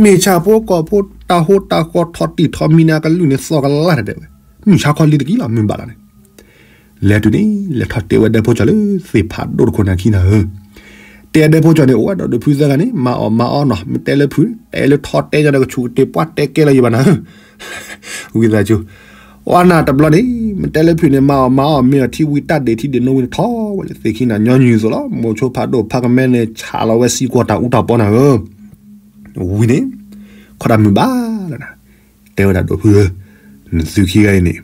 မ့ၢ်ဆၣ်ဖိကီၢ်ဖိ တၢ်ဟိတၢ်ဃီထီၣ်တံၢ်ထီၣ်မံၤန့ၣ် အကလုၢ်န့ၣ် သီၣ်ကလၢ်တဒဲးဝဲ, မုၢ်ဆါခီလံတကံၢ်လီၤ မုၢ်ဘၣ်လီၤန့ၣ် လဲၤတုၤန့ၣ် လဲၤထီၣ်တဲဝဲဒၢးဖိကၠီၤလၢသ့ၣ်ဖးဒိၣ်တခိၣ်နၢ်ခံနၤဧၢ, တဲဒၢးဖိကၠီၤန့ၣ် အိၣ်ဝဲဒီးဒိၣ်ဖုသၢဂၤန့ၣ် မၤအီၣ်မၤအီနီၤ, မ့ၢ်တဲလၢဖုး တဲလၢထီတဲညါဒီးကဆူးကတ့ၢ် ပှၤတဲကဲလီၤယဘၣ်နၤဧၢ, ဝံသးစူၤ, အီနၤတဘျီန့ၣ် မ့ၢ်တဲလၢဖုးန့ၣ် မၤအီၣ်မၤအီၣ် မ့ၢ်အီထံဝံၤတၢ်ဒ့ၣ်ထံဒ့ၣ်နိဝံၤန့ၣ် ထီၣ်ဝဲလၢသ့ၣ်ခံနၤညီနုၢ်အသိးလီၤ, မိၤဆိဖးဒိၣ်ဖးကမဲန့ၣ် ဆးလီၤဝဲစံကွီၢ်တၢ်အူတၢ်ပီနၤဧၢ ဝံၤန့ၣ် ခီဒၣ်မုၢ်ဘၣ်လီၤနၤ, တဲဝဲဒၣ်ဒိၣ်ဖုဧၢ, နသုခံဂၤအံၤန့ၣ်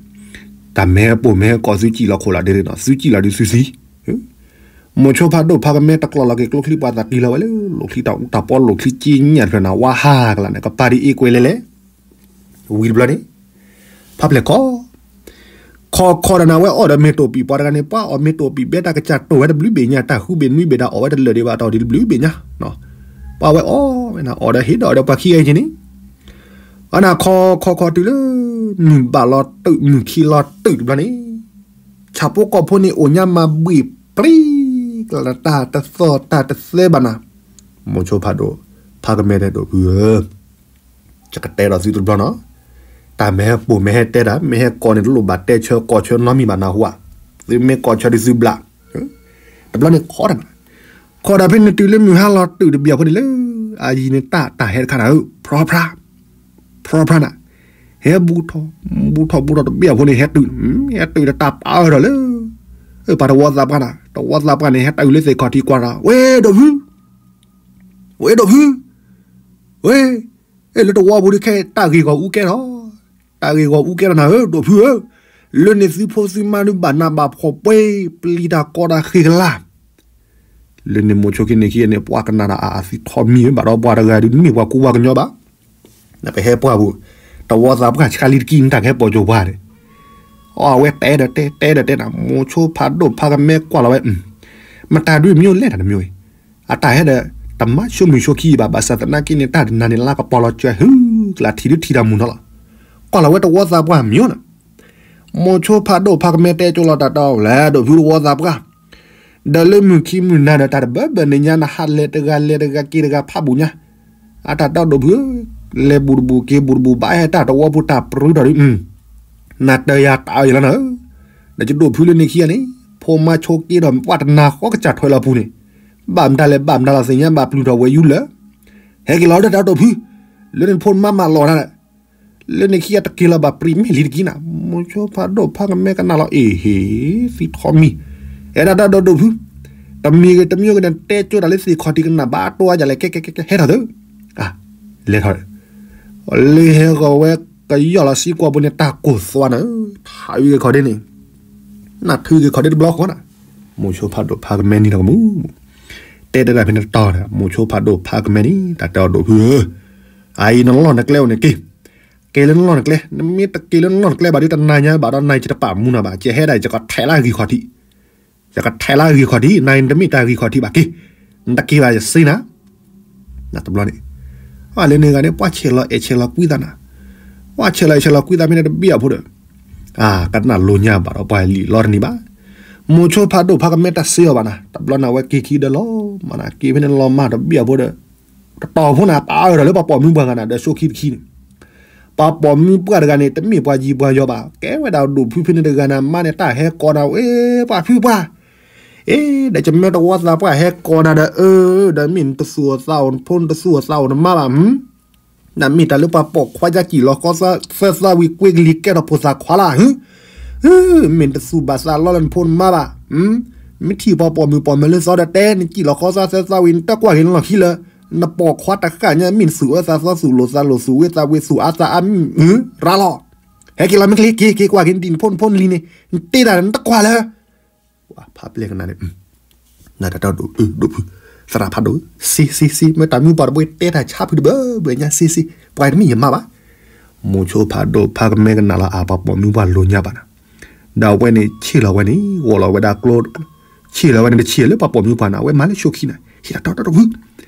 တၢ်မ့ၢ်ဟဲပိာ်မ့ၢ်ဟဲကိးသုစံၣ်လီၤခိၣ်လီၤဒဲးနီၤ သုစံၣ်လီၤဒုးသုသံ, မိၤဆိဖးဒိၣ်ဖးကမဲတကျီၢ်လီၤက့ၤကျိချံ ပှၤသးကံလီၤဝဲလၢ လိၣ်ချံတၢ်အူတၢ်ပီ လိၣ်ချံက့ညၣ်တဖျၢၣ်နၤ ဝါဟးကလၢ်န့ၣ် ကပၤဒ်အ့ကွဲလဲၣ်လဲၣ် ဝံၤတဘျီန့ၣ် ဖးဖျဲၣ်ခီ ခီခီဒီးနၤဝဲအီၣ်ဒီးမ့ၢ်တိၢ်ပံာ်ပှၤတဂၤန့ၣ် ပှၤအီၣ်မ့ၢ်တိၢ်ပံာ်ဘဲတၢ်ကစၢ်တိၢ်ဝဲတဘျုးဘ့ၣ်ညါ တၢ်ဃုဘ့ၣ်နွံဘ့ၣ်တၢ်အီၣ်ဝဲတလၢာ်ဒံးဘၣ် တၢ်အီၣ်ဒံးတဘျုးဘ့ၣ်ညါ, ပှၤဝဲအီၣ်ဝဲနၤ အီၣ်ဒီးဟ့ၣ်ဒီးအီၣ်ဒီးပှၤခံဂၤအံၤန့ၣ်, အီနၤခီခီခီတုၤလၢ မုၢ်ဘၣ်လီၤတုာ် မုၢ်ခံလီၤတုာ်တဘျီန့ၣ်, ဆၣ်ဖိကီၢ်ဖိန့ၣ် အိၣ်ညါမၤဘှံးပျံၤ ကလၢတၢ်တသီၣ်တၢ်တသဲဘၣ်နၤ, မိၤဆိဖးဒိၣ် ဖးကမဲဒဲးဒိၣ်ဖုဧၢ ယကတဲဒီးသုတဘျီနီၤ, တၢ်မ့ၢ်ဟဲပိာ်မ့ၢ်ဟဲတဲတၢ် မ့ၢ်ဟဲကိးန့ၣ် တလိၣ်ဘၣ်တဲဆၢကိးဆၢနီတမံၤဘၣ်နၢ်ဟူဧါ, သုမ့ၢ်ကိးဆၢဒ်သုဘျး, တဘျီန့ၣ်ခီတၢ်နၤ, ခီတၢ်ဖဲန့ၣ်တုၤလၢမုၢ်ဟါလီၤတုာ်တဘျီအဃိန့ၣ်လၢ အယံၤန့ၣ်တၢ်တၢ်ဟဲတခါနၤဧၢ ဖြီဖြါ, ဖြီဖြါနၤ, ဟဲဘူးထီၣ် ဘူးထီၣ်ဘူးထီၣ်တဘျီအဃိန့ၣ် ဟဲတုၤ, ဟဲတုၤဒီးတၢ်ပာ်အၢထီၣ်လၢ ပှၤတဝီသးပှၢ်နၤ, တဝီသးပှၢ်န့ၣ် ဟဲတုၤလၢသ့ၣ်ခီၣ်ထံးကွၢ်ဒီး ဝဲဒိၣ်ဖု ဝဲဒိၣ်ဖု, ဝဲ, အဲ လၢတဝီပူၤဒုးခဲ တၢ်ဂ့ၢ်ဂီၢ်အူကဲထီၣ်, တၢ်ဂ့ၢ်ဂီၢ်အူကဲထီၣ်နၤဧၢ ဒိၣ်ဖုဧၢ, လၢန့ၣ်သုဖိသုမါဒုးဘၣ်နးဘၣ်ဖှီၣ်ပှဲၤ ပျံၤတၢ်ကီတၢ်ဃ့ကလါ, လၢန့ၣ်မိၤဆိခံန့ၣ်ခံန့ၣ် ပှၤကနၣ်တၢ်အါအါသံထီၣ်မံၤ ဘၣ်ဒီးပှၤတဂၤဒုးတမ့ၢ်ပှၤကူပှၤကညီဘၣ်, နပဟဲပှၢ်ပူၤ, တဝီသးပှၢ်ဆှါလံတကံၢ်န့ၣ် တၢ်ကဟဲပိာ်ကၠိပှၢ်ဒီး, အဝဲတဲဒီးတဲ တဲဒီးတဲနၤ, မိၤဆိဖးဒိၣ်ဖးကမဲကွၢ်လီၤဝဲ, မတၤဒုးမ့ၢ်လဲၣ်တၢ်တမ့ၢ်ဝဲ, အတၢ်ဟဲဒီး တမၤဆိမုၢ်ဆိခံဘၣ်, ဘၣ်ဆၣ်သနာ်က့န့ၣ် တၢ်တနၤန့ၣ် လါကပီၤလီၤစၢၤဟုကလး ထံၣ်ဒုထံၣ်တၢ်မုၢ်နီၤလီၤ, ကွၢ်လီၤဝဲတဝီသးပှၢ်မ့ၢ်နီၤ, မိၤဆိဖးဒိၣ်ဖးကမဲတဲကၠိလီၤတၢ်တီလၢ ဒိၣ်ဖုတဝီသးပှၢ် ဒီးလၢမုၢ်ခံမုၢ်နၤဒီး တၢ်တဘၢဘၢၣ်န့ၣ်ညါ နဟးလဲၤတဂၤလဲၤတဂၤက့ၤတဂၤဖးဘူးညါ, အတၢ်တီဒိၣ်ဖုဧၢ, လဲၤဘူးတဘူးက့ၤဘူးတဘူးဘၣ်ဟဲတၢ်တဝီပူၤတၢ်ပြူထီၣ်ဒုး, နတၢ်ယၤတၢ်အၢၣ်လီၤနၤဧၢ, ဒီးယဒိၣ်ဖုလၢန့ၣ်ခံဂၤန့ၣ် ဖိမါဆိက့ဒီး ပှၢ်တနၤဃီကစၢ်ထွဲလီၤပူၤန့ၣ်, ဘၣ်မတၤလဲၣ်ဘၣ်မတၤလီၤသ့ၣ်ညါဘၣ်ပျုၤထီၣ်ဝဲယူလၢ, ဟဲက့ၤလီၤဒီးတၢ်ဒိၣ်ဖု, လၢန့ၣ်ဖိမါမၢလီၤနၤ လၢန့ၣ်ခံဂၤတက့ၤလီၤဘၣ်ပြံးမ့ၢ်လံတကံၢ်နၤ, မိၤဆိဖးဒိၣ်ဖးကမဲကနၣ်လီၤ အ့ၣ်ဟ့ၣ်, သံထီၣ်မံၤ, အဲၣ်ဒိးတၢ်ဒိၣ်ဒိၣ်ဖု, တမံၤဂ့ၤတမံၤဂ့ၤန့ၣ် တဲကၠိတၢ်လၢသ့ၣ်ခီၣ်ထံးကနၣ်ဘၣ်တွၤယၤလဲၣ် ကဲကဲကဲကဲ ဟဲထီၣ်သု, လဲၤထီၣ်, လၢဟဲဂီၤဝဲကယီၢ်လီၤစံကွၢ်ပူၤန့ၣ် တၢ်ကိၢ်သွါနၤ, ထါအုၣ်က့ၤခီၣ်ဒ့န့ၣ်, နၢ်ထုက့ၤခီၣ်ဒ့တဘျီဃီနၤ, မိၤဆိဖးဒိၣ်ဖးကမဲနံၤဒီးကမူ တဲတဲဒၣ်ဖဲန့ၣ်တတီၤဒီး မိၤဆိဖးဒိၣ်ဖးကမဲနံၤ တၢ်တဲအီၤဒိၣ်ဖုဧၢ, အအံၤနလီၢ်နကျဲအိၣ်န့ၣ်က့ၤ, က့ၤလၢနလီၢ်နကျဲ, နမ့ၢ်တက့ၤလၢနလီၢ်နကျဲဘၣ်ဒီး တနၤညါဘၣ်ဒီးနၤ ယတပာ်မူနၤဘၣ်, ယဟဲဒၣ်ယကထဲးလၢဂံၢ်ခီၣ်ထံး, ယကထဲးလၢဂံၢ်ခီၣ်ထံး, နၤနတမ့ၢ်တၢ်ဂံၢ်ခီၣ်ထံးဘၣ်က့ၤ, နတက့ၤဘၣ်ယစ့နၤ တဘျီန့ၣ်, အလၢန့ၣ်ဂၤန့ၣ် ပှၤဆဲးလီၤအဲၣ်ဆဲးလီၤကွံသးနၤ, ပှၤဆဲးလီၤအဲၣ်ဆဲးလီၤကွံသးဖဲန့ၣ်တဘ့ၣ်အဖိဒီး, ကနၣ်လိာ်ညါဘၣ်ဒီးပှၤလံာ်လီတနံၤဘၣ်, မိၤဆိဖးဒိၣ်ဖးကမဲတၢ်စ့အီၤဘၣ်နၤ, တဘျီန့ၣ်အဝဲက့ၤခံဒီးလီၤမၢ်နၤ, က့ၤဖဲန့ၣ်လီၤမၢ်တဘ့ၣ်အဖိဒီး, တတီၤဖိနၤ ပာ်အၢၣ်ဒီးလၢပှၤပိာ်မုၣ်ပှၢ်ဂၤနၤ ဒီးဆိခံတခံန့ၣ် ပှၤပိာ်မုၣ်ပှၢ်တဂၤန့ၣ် တမ့ၢ်ပှၤယံၤပှၤယီၤဘၣ်, ကဲဝဲဒၣ်ဒိၣ်ဖုဖဲန့ၣ်တဂၤနၤ မါန့ၣ်တၢ်ဟဲကိးနၤဝဲ, ပှၤဖုပှၢ်, အ့ ဒီးကမၢတဝီသးပှၢ်ဟဲကိးနၤဒီး အၢ ဒီးမ့ၢ်နတသူၣ်အသးအိၣ်နဖိ နတသူၣ်အသးအိၣ်နမါဘၣ်, နမ့ၢ်တၢ်လၢပှၤပိာ်ခွါယါကံၣ်လီၤဃီသၢသၢဝံၤ ကွ့ကလံၤကဲထီၣ်ဖိသၣ်ခွါလၢ်, မ့ၢ်နတသူၣ်ဘၣ်သးလီလၢနဖိနမါဘၣ်, မ့ၢ်ထံၣ်ပှၤပိာ်မုၣ်ပိာ်မၢၤလၢသီဒီးတဲ နကံၣ်လီၤဃီသၢသၢဝံၤ နတကွၢ်က့ၤနလီၢ်ခံလၢ နပိာ်ခွါတဃၣ်ညါ မ့ၢ်နသူၣ်အၢသးသီ သူၣ်လိာ်သးလိာ် သူၣ်ဝ့သးဝ့ သူၣ်အါသးအါ မုၢ်ရၤလီၤ, ဟဲက့ၤလီၤမ့ၢ်ကလ့ က့ၤက့ၤကွၢ်က့ၤနတံၢ်နဖိနဖိနလံၤန့ၣ် နတ့တၢ် နတကွၢ်လၢ ဖးပျဲၢ်ကနၣ်န့ၣ်, နတၢ်တီဒိၣ်အၢဒိၣ်ဖု, သရၣ်ဖးဒိၣ်ဧၢ, စ့စ့စ့ မ့ၢ်တၢ်မုၢ်ပှၢ်တဘိတဲတၢ်ဆါဖုတဘၢဘၢညါ စ့စ့ ပှၤတမ့ၢ်ယမါဘၣ်, မိၤဆိဖးဒိၣ်ဖးကမဲကနၣ်လီၤ အါ ပှၤပိာ်မုၣ်ပှၢ်လိာ်ညါဘၣ်နၤ, ဒီးအဝဲန့ၣ်ဆ့ၣ်လီၤဝဲန့ၣ် ဂီၢ်လီၤဝဲဒၣ်ကျိ ဆ့ၣ်လီၤဝဲန့ၣ် တဆံးလၢပှၤပိာ်မုၣ်ပှၢ်နၤ အဝဲမၤလၢဆိခံနၤ ဟ့ၣ်တၢ်တီတီတီဖု,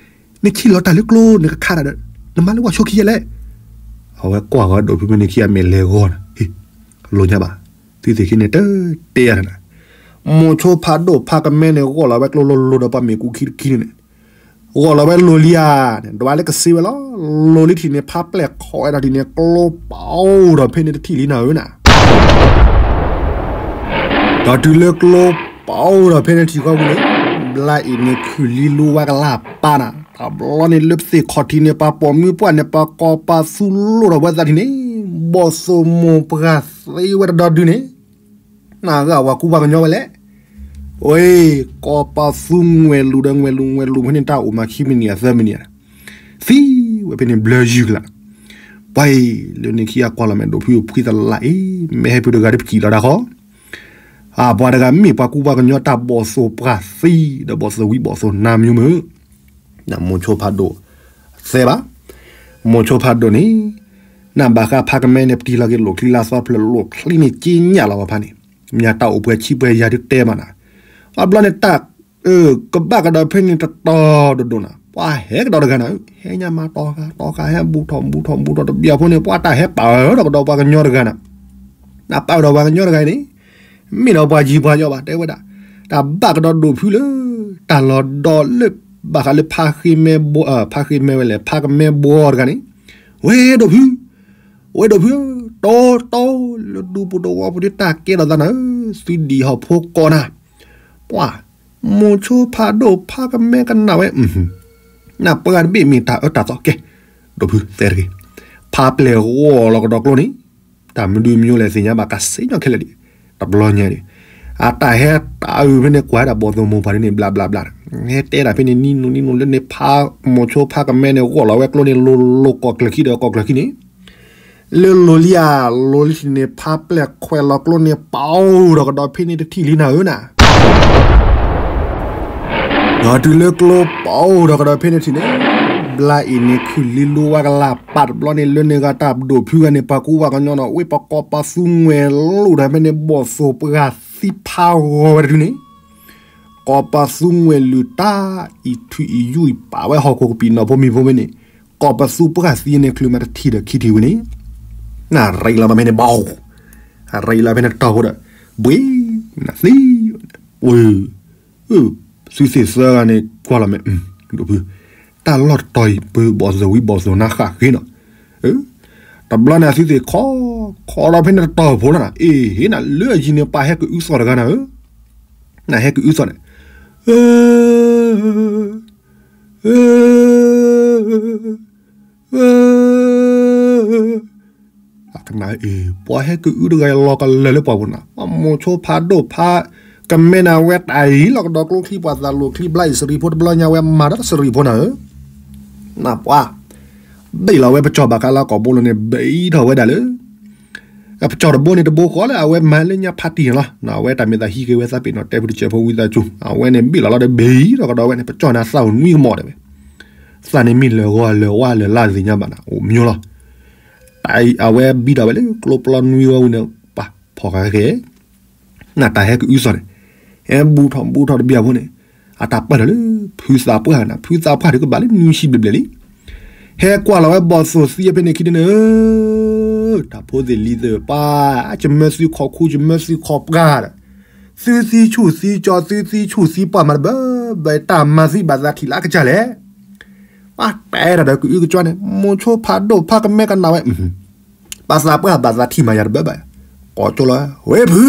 နဆ့ၣ်လီၤတၢ်လၢကျိ နကခါတၢ်ဒီး နမၤလၢပှၤဆိခံယဲလဲၣ်, အဝဲကွၢ်ဂီၤဒိၣ်ဖုမ့ၢ်န့ၣ်ခံအမဲာ်လဲၤဂီၤနၤ, လိာ်ညါဘၣ်, သုသ့ၣ်ခံန့ၣ်တတဲယၤနၤ, မိၤဆိဖးဒိၣ်ဖးကမဲန့ၣ် ဂီၢ်လီၤဝဲကျိလိၤလိၤဒီးပှၤမ့ၣ်ကူခံတခံန့ၣ်န့ၣ်, ဂီၢ်လီၤဝဲလိၤလံဧါ, ဒွးလၢကစ့ဝဲလီၤ, လိၤလံထံၣ်န့ၣ် ဖးပျဲၢ်ခိးဝဲဒီးထံၣ်န့ၣ် ကျိပအိၣ်ဒီးဖဲန့ၣ်တထံၣ်လံနၤဧၢနၤ ဒီးတုၤလၢကျိပအိၣ်ဒီးဖဲန့ၣ်ထံၣ်ဃီပူၤန့ၣ်, ဘျါအံၤန့ၣ်ခုၣ်လံလူဝါကလၢ်ပာ်နၤ, တဘျီန့ၣ်လၢပသ့ၣ်ခီၣ်ထံးန့ၣ် ပှၤပိာ်မုၣ်ပှၢ်န့ၣ် ပှၤကိးပသူလိၣ်ဒီးဝဲသးထံၣ်န့ၣ်, ဘီၣ်သိၣ်မိၢ်ပှၢ်သံဝဲတဒီဒုန့ၣ်, နဂၤဝၤကူပှၤကညီဝဲလဲၣ် ဝဲ, ကိးပသူငွဲၢ်လူၤဒီးငွဲၢ်လူၤငွဲၢ်လူၤဖဲန့ၣ် တၢ်အိၣ်မးခံမံးနံးအသၢမံးနံး, သံဝဲဖဲန့ၣ်ဘျၢယုၢ်ကလး, ပှၤအံၤ လၢန့ၣ်ခံဂၤကွၢ်လီၤမဲာ်ဒိၣ်ဖုဖှံသလးအံၤ, မ့ၢ်ဟဲဖုတဂၤတပကံၣ်လီၤဒၣ်ဃီ, အပှၤတဂၤမ့ၢ်ပှၤကူပှၤကညီတၢ်ဘီၣ်သိၣ်ပှၢ်သံ, ဒီးဘီၣ်သိၣ်ဝံဘီၣ်သိၣ်နါမညိမုၢ် မိၤဆိဖးဒိၣ်သဲဘၣ်, မိၤဆိဖးဒိၣ်န့ၣ်, နဘၣ်ဃးဖးကမဲန့ၣ် ပတံၤလီၤက့ၤလိာ်ချံလၢသီဖျၢၣ် လိာ်ချံန့ၣ်က့ညၣ်လီၤဝဲဖးန့ၣ်, မ့ၢ်တၢ်အိၣ်ပှဲၤဆံးပှဲၤယၤဒုးတဲမးနၤ, အဘျီန့ၣ်တၢ်, ကဘၣ်ကဒီးဖဲန့ၣ်တတီၤဒိၣ်ဒိၣ်နၤ, ပှၤဟဲကဒီးတဂၤနၤ, ဟဲညါမးတီဃာ် တီဃာ်ဟဲဘူးထီၣ်ဘူးထီၣ်ဘူးထီၣ်တဘျီဖိန့ၣ် ပှၤတၢ်ဟဲပာ်အၢထီၣ်ကဒီးပှၤကညီတဂၤနၤ နပာ်ကဒီးပှၤကညီတဂၤအံၤန့ၣ်, မ့ၢ်ဒီးပှၤယံၤပှၤယီၤဘၣ် တဲဝဲဒၣ်, တၢ်ဘၣ်ကဒီးဒိၣ်ဖုလၢ, တၢ်လီၤဒီးလၢ, ဘၣ်ဃးလၢဖးဃ့မဲ, ဖးဃ့မဲဝဲလဲၣ် ဖးကမဲဘှီတဂၤန့ၣ်, ဝဲဒိၣ်ဖု, ဝဲဒိၣ်ဖု, တီတီ, လၢဒူပူၤတဝီပူၤဒ်တၢ်ကဲထီၣ်သးနၤဧၢ, သုဒံၣ်ဟီၣ်ဖိကိးနၤ, ပှၤ, မိၤဆိဖးဒိၣ်ဖးကမဲကနၣ်ဝဲ နပှၤတဘ့ၣ်မ့ၢ်တၢ်အၢတၢ်သီကဲ, ဒိၣ်ဖုသဲတဂ့ၤ, ဖးပျဲၢ်ဂီၢ်လီၤကဒီးကျိန့ၣ်, တၢ်မနုၤမညိလဲၣ်သ့ၣ်ညါဘၣ်ကစ့ညီခဲလၢာ်ဒံး, တဘျီညါဒံး, အတၢ်ဟဲတၢ်အုၣ်ဖဲန့ၣ် ကွၢ်ဒၣ်ဘီၣ်သိၣ်မိၢ်ပှၢ်ဒ်န့ၣ် ဘျးဘျးဘျး, ဟဲတဲဒၣ်ဖဲန့ၣ် နံၤနုၤနံၤနုၤလၢန့ၣ်ဖး, မိၤဆိဖးကမဲန့ၣ် ဂီၢ်လီၤဝဲကျိန့ၣ် လိၤလိၤကိးကျၢၤခံဒီးကိးကျၢၤခံန့ၣ် လၢလိၤလံဧါ, လိၤလံထံၣ်န့ၣ် ဖးပျဲၢ်ခွဲးလီၤကျိန့ၣ် ပအိၣ်ဒီးကဒီးဖဲန့ၣ်တထံၣ်လံနၤဧၢနၤ, ဒီးတုၤလၢကျိပအိၣ်ဒီးကဒီးဖဲန့ၣ်ထံၣ်န့ၣ်, ဘျါအံၤန့ၣ် ခုၣ်လံလိဝါကလၤပာ်တဘျီန့ၣ် လၢန့ၣ်ဂၤတၢ်ဒိၣ်ဖုဂၤန့ၣ် ပှၤကူဝါကညီနီၤ ဝ့ၢ်ပကိးပသူငွဲၣ်လိၣ်ဒီးဖဲန့ၣ် ဘီၣ်သိၣ်ပှၢ်သံဖးဂီၤဝဲတဒုန့ၣ် ကိးပသူငွဲၣ်လုၢ်တၢ်အံၤထွံၣ်အံၤယူၢ်အံၤပာ်ဝဲဟီၣ်ခိၣ်ကပံာ်နီၣ်ဖိမံၤဖိမ့ၢ်န့ၣ် ကိးပသူပှၢ်သံန့ၣ် ချုးမးတထံၣ်ဒီးခံထံၣ်ဝံၤန့ၣ် နၢ်ရံလီၤမးဖဲန့ၣ် ဘီၣ် ရံလီၤဖဲန့ၣ်တတီၤဖိဒီး ဘှ့ နသံ ဝဲ သုသ့ၣ်သၢဂၤန့ၣ် ကွၢ်လီၤမ့ၢ် ဒိၣ်ဖု တၢ်လီၢ်တတီၤအံၤ ပဘီၣ်သိၣ်ဝံၤဘီၣ်သိၣ်နါဃၣ်ဃ့နီၤ တဘျီန့ၣ် အသုသ့ၣ်ခီ ခီဒီးဖဲန့ၣ်တတီၤဖိလီၤနၤ အ့ၣ် ဟ့ၣ်နၤလၢအယံၤန့ၣ် ပှၤဟဲကအုသီၣ်တဂၤနၤဧၢ နဟဲကအုသီၣ်န့ၣ် အ ကနၣ်အ့ၣ် ပှၤဟဲကအုတဂၤလီၤကလၢာ်လၢပှၤပူၤနၤ ပှၤမိၤဆိဖးဒိၣ်ဖး ကမဲနၤဝဲတၢ်အံၤလီၤကဒီးကျိချံပှၤသးလိၤချံဘျါအံၤစရံဖိတဘျီညါဝဲမၤဒီးစရံဖိနၤဧၢ နပှၤ ဘ့ၣ်လီၤဝဲပကၠီၣ်ဘၣ်ဃးလၢကိာ်ဘိလီၤန့ၣ် ဘ့ၣ်ထီၣ်ဝဲဒၣ်လၢ ပကၠီၣ်တဘိန့ၣ်တဘိဃီလၢအဝဲမၤလၢညါဖးတံၢ်န့ၣ်လီၤ အဝဲတၢ်မ့ၢ်သးဟံးက့ၤဝဲသးပ့ၤနီၣ်တဲဖုတစဲးဖိဝံသးစူၤ အဝဲန့ၣ်ဘ့ၣ်လီၤလီၤဒီးဘ့ၣ်ထီၣ်ကဒီးဝဲန့ၣ် ပကၠီၣ်နၤသးအိၣ်နွံကမီၤတဲဝဲ သးန့ၣ်မ့ၢ်လၢာ်ဂီၤလၢာ်ဝါလၢာ်လါသ့ၣ်ညါဘၣ်နၤ အိၣ်မၠိလီၤ အဝဲဘံထီၣ်ဝဲလၢကျိပျီနွံဂီၤဝံၤန့ၣ် ပှၤဖီၣ်ဃာ်က့ၤ နတၢ်ဟဲကအုသီၣ်န့ၣ် ဟဲဘူးထီၣ်ဘူးထီၣ်တဘျီဖိန့ၣ် အတၢ်ပာ်ထီၣ်လၢ ဖုသးပှၢ်နၤ ဖုသးပှၢ်ဒုးကဘၣ်လၢနွံဆံဘျဲၣ်ဘျဲၣ်လံ ဟဲကွၢ်လီၤဝဲဘီၣ်သိၣ်သံဖဲန့ၣ်ခံန့ၣ် တၢ်ဖိသ့ၣ်လံၤသ့ၣ်ပှၢ် ယမၢသုခီၣ်ခူ ယမၢသုခီၣ်ပှၢ်ဒီး သုသံဆူၣ်သံကၠီ သုသံဆူၣ်သံပှၢ်မးတဘၢ ဘၣ်တၢ်မၤသံဘၣ်သးထံၣ်လၢအကစၢ်လဲၣ် ပှၤတဲတၢ်ဒီးကအုကကွၢ်န့ၣ် မိၤဆိဖးဒိၣ်ဖးကမဲကနၣ်ဝဲ ပှၤသးပှၢ်ဘၣ်သးထံၣ်မးယၤတဘၢဘၣ် ကိးကၠိလီၤ ဝဲဖု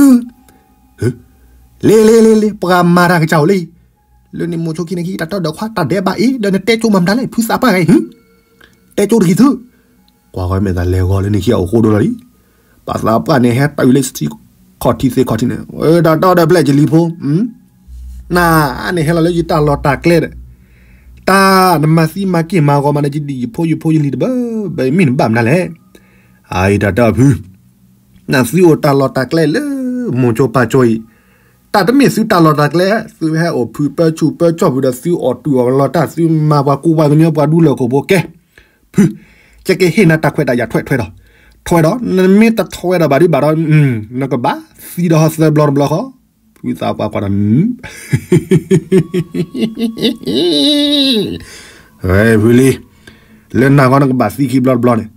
လ့လ့လ့လ့ ပှၤမၤတၢ်ကစၢ်အိၣ်လံ လၢန့ၣ်မိၤဆိခံန့ၣ်ခံ တၢ်တၢ်ဒီးခွါတၢ်ဒဲးဘးအံၤ ဒီးနတဲကၠိမၤမတၤလဲၣ် ဖုသးပှၢ်ဂၤအံၤ တဲကၠိတဂ့ၤသု ကွၢ်ဃီမ့ၢ်သးလဲၤဂီၤလၢန့ၣ်ခံအအိၣ်ဃိဒိလီၤလံ ပှၤသးပှၢ်န့ၣ်ဟဲတၢ်အုးလၢထံခီၣ်ထံးသ့ၣ်ခီၣ်ထံးန့ၣ် တၢ်တၢ်ဒီးဖျဲၣ်ကလံၤဖိ နၤန့ၣ်ဟဲလီၤလၢယတၢ်လီၢ်တၢ်ကျဲဒီး တၢ်နမၤသံမၤက့ၢ်မၤဂီၤမးန့ၣ် ယဒံၣ်ယဖိယဖိယလံၤတဘၢ ဘၣ်မ့ၢ်နဘၣ်မနုၤလဲၣ် အအံၤတၢ်တၢ်ဖု နသုအိၣ်တၢ်လီၢ်တၢ်ကျဲလၢ မိၤဆိဖးကၠီအံၤ တၢ်တမ့ၢ်သုတၢ်လီၢ်တၢ်ကျဲ သုဟဲအိၣ်ဖုးပၢဆူၣ်ပၢကၠီၣ်ဖုးဒီးသုအီၣ်တူၢ်အီၣ်ကလီတၢ် သုမၤပှၤကူပှၤကညီပှၤဒူလၢၢ်ခိၣ်ဖိကဲ ဖု ယကဟ့ၣ်နၤတၢ်ခွဲးတၢ်ယာ်ထွဲထွဲဒီး ထွဲဒီး နမ့ၢ်တထွဲဒီးဘၣ်ဒုးဘၣ်ဒီး နကဘၣ်သံဒီးဟီသၢဘျီတဘျီဃီ ဖုသးပှၢ်ကွၢ်ဒီး ဝဲဖုလံ လၢနၤဃီနကဘၣ်သံခံဘျီတဘျီန့ၣ်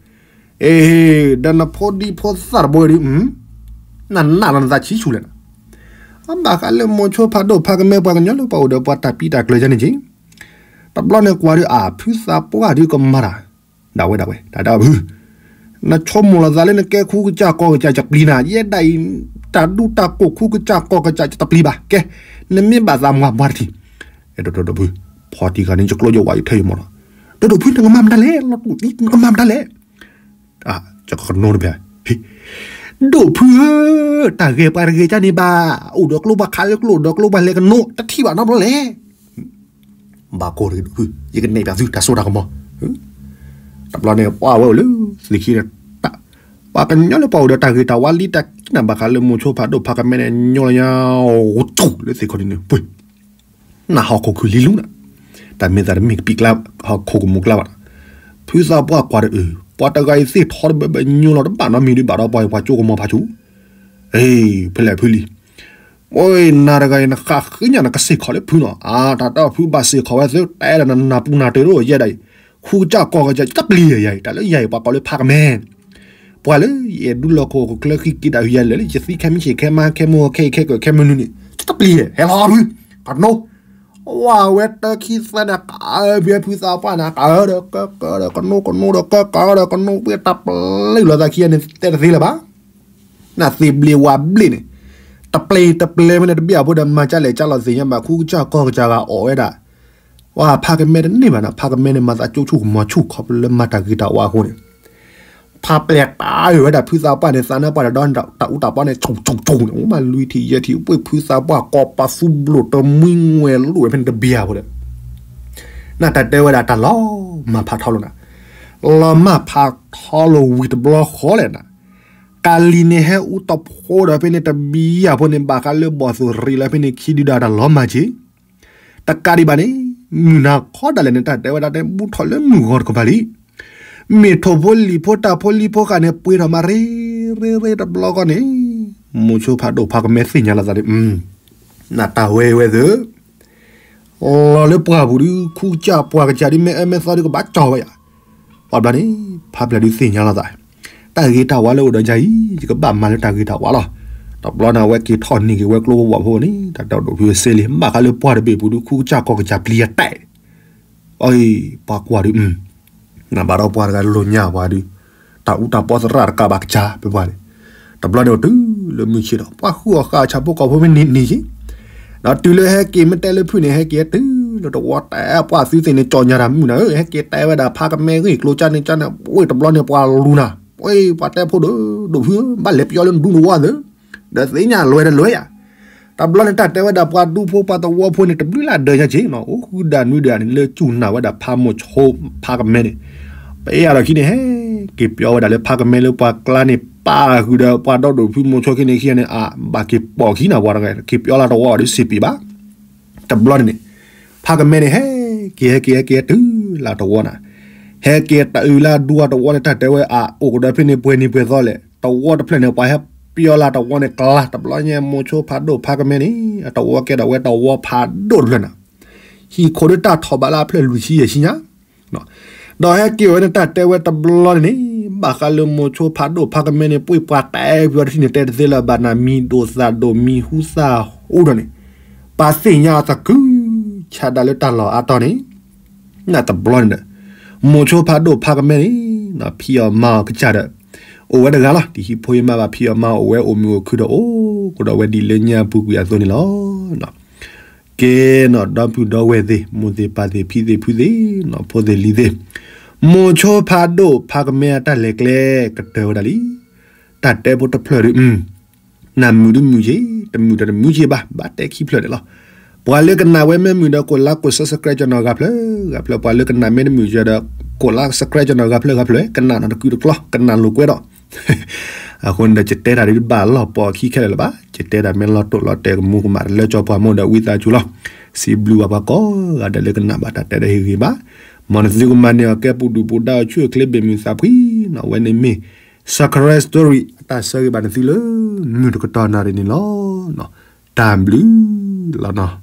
အ့ ဒီးနဖိဒံဖိသၣ်တဘိဒုး နနၢ်လီၤနသးဆံးဆူၣ်လဲၣ်နၤ အဘၣ်ဃးလၢမိၤဆိဖးဒိၣ်ဖးကမဲပှၤကညီလၢပှၤအိၣ်ဒီးပှၤတၢ်ပံတၢ်ကျၢၤယါန့ၣ်က့ တဘျီန့ၣ်ကွၢ်ဒုး အါ ဖုသးပှၢ်ဒုးကမၤတၢ် ဒၣ်ဝဲဒၣ်ဝဲ တၢ်ဒၣ်ဖု နဆိကမိၣ်လီၤသးလၢနကဲခူကစၢ်ကီၢ်ကစၢ် ယပျံၤနၤ ယဲဒၣ်အံၤ တၢ်ဒူတၢ်ကိၢ်ခူကစၢ်ကီၢ်ကစၢ် ယတပျံၤဘၣ် ကဲ နမ့ၢ်ဘၣ်သးမၤပှၤတထံၣ် ဒီးဒီးဖု ဖီတံၢ်ဃာ်န့ၣ် ယကျိယဝါယထဲယမီၢ်လီၤ ဒီးဒီးဖု နကမၤမတၤလဲၣ် လီၤတူၢ်သံ နကမၤမတၤလဲၣ် ကကနိတဘၣ် ဒိၣ်ဖုဧၢ, တၢ်ဂဲၤပှၤတဂဲၤကၢ်န့ၣ်ဘၣ်, အိၣ်ဒီးကျိပှၤခးလၢကျိ အိၣ်ဒီးကျိပှၤလဲၤကနိး တထံၣ်ဘၣ်နီတဘျီလဲၣ်. ဘၣ်ကိၢ်တဂ့ၤဒိၣ်ဖု, ယကနဲၣ်ပၠးသု တၢ်စိတၢ်ကမီၤ, တဘျီန့ၣ် ပှၤဝဲအိၣ်လၢသ့ၣ်ခံန့ၣ်, ပှၤကညီလၢပှၤအိၣ်ဒီးတၢ်ဂ့ၤတၢ်ဝါလံတၢ်ကနၣ်ဘၣ်ဃးလၢမိၤဆိဖးဒိၣ်ဖးကမဲန့ၣ် ညီလၢညါ အိၣ်တူၢ်လၢသ့ၣ်ခီန့ၣ် ပှ့ၤ နၢ်ဟီၣ်ခိၣ်ခုၣ်လံလူနၤ, တၢ်မ့ၢ်သးတမ့ၢ်ကပံာ်ကျါ ဟီၣ်ခိၣ်ကမူၤကျါဘၣ်နီၤ, ဖုသးပှၢ်ကွၢ်ဒီးအၢ, ပှၤတဂၤအံၤသ့ၣ်ထီတဘၢဘၢညိလီၤ တဘၣ်နီတမံၤဒုးဘၣ်ဒီးပှၤအံၤပှၤကၠိကမီၤဖးဆူၣ်, အ့ ဖဲလဲၣ်ဖုလံ, အိ နၤတဂၤအံၤ နဃၣ်ဃုညါနကစ့ၢ်ခီးလၢဖုနီၤ, အါ တၢ်တၢ်ဖုဘၣ်စ့ၢ်ခီးဝဲသု တဲလၢနနၢ်ပူၤနၢ်တ့ၢ်တအိၣ်ယဲဒၣ်အံၤ, ဃူကစၢ်ကီၢ်ကစၢ် တပျံၤယၤအံၤ တၢ်လၢယၤအံၤ ပှၤကိးလၢဖးကမဲ ပှၤလၢယအဲၣ်ဒူလီၢ်ခိၣ်ကျၢဃံက့ၤဒၣ်ယၤလၢာ်လၢယသံခဲမုၢ်ဆ့ၣ်ခဲမါခဲမိၢ်ခဲအံၤခဲကၢၢ်ခဲမုၢ်နုၤန့ၣ် တပျံၤ ဟဲလီၤဖု, ကနိ ဝဲတၢ်ခံသၢန့ၣ် ကးဖုသးပှၢ်န့ၣ် ကးဒီးကကးဒီးကနိကနိဒီးကကးဒီးကနိ ပှ့ၤတၢ်ပျံၤလီၤသးခံဂၤန့ၣ် တဲတသ့လၢၤဘၣ်. နသ့ၣ်ဘျ့ဝၤဘျ့န့ၣ် တပျဲတပျဲဖဲန့ၣ်တဘ့ၣ်အဖိဒီးမၤကၢ်လဲၣ်ကၢ်လီၤသ့ၣ်ညါဘၣ် ဃူကစၢ်ကီၢ်ကစၢ်ဂၤအီၣ်ဝဲဒၣ်, ဝဲဖးကမဲတန့ၢ်ဘၣ်နီၤ ဖးကမဲန့ၣ် မၤသးကၠိဆူၣ်ကမီၤဆူၣ်ခီဖျိလၢမၤတၢ်ဂ့ၤတၢ်ဝါအဃိန့ၣ် ဖးပျဲၢ်တၢ်ဂ့ၤဝဲဒၣ်ဖုသးပှၢ်န့ၣ် သးနၢ်ပှၢ်ဒီးတၢ်အူတၢ်ပီန့ၣ် ဆူၣ်ဆူၣ်ဆူၣ်န့ၣ် အိၣ်မးလွံၢ်ထံၣ်ယဲၢ်ထံၣ် ပှ့ၤဖုသးပှၢ်ကိးပသူဘျိၣ်တမှံငွဲၣ်လိၣ်ဝဲဖဲန့ၣ်တဘ့ၣ်အဖိဒီး နတၢ်တဲဝဲဒၣ်တၢ်လီၤမၢ်ဖးထီလိာ်နၤ, လီၤမၢ်ဖးထီလိာ်ဝံၤတဘျီဃီလဲၣ်နၤ, ကၤလံၤန့ၣ်ဟဲအူတဖိဒီးဖဲန့ၣ်တဘ့ၣ်အဖိန့ၣ် ဘၣ်ဃးလၢဘီၣ်သိၣ်ရံၣ်လၢဖဲန့ၣ်ခံဒုဒီးတၢ်လီၤမၢ်က့ၤ, တကးဒံးဘၣ်န့ၣ် မုၢ်နၤခီဒၣ်လဲာ်န့ၣ် တၢ်တဲဝဲဒၣ်တဲ ဘူးထီၣ်လၢမုၢ်ဂီၤတကပၤလံ. မ့ၢ်ထိၣ်ဖိလံၣ်ဖိတၢ်ဖိလံၤဖိဃာ်န့ၣ် ပှ့ၤထီၣ်မးရ့ရ့ရ့တဘျီဃီန့ၣ်, မိၤဆိဖးဒိၣ်ဖးကမဲသ့ၣ်ညါလီၤသးဒီး နတၢ်ဝဲဝဲသ့ၣ် လီၤလၢပှၢ်ပူၤဒုး ခူကစၢ်ပှၢ်ကစၢ်ဒုး မ့ၢ်အၢမ့ၢ်သီဒုး ကဘၣ်ကၠီၤဝဲယၤ. ပှၤဘျီန့ၣ် ဖးဖျၢၣ်ဒုးသ့ၣ်ညါလီၤသး, တၢ်ဂ့ၤတၢ်ဝါလၢအိၣ်ဒီးယၤအံၤ ယကဘၣ်မၤလၢတၢ်ဂ့ၤတၢ်ဝါလီၤ. တဘျီန့ၣ် အဝဲက့ၤထီၣ်န့ၢ်က့ၤဝဲကျိဖိဝၣ်ဖိန့ၣ် တၢ်ဒိၣ်ဒိၣ်ဖုစ့လံ ဘၣ်ဃးလၢပှၢ်တဘ့ၣ်ပူၤဒုး ခူကစၢ်ကီၢ်ကစၢ်ပျံၤယၤတဲာ် အံၤ ပှၤကွၢ်ဒုး နဘၣ်ဒီးပှၤတဂၤလိာ်ညါပှၤဒုး တၢ်အူတၢ်ပီသရၣ်တကးဘၣ်ကစၢ် ပပှၤန့ၣ်, တဘျီန့ၣ်တုၤလၢမုၢ်ဆ့ၣ်ဒီး ပှၤဃုအီၣ်ဃာ်အီၣ်ဆၣ်ဖိကီၢ်ဖိမ့ၢ်န့ၢ်န့ၢ်က့ၤ, ဒီးတုၤလၢဟဲက့ၤမ့ၢ်တဲလၢဖုၣ်န့ၣ် ဟဲက့ၤတုၤလၢတဝီတဲပှၤသုသ့ၣ်န့ၣ် ကၠီၣ်ညါတၢ်မုၢ်နၤဧၢ, ဟဲက့ၤတဲဝဲဒၣ်ဖးကမဲဂ့ၢ်ကျိၤကၠၢန့ၣ်ကၠၢန့ၣ် ဝ့ၢ်တဘျီန့ၣ်ပှၤလူၤနၤ, ဝ့ၢ်ပှၤတဲဖိဒိၣ်ဒိၣ်ဖုဧၢ ဘၣ်လဲၤပယီၤလၢနဒူနဝီသ့ၣ် ဒီးသ့ၣ်ညါလွဲတလွဲယၤ တဘျီန့ၣ် တၢ်တဲဝဲဒၣ်ပှၤဒူဖိပှၤသဝီဖိန့ၣ် တဘျုးလၢအဒၢးညါက့ၤနီၤ, အိၣ်ဃုဒၣ်နွံဒၣ်န့ၣ် လၢစူၢ်နာ်ဝဲဒၣ်ဖးမိၤဆိဖးကမဲန့ၣ်, ပအဲၣ်အါထီၣ်ခံန့ၣ် ဟဲက့ၤပျီဝဲဒၣ်လၢဖးကမဲလၢပှၤကျါန့ၣ် ပာ်ဃုာ်ဒီးပှၤဒီဒိၣ်ဖုမိၤဆိခံန့ၣ်ခံဂၤန့ၣ် အါ ဘၣ်က့ၤပိာ်ခံနၤပှၤတဂၤ က့ၤပျီလၢတဝီအီၤဒ်စ့ပံးဘၣ် တဘျီန့ၣ်န့ၣ် ဖးကမဲန့ၣ် ဟဲက့ၤဟဲက့ၤဟဲက့ၤတုၤလၢတဝီနၤ, ဟဲက့ၤတအုၣ်လၢဒူအီၤတဝီန့ၣ် တၢ်တဲဝဲအအိၣ်ကဒီးဖဲန့ၣ်ပှဲၤနံၤပှဲၤသီလဲၣ်, တဝီတဖျၢၣ်န့ၣ် ပှၤဟဲပျီလၢတဝီန့ၣ်ကျါ တဘျီညါမိၤဆိဖးဒိၣ်ဖးကမဲန့ၣ် အတဝီကဲဒၣ်ဝဲတဝီဖးဒိၣ်တဖျၢၣ်နၤ, ဟံၣ်ခိၣ်ဒုးတၢ်ထီၣ်ဘးလၢအဖျၢၣ်လွံၢ်ဆံယဲၢ်ဆံညါ ဒီးဟဲက့ၤဝဲန့ၣ် တၢ်တဲဝဲတဘျီန့ၣ်န့ၣ် ဘၣ်ဃးလၢမိၤဆိဖးဒိၣ်ဖးကမဲန့ၣ် ပှ့ၤပှၤတဲဖုအီၤတထံၣ်န့ၣ် တဲတသ့လၢၤဘၣ်နၤ မံၤဒိၣ်သၣ်ဒိၣ်မံၤဟူသၣ်ဟူဒီးန့ၣ် ပှၤသ့ၣ်ညါအီၤသကုၤဆးဒးလၢတၢ်လီၢ်အါတီၤန့ၣ် နတဘျီန့ၣ်ဒီး မိၤဆိဖးဒိၣ်ဖးကမဲန့ၣ် ဖံးအီၣ်မၤအီၣ်ကစၢ်ဒီး အိၣ်ဝဲတဂၤလီၤ. တဟံၣ်ဖိယမါဘၣ် ဖံးအီၣ်မၤအီၣ် အိၣ်ဝဲအိၣ်မုာ်အိၣ်ခုဒီး အိၣ်ကဒီးဝဲဒ်လၢညါပူၤကွံာ်အသိးန့ၣ်လီၤ. ကဲနီၤ ဒီပုၢ်ဒီဝဲၢ်သ့ၣ် မိၢ်သ့ၣ်ပၢ်သ့ၣ် ဖံသ့ၣ်ဖုသ့ၣ်နီၤ ဖိသ့ၣ်လံၤသ့ၣ်, မိၤဆိဖးဒိၣ်ဖးကမဲအတၢ်လဲၤကျဲကတၢၢ်ဝဲဒၣ်လံ. တၢ်တဲဖိတဖျၢၣ်ဒီး နမုာ်ဒုးမုာ်က့ၤ တမုာ်ဒီးတမုာ်က့ၤဘၣ် ဘၣ်တဲခံဖျၢၣ်န့ၣ်လီၤ. ပှၤလၢကနၣ်ဝဲမ့ၢ်မုာ်ဒီး ကိးလါကိး subscribe ကၠီနီၤဂၤဖျၢၣ်ဂၤဖျၢၣ်, ပှၤလၢကနၣ်မ့ၢ်တမုာ်က့ၤဒီး ကိးလါ subscribe ကၠီနီၤဂၤဖျၢၣ်ဂၤဖျၢၣ်, ကနၣ်နီၤတကုာ်တကျီ ကနၣ်လိာ်ကွဲဒီး အဃိန့ၣ်ဒီး ယတဲတၢ်ဒ်ဘၣ်လီၢ်ပီၢ်ခံခဲလၢာ်လၢၤဘၣ်, ယတဲတၢ်မ့ၢ်လီၤတိာ်လီၤတဲာ်ကမူကမၣ်လၢကၠီပှၤမိၢ်ဒီးဝံသးစူၤလီၤ. စံးဘျုးဘၣ်ပှၤကိးဂၤဒဲးလၢကနၣ်ဘၣ်တၢ်တဲဒီးဟ့ၣ်ဂ့ၤဘၣ်, မ်နသုကမၤန့ၢ်အီၤကဲပူၤဒုၣ်ပူၤဒါအီၤဆူၣ်ချ့ဘ့ၣ်မုၢ်သးဖှံနီၤ, အဝဲန့ၣ်မ့ၢ် Sacred Story အတၢ်ဆၢဂ့ၤဘၣ်နသုလၢ မုၢ်တကတီၢ်နၣ်ရံၣ်န့ၣ်လီၤ. တၢ်ဘျုးလီၤနီၤ.